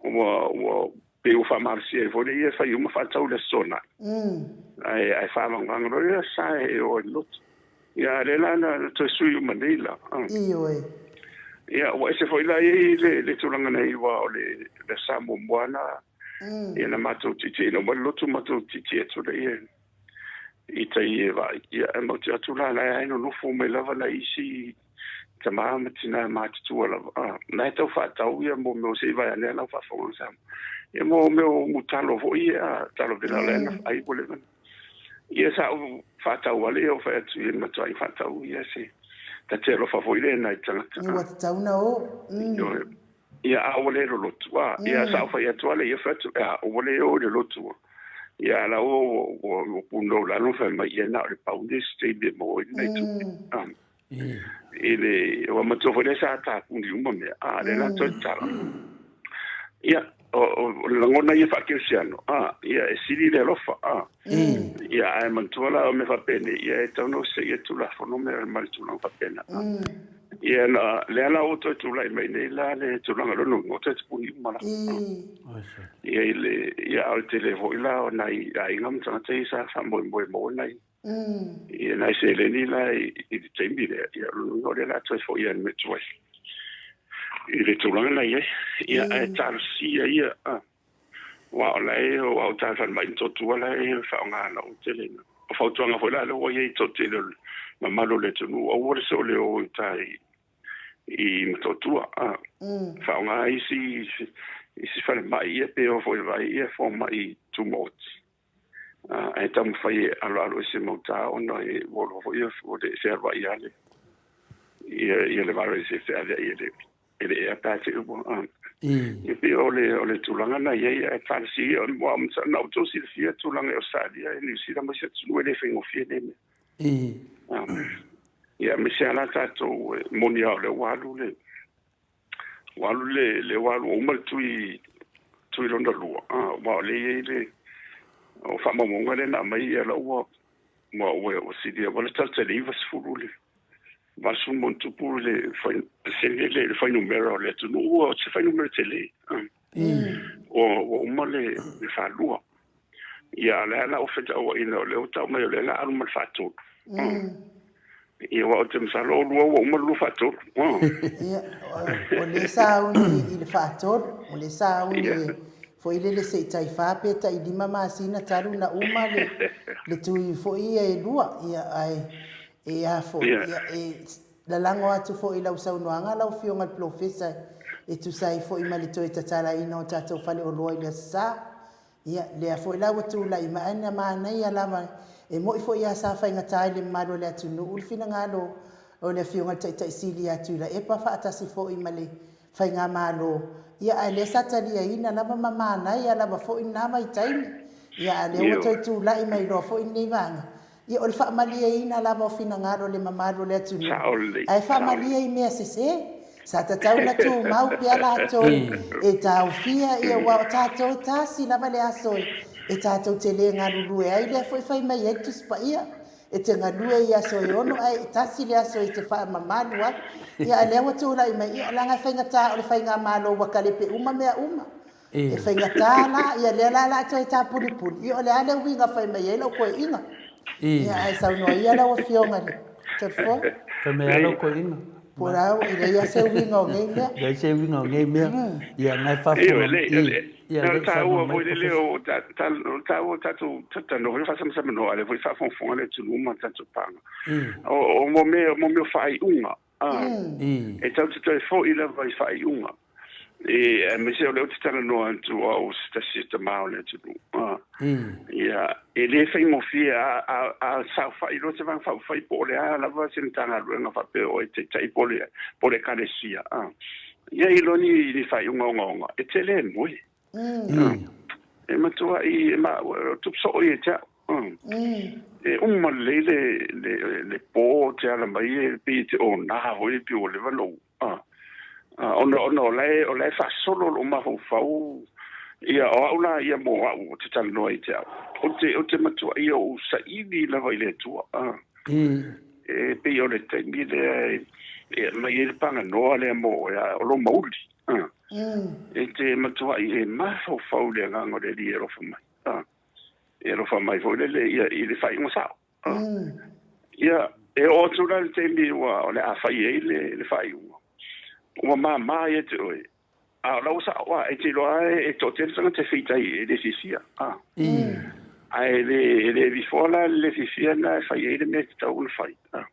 Ua, ua, pei ua faamalosia ai foi lea ia fai uma faatau i le Aso Toonai. Ae, ae faavagavaga loa le Aso Sa e o ai i le lotu. Ia a lea la na toe sui uma nei la. Ah. Ioe. Ia ua ese foi la i le, le tulaga nei aua o le, le Aso Sa muamua na, ia na matou tietie uma le lotu matou tietie atu lea i tai e vaai. Ia, e matou te atu la, la e nonofo mai lava nai isi tama ma tina matutua lava. Ah, na e tau faatau ia mo mea o se i vae ane a lau faafofoga Samoa. Ia mo mea o mutalo foi ia, talo vela lea na ai ua leva. Ia sa ou faatau ale ia o fai atu ia matuai faatau ia se ta te alofa foi lea nai tagata. Ia ua tatau na o. Ia, a ua le lolotu, a, ia, sa ou fai atu lava lea, ia fai atu, a, ua le o i le lotu, a. Ia, a la ua, ua, ua, ua punou i lalo ma fai mai, ia, na o le pau lenei o se taimi e maua ai nai tupe, a. I le, ua manatua foi lea sa tapuni uma mea, a, lea la toe tatala. Ia, o, o, o le lagona ia faakerisiano, a, ia, e sili le alofa, a. Ia, ae manatua la o mea faapenei, ia, e tatau ona onosai e Tulafono mea ma le tulaga faapena, a. Ia, na, lea la ua toe tulai mai nei la le tulaga lona uiga, ua toe tapuni uma la. Ia, i le, ia, a o le tele foi la o nai aiga ma tagata ia sa faamoemoe maua nai, ia, nai seleni la i, i le taimi lea, ia, o lona uiga o lea o le a toe foi lava i le mea tuai i le tulaga na i ai. Ia, ae talosia ia, a. Aua o la e o au tala falemai ma totua la e faaaoga lau tele na. O fautuaga foi la lea ua i ai toatele o le mamalu o le atunuu, aua le soo le o i uta i Motootua. Faaaoga isi isi falemai ia pe o foi e vaai ia fomai tumaoti. Ae taumafai e aloalo ese ma uta ona e ua iloa foi ua le fealuai lava le ia le virus e feaveai e le e le ea pe a te i ua E pei o le o le tulaga na i ai ae talosia ia aua na outou silafia tulaga i Ausetalia i Niu Sila ma isi atunuu e le faigofie nei mea. Ia aemaise lava la tatou e moni lava o lea ua alu le ua alu le lea ua alu ua uma le tui tui lona lua aua o lea e i ai le o faamaumauga lea na aumai ia la ua ua ua silia ua latalata i le 90 le 80+ le pasene le fuainumera o le atunuu, ua se fuainumera tele. Ua ua uma le le faalua. Ia a o le a la ua fetauaiina o lea ua tau mai o lea la alu ma le faatolu. Ia aua ou te masalo o lua ua uma le lua faatolu. Ia, o lea sa uni i le faatolu, o lea sa uni foi lele se i tai fa pe tai lima masina talu na uma le le tui foi ia e lua. Ia ae E a foi, ia, e lalago atu foi i lau saunoaga lau Afioga i le Polofesa e tusa ai foi ma le toe tatalaina o tatou faleoloa i le Aso Sa. Ia, lea foi la ua tulai mai, ae na manaia lava, e moni foi lava sa faigata i le mamalu o le atunuu le finagalo o le Afioga i le Taitai Sili ia Tuilaepa faatasi foi ma le Faigamalo, ia ae lea sa taliaina lava ma manaia lava foi lena vaitaimi. Ia ae lea ua toe tulai mai loa foi lenei vaega, Ia, o le faamalieina lava o finagalo o le mamalu o le atunuu, ae faamalie i mea sese. Sa tatau ona tumau pea latou e taofia, ia, aua o tatou e tasi lava le aso e E tatou te le galulue ai, lea foi fai mai ai le Tusi Paia, e te galue i aso e ono ae tasi le aso e te faamamalu ai. Ia a lea ua tulai mai, ia leaga e faigata o le faigamalo ua kalepe uma mea uma. E faigata la, ia lea la o le a toe tapunipuni, ia o le a le uiga fai mai ai lau toeaina. Ia ae saunoa ia lau Afioga i le Toleafoa. Fai mai lava lau toeaina. Po o le a, e leai lava se uiga o nei mea. Leai se uiga o nei mea. Ia na e faafofoga. Ia, o le taua foi lele o le taua o tatou talanoa foi faasamasamanoa, a o lea foi e faafogafoga le atunuu ma tatou paga. O mea o faaiuga, e tatou te toe foi lava i faaiuga. E, aemaise o lea ou te talanoa atu o au o se tasi o tama o le atunuu. Ia, e le faigofie a, a, a saofai loa se Vaega Faaupufai po o le a lava se Matagaluega faapea o e taitai po o le, po o le Ekalesia, ia i loa ni, ni faaiuga ogaoga, e te le moe. E matuai, e ma, tupu soo ia te au. E uma lelei le, le, le po te ala mai e pei e te ōnā foi e pei ua leva ona ou Ona, ona o la e, o la e faasolo lou mafaufau, ia, o au la ia mo au, ou te talanoa ia te au. Ou te, ou te matuai ou saili lava i le Atua. E pei o le taimi lea e, e aumai ai le paganoa lea mo oe, a o lou mauli. E te matuai e mafaufau i le agaga o le Alii e alofa mai. E alofa mai foi lele ia i le faaiuga sao. Ia, e oo atu la i le taimi ua o le a fai ai le, le faaiuga, ua māmā ia te oe, a o la ua sao, a e te iloa lava e toatele tagata e feitai e le fiafia, a. Ae le, e le avifoa la le le fiafia lena e fai ai le mea e tatau ona fai, a.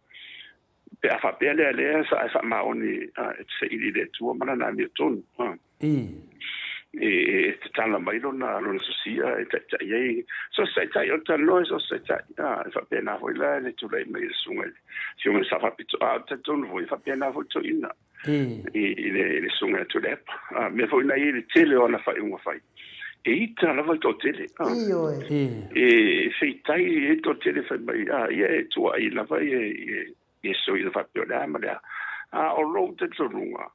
Pe a faapea lea lea sa e faamaoni e te saili i le Atua ma lana amiotonu, e tatala mai lona lona sosia e taitai ai. So se taitai o le talanoa so se taitai, e faapena foi la le tulai mai le susuga i le Afioga i le Sao Faapito, a o le talitonu foi e faapena foi le toeaina i le susuga ia Tuilaepa. A mea foi na i ai le tele o ana faaiuga fai, e ita lava le toatele, e feitai ai le toatele fai mai, a ia e tuuai lava Iesu ina faapea o le a ma le a. A o lou talitonuga,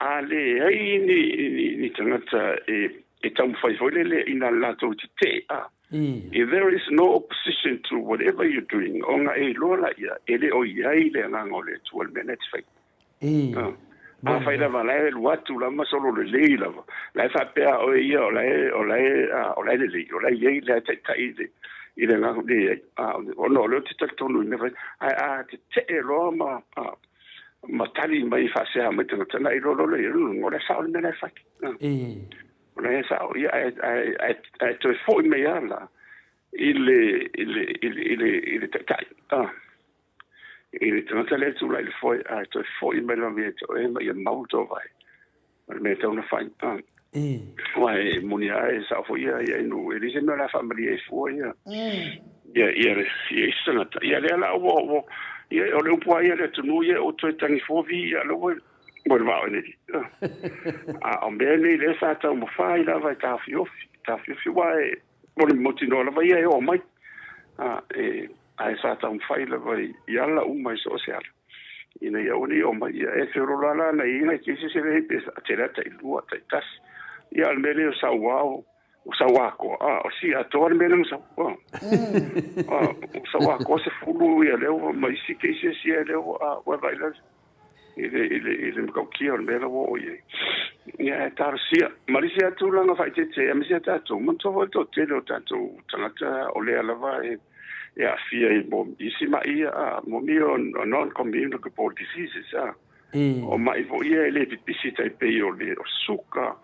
a leai ni tagata e taumafai foi lele ina latou tetee, a, if there is no opposition to whatever you're doing, ona e iloa laia e le o i ai le agaga o le Atua i le mea lena e te faia. Afai lava la e alu atu lava ma solo lelei lava, la e faapea oe ia o la e, o la e, o la e lelei, o la e i ai, la e taitai i le, i le agaga, leai, ona o lea ou te talitonu i mea fai, ae a tetee loa ma, ma tali mai faasea mai tagata, ona e iloa loa lea, o la e sao le mea la e fai. O la e sao, ia, ae, ae, ae, ae toe foi mai lava la i le, i le, i le, i le, i le taitai. I le tagata lea e tulai i le foe, ae toe foi mai lava ia te oe ma ia mau le tō vae. O le mea e tatau ona fai. Aua e moni lava e sao foi ia ia inu, e leai se mea o le a faamalie ai fua ia. Ia ia ia isi tagata. Ia lea la ua ua ia o le upu lava ia a le atunuu ia ua toe tagi fua vi ia lea ua ua le vao nei. A o mea nei lea sa taumafai lava e taofiofi, taofiofi aua e O le mautinoa lava ia e oo mai, a, e, ae sa taumafai lava i, i ala uma i so o se ala, ina ia aua ne i oo mai. Ia, e feoloolo lava la na i ai nai cases e leai pe tele lava tailua, taitasi. Ia, a o le mea lea o sau ao, o sau atoa, a, o si atoa le mea lea na sau, a. A, o sau atoa 10 ia lea ua, ma isi cases ia lea ua, a, ua vaai la, i le, i le, i le matautia o le mea la ua oo i ai. Ia, ae talosia. Ma le isi lava tulaga faaeteete, aemaise lava tatou, manatua foi le toatele o tatou tagata o lea lava e, e aafia i mo, isi mai ia, a, mo mea o non-communicable diseases, a. O mai foi ia e le pipisi tai pei o le o suka,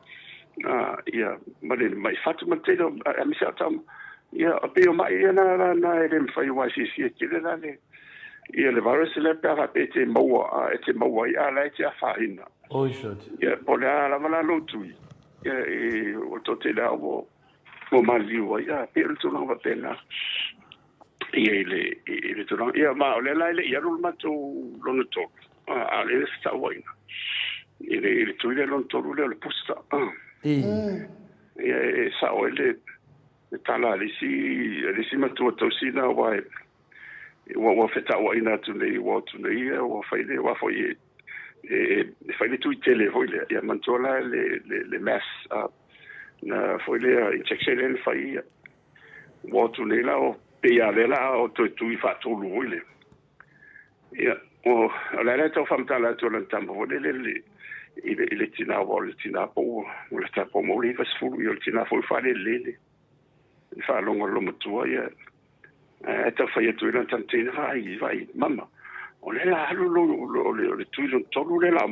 a, ia, ma le mai fatu ma le tele o, aemaise lava tama. Ia, pei o mai ia na, na, na e le mafai aua e fiafia tele la le, Ia le virus lea pe a faapea e te maua, a, e te maua ai, a la e te afaina. Oi sot. Ia, po o le a lava la lou tui, ia, e, o le toatele lava ua, ua maliliu ai, a, pei o le tulaga faapena. Ia, i le, i le tulaga, ia, ma o lea la e le i alu le matou lona tolu, a, a o lea e fetauaiga. I le, i le tui lea lona tolu lea o le booster, a. Ia, e sao ai le, le tala a le isi, a le isi matua tausi lena, aua e, Ua, ua fetauaiina atu nei, ua o atu nei, ua fai le, ua foi e, e, e fai le tui tele foi lea. Ia manatua la le, le, le mass, na foi lea injection lea na fai ia. Ua o atu nei la o pei a lea la o toe tui faatolu foi le. Ia, o le a le tau faamatala atu o lana tama foi lele le i le i le tina aua o le tina po ua ua lata po ua maua le 90 ia o le tina foi ua faalelelei le le faalogo a le loomatua ia ae tau fai atu ai lana tama teine vaai vaai mama o lea la alu lo o le o le tui lona tolu lea la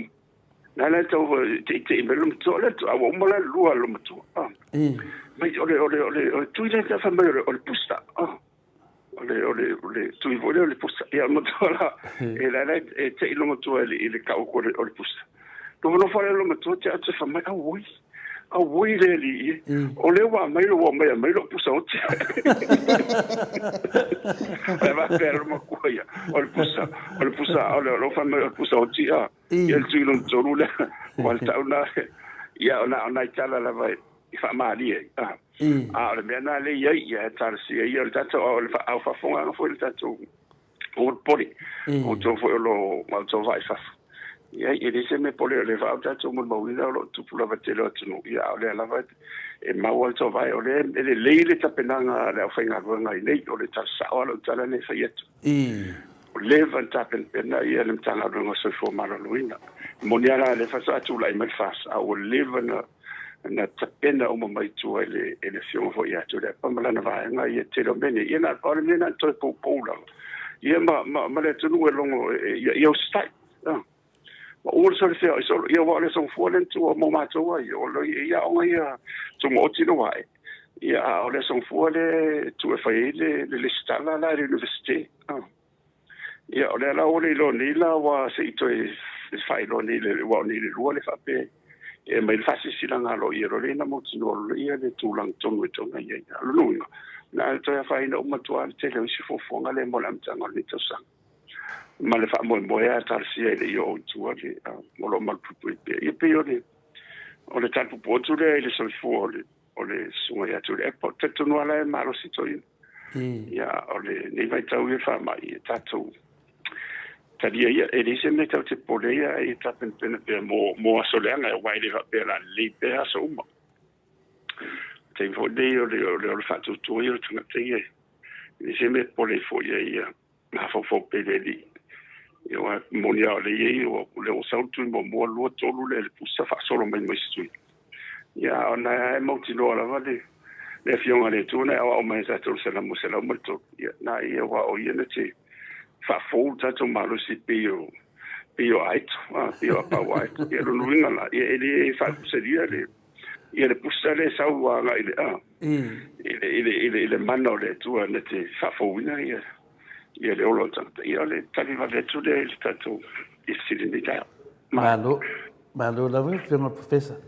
la la tau teitei mai le loomatua o le a ua uma la le lua a le loomatua ah mai o le o le o le o le tui lea fai mai o le o le pusa ah o le o le o le tui foi lea o le pusa ia matua la e la la e te i matua i le kau o le o le pusa nofonofo le matua te atu fa mai auoi auoi le li o le ua mai lo ua mai mai lo pusa oti e va per lo makua ia o le pusa o le pusa o le lo fa mai o le pusa oti a ia le tui lo tolu le wa le tau na ia ona ona i tala lava i faamalie ai. A, a o le mea lena lea e i ai, ia e talosia ia o le tatou, o le au faafofogaaga foi le tatou pole, o outou foi o lo o outou vaai i fafo. Ia, e leai se mea pole o lea foi a o tatou molimauina o lo o tupu lava i le tele o atunuu, ia a o lea lava e mau lava le toovae, o lea e lelei le tapenaga a le aufaigaluega i inei, o le tala sao lava lau tala lea e fai atu. Ua leva ona tapenapena ia le Matagaluega o le Soifua Maloloina. E moni lava la o lea faatoa tulai mai le FAS, a ua leva ona na tapena uma mai tua e le, e le afioga foi ia Tuilaepa ma lana vaega ia tele o mea nei. Ia na o le mea na toe poupou lava. Ia ma, ma, ma le atunuu e logo ia, ia usitai. Ah. Ma ua le sole fea i solo, ia ua o le songofua le tua mo matou ai, o le ia onga ia tumaoti le wae. Ia a o le songofua le tu e fai ai le, le lesitala la i le universite. Ah. Ia, o lea la ua le iloa nei la ua se i toe faailoa nei le ua nei le lua le faapea e mai le faasilasilaga aloaia loa lea ina mautinoa loa ia le tulaga tonu e tatau ona i ai. A o lona uiga, na toe afaina uma atu lava le tele o isi fuafuaga lea mo le amataga o lenei tausaga. Ma le faamoemoe lava e talosia e le i oo i tua le o lo o malupuipui pea. Ia pei o le o le tala puupuu atu lea i le soifua o le o le susuga ia Tuilaepa. Ou te talitonu lava la e malosi toeaina. Ia, o lenei vaitau ia faamai, e tatou talia ia, e leai se mea tatou te popole ai, ae ia tapenapena pea mo, mo aso leaga, aua e le faapea o le a lelei pea aso uma. Taimi foi lenei o le, o le, o le faatuatua ia o le tagata ia, e leai se mea e popole ai foi ia, ia mafaufau pea i le Alii. Ia, aua e moni lava o lea e i ai, o lea ua sau le tui muamua, lua, tolu le, le pusa faasolo mai ma isi tui. Ia, a o lena e mautinoa lava le, le Afioga a le Atua na e aoao mai e tatou le Salamo 103. Ia, na ia, aua o Ia na te faafou le tatou malosi pei o, pei o aeto, a, pei o apau aeto. Ia, lona uiga la, ia, e le faatusalia le, ia le pusa lea e sau agai i le, a, i le, i le, i le, i le mana o le Atua na te faafouina ia, ia le ola o le tagata. Ia, o le tali vave atu lea i le tatou, i le fesili nei taeao. Malo. Malo lava lau Afioga i le Professor.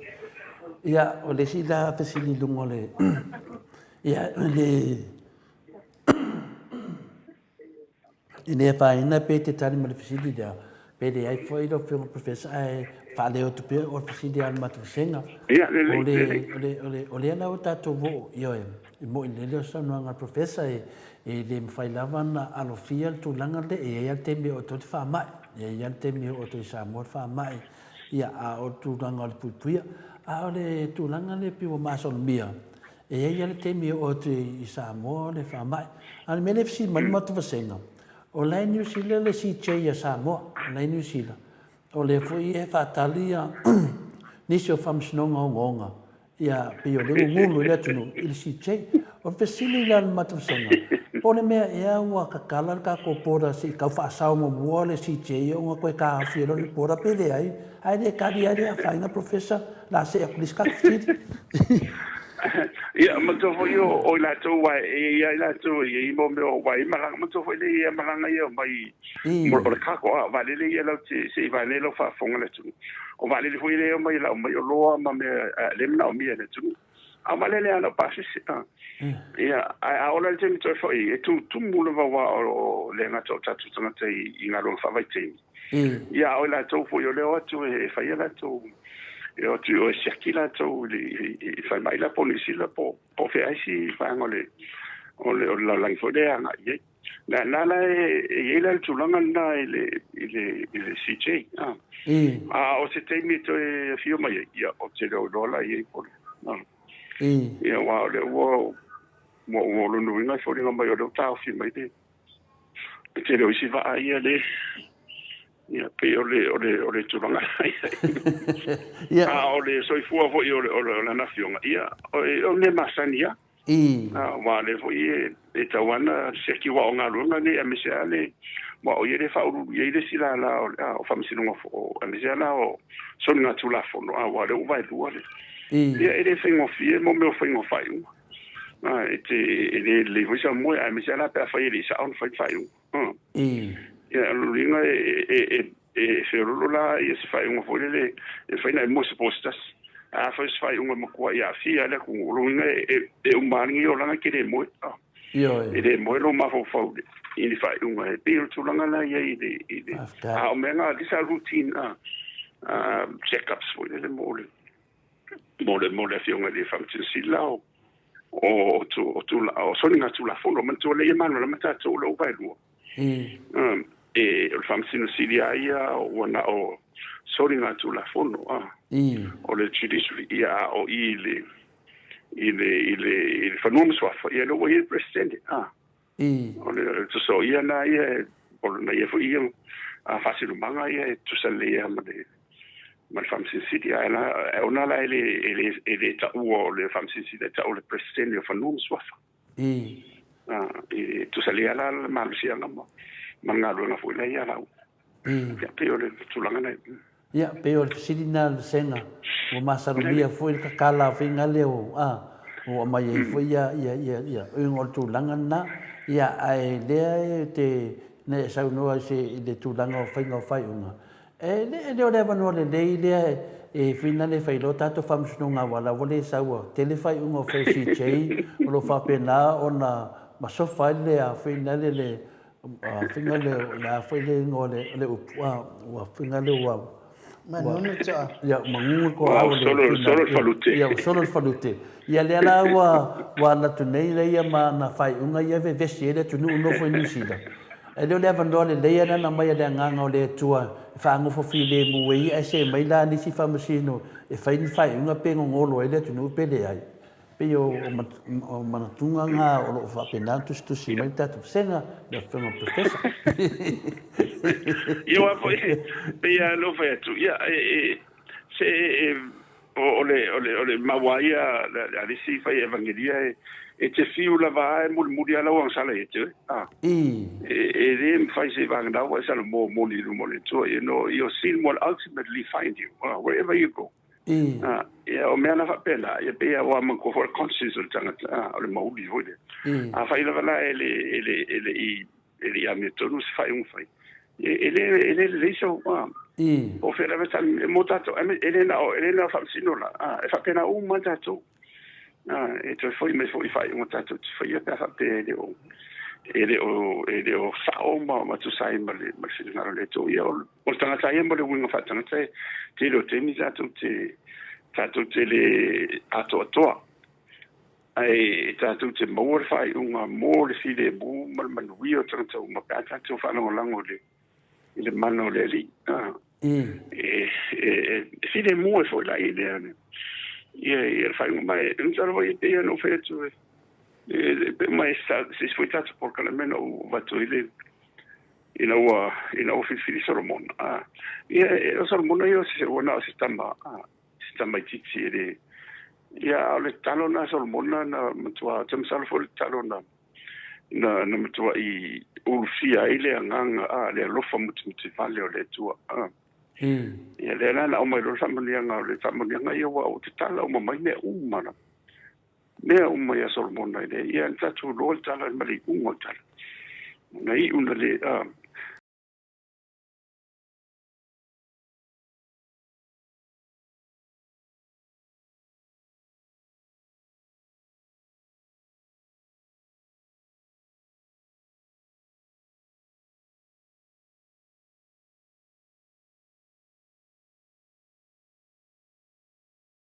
Ia, o le isi la fesili i luga o le, ia, le, e le afaina pe te tali ma le fesili lea, pe leai foi lau Afioga i le Professor, ae faaleo atu pea o le fesili a le matou vasega. Ia, lelei, o le, lelei. O le, o le, o lea la ua tatou oo, ioe, e moni lelei o saunoaga a le Professor, e, e le mafai lava ona alofia le tulaga lea, e i ai lava le taimi e oo atu ai le faamai, e i ai lava le taimi e oo atu ai i Samoa le faamai, ia, a o le tulaga o le puipuia. A o le tulaga lea pei ua masalomia, e i ai lava le taimi e oo atu i Samoa le faamai. A o le mea lea e fesili mai le matou vasega, o la e i Niu Sila le CJ a Samoa, o la e i Niu Sila, o lea foi e faatali nisi o faamasinoga ogaoga Ia, pei o lea ua gulu i le atunuu i le CJ. O le fesili la a le matou vasega, po o le mea ea ua tatala le tatou border se i tau faasao muamua le CJ ona toe taofi ai loa le border pe leai, ae le tali ai le afaina Professor, o le a see atu i le isi tatou fesili. Ia, manatua foi o i latou aua e i ai latou e i ai mo mea o vai malaga, manatua foi lea e i ai malaga ia mai o le cargo, a o vaalele ia latou te, se i vaeane lau faafofoga le atunuu. O vaalele foi lea e omai e lau mai oloa ma mea lea e manaomia e le atunuu. A o vaalele lava na o pasese. Ia, ae a oo la i le taimi toe foi, e tutumu lava aua o le gata o tatou tagata i galuega faavaitaimi. Ia, a o i latou foi o lea e o atu e fai a latou, e o atu e siaki latou i falemai la po o Niu Sila po o fea isi vaega o le lalolagi foi lea e agai i ai. Na na la e i ai la le tulaga lena i le i le i le CJ. Ah. A o se taimi e toe afio mai ai, ia, ou te le o iloa la i ai po o le. Ah. Ia, aua o lea ua Ua o lona uiga e foliga mai o lea ua taofi mai le tele o isi vaa ia le ia pei o le o le o le tulaga ia. A o le soifua foi o le o lana afioga ia o le mea masani lava. Aua o lea foi e tatau lava ona siaki aua o galuega nei aemaise lava le aua o ia lea e faauluulu i ai le isi lala o Faamasinoga aemaise lava la o soligatulafono aua o lea ua vaelua le ia e le faigofie mo mea o faiga o faaiuga. E te e le lelei foi sau moe aemaise lava la pe afai e le i sao ona fai le faaiuga. Ia o lona uiga e feololo la ia se faaiuga foi lele e mafai ona e moe se po se tasi. Ae afai o se faaiuga e matuai aafia ai le atunuu, o lona uiga e uma lava lenei olaga e te le moe. E le moe lou mafaufau i ni faaiuga. E pei o le tulaga la e i ai i le a o mea na, these are routine check-ups foi lele mo le mo le mo le Afioga i le Faamasino Sili la o o o soligatulafono. Manatua lea ia malamalama tatou o le vaelua. E o le Faamasino Sili lava ia ua na o soligatulafono o le judiciary ia, a o i le i le i le i le Fanua ma Suafa ia lea ua i ai le Peresetene. O le tusa o ia na ia o lona ia foi ia faasinomaga ia e tutusa lelei lava ma le ma le Faamasino Sili, ae la ona la e le e le e le taua o le Faamasino Sili, e tau o le Peresetene o Fanua ma Suafa. E tutusa lelei lava la le malosiaga ma ma le galuega foi la ia lau. Ia pei o le tulaga lena. Ia, pei o le fesili lena a le vasega, ua masalomia foi le kakala o faiga lea o, a, ua aumai ai foi ia, ia, ia, ia, uiga o le tulaga lena. Ia, ae lea e te, na e saunoa i se, i le tulaga o faiga o faaiuga, e le, e le o le avanoa lelei lea e finale e fai loa tatou faamasinoga aua la ua le sau ua tele faaiuga o fai e CJ o lo o faapena ona masofa ai le, a finale le, Faiga lea, o le a foi le igoa o le upu, ua faiga lea ua... Manunu toa. Ia, manunu toa. Ua solo le falute. Ia, ua solo le falute. Ia, lea la ua, ua alu atu nei lea ma ana faaiuga ia e vevesi ai le atunuu nofo i Niu Sila. E le o le avanoa lelei lena na aumai e le Agaga o le Atua e faanofo filemu ai ae see mai la nisi faamasino e fai ni faaiuga pe gogolo ai le atunuu pe leai. Pei o manatuga na o lo o faapena ona tusitusi mai le tatou vasega, le Afioga i le Professor. Ia aua foi, pei lava ona ou fai atu, ia, se o le, o le, o le mau lava ia a le isi fai evagelia, e te fiu lava a e mulimuli lava lau agasala ia te oe. E le mafai seiavagana ua e salamo moni i luma o le Atua. You know, your sin will ultimately find you wherever you go. Ia, o mea la faapena, ia pei lava ua manatua foi le conscience o le tagata, o le mauli foi lea. Afai lava la e le, e le, e le i, e le i amiotonu se faaiuga fai, e le, e le lelei sau, po o fea lava e mo tatou, e le na o, e le na o faamasino la, e faapena uma tatou. E toe foi mai foi i faaiuga tatou te faia pe a faapea e le o e le o e le o sao ma tusa ai ma le finagalo o le Atua. Ia o le tagata ia ma le uiga faatagata e tele o taimi tatou te tatou te le atoatoa ae tatou te maua le faaiuga mo le filemu ma le manuia o tagata uma pe a tatou faalagolago i le mana o le Alii. E filemu ai foi la i lea ia le faaiuga mai. E masalo foi e pei ona ou fai atu e pe uma e se isi foi tatou polokalame na ou avatu ai le ina ua ina ua filifili Solomona. Ia o Solomona ia ua na o se tama se tamaitiiti e le ia a o le tatalo lena a Solomona na matua ou te masalo foi o le tatalo na na na matuai ulufia ai le agaga, a, le alofa mutemutevalea o le Atua. A. Ia lea la na aumai loa le faamanuiaga, o le faamanuiaga ia ua tatala uma mai mea uma lava. Mea uma ia Solomona i le, ia na tatou iloa le tala ma le iuga o le tala. Na iu na le, a,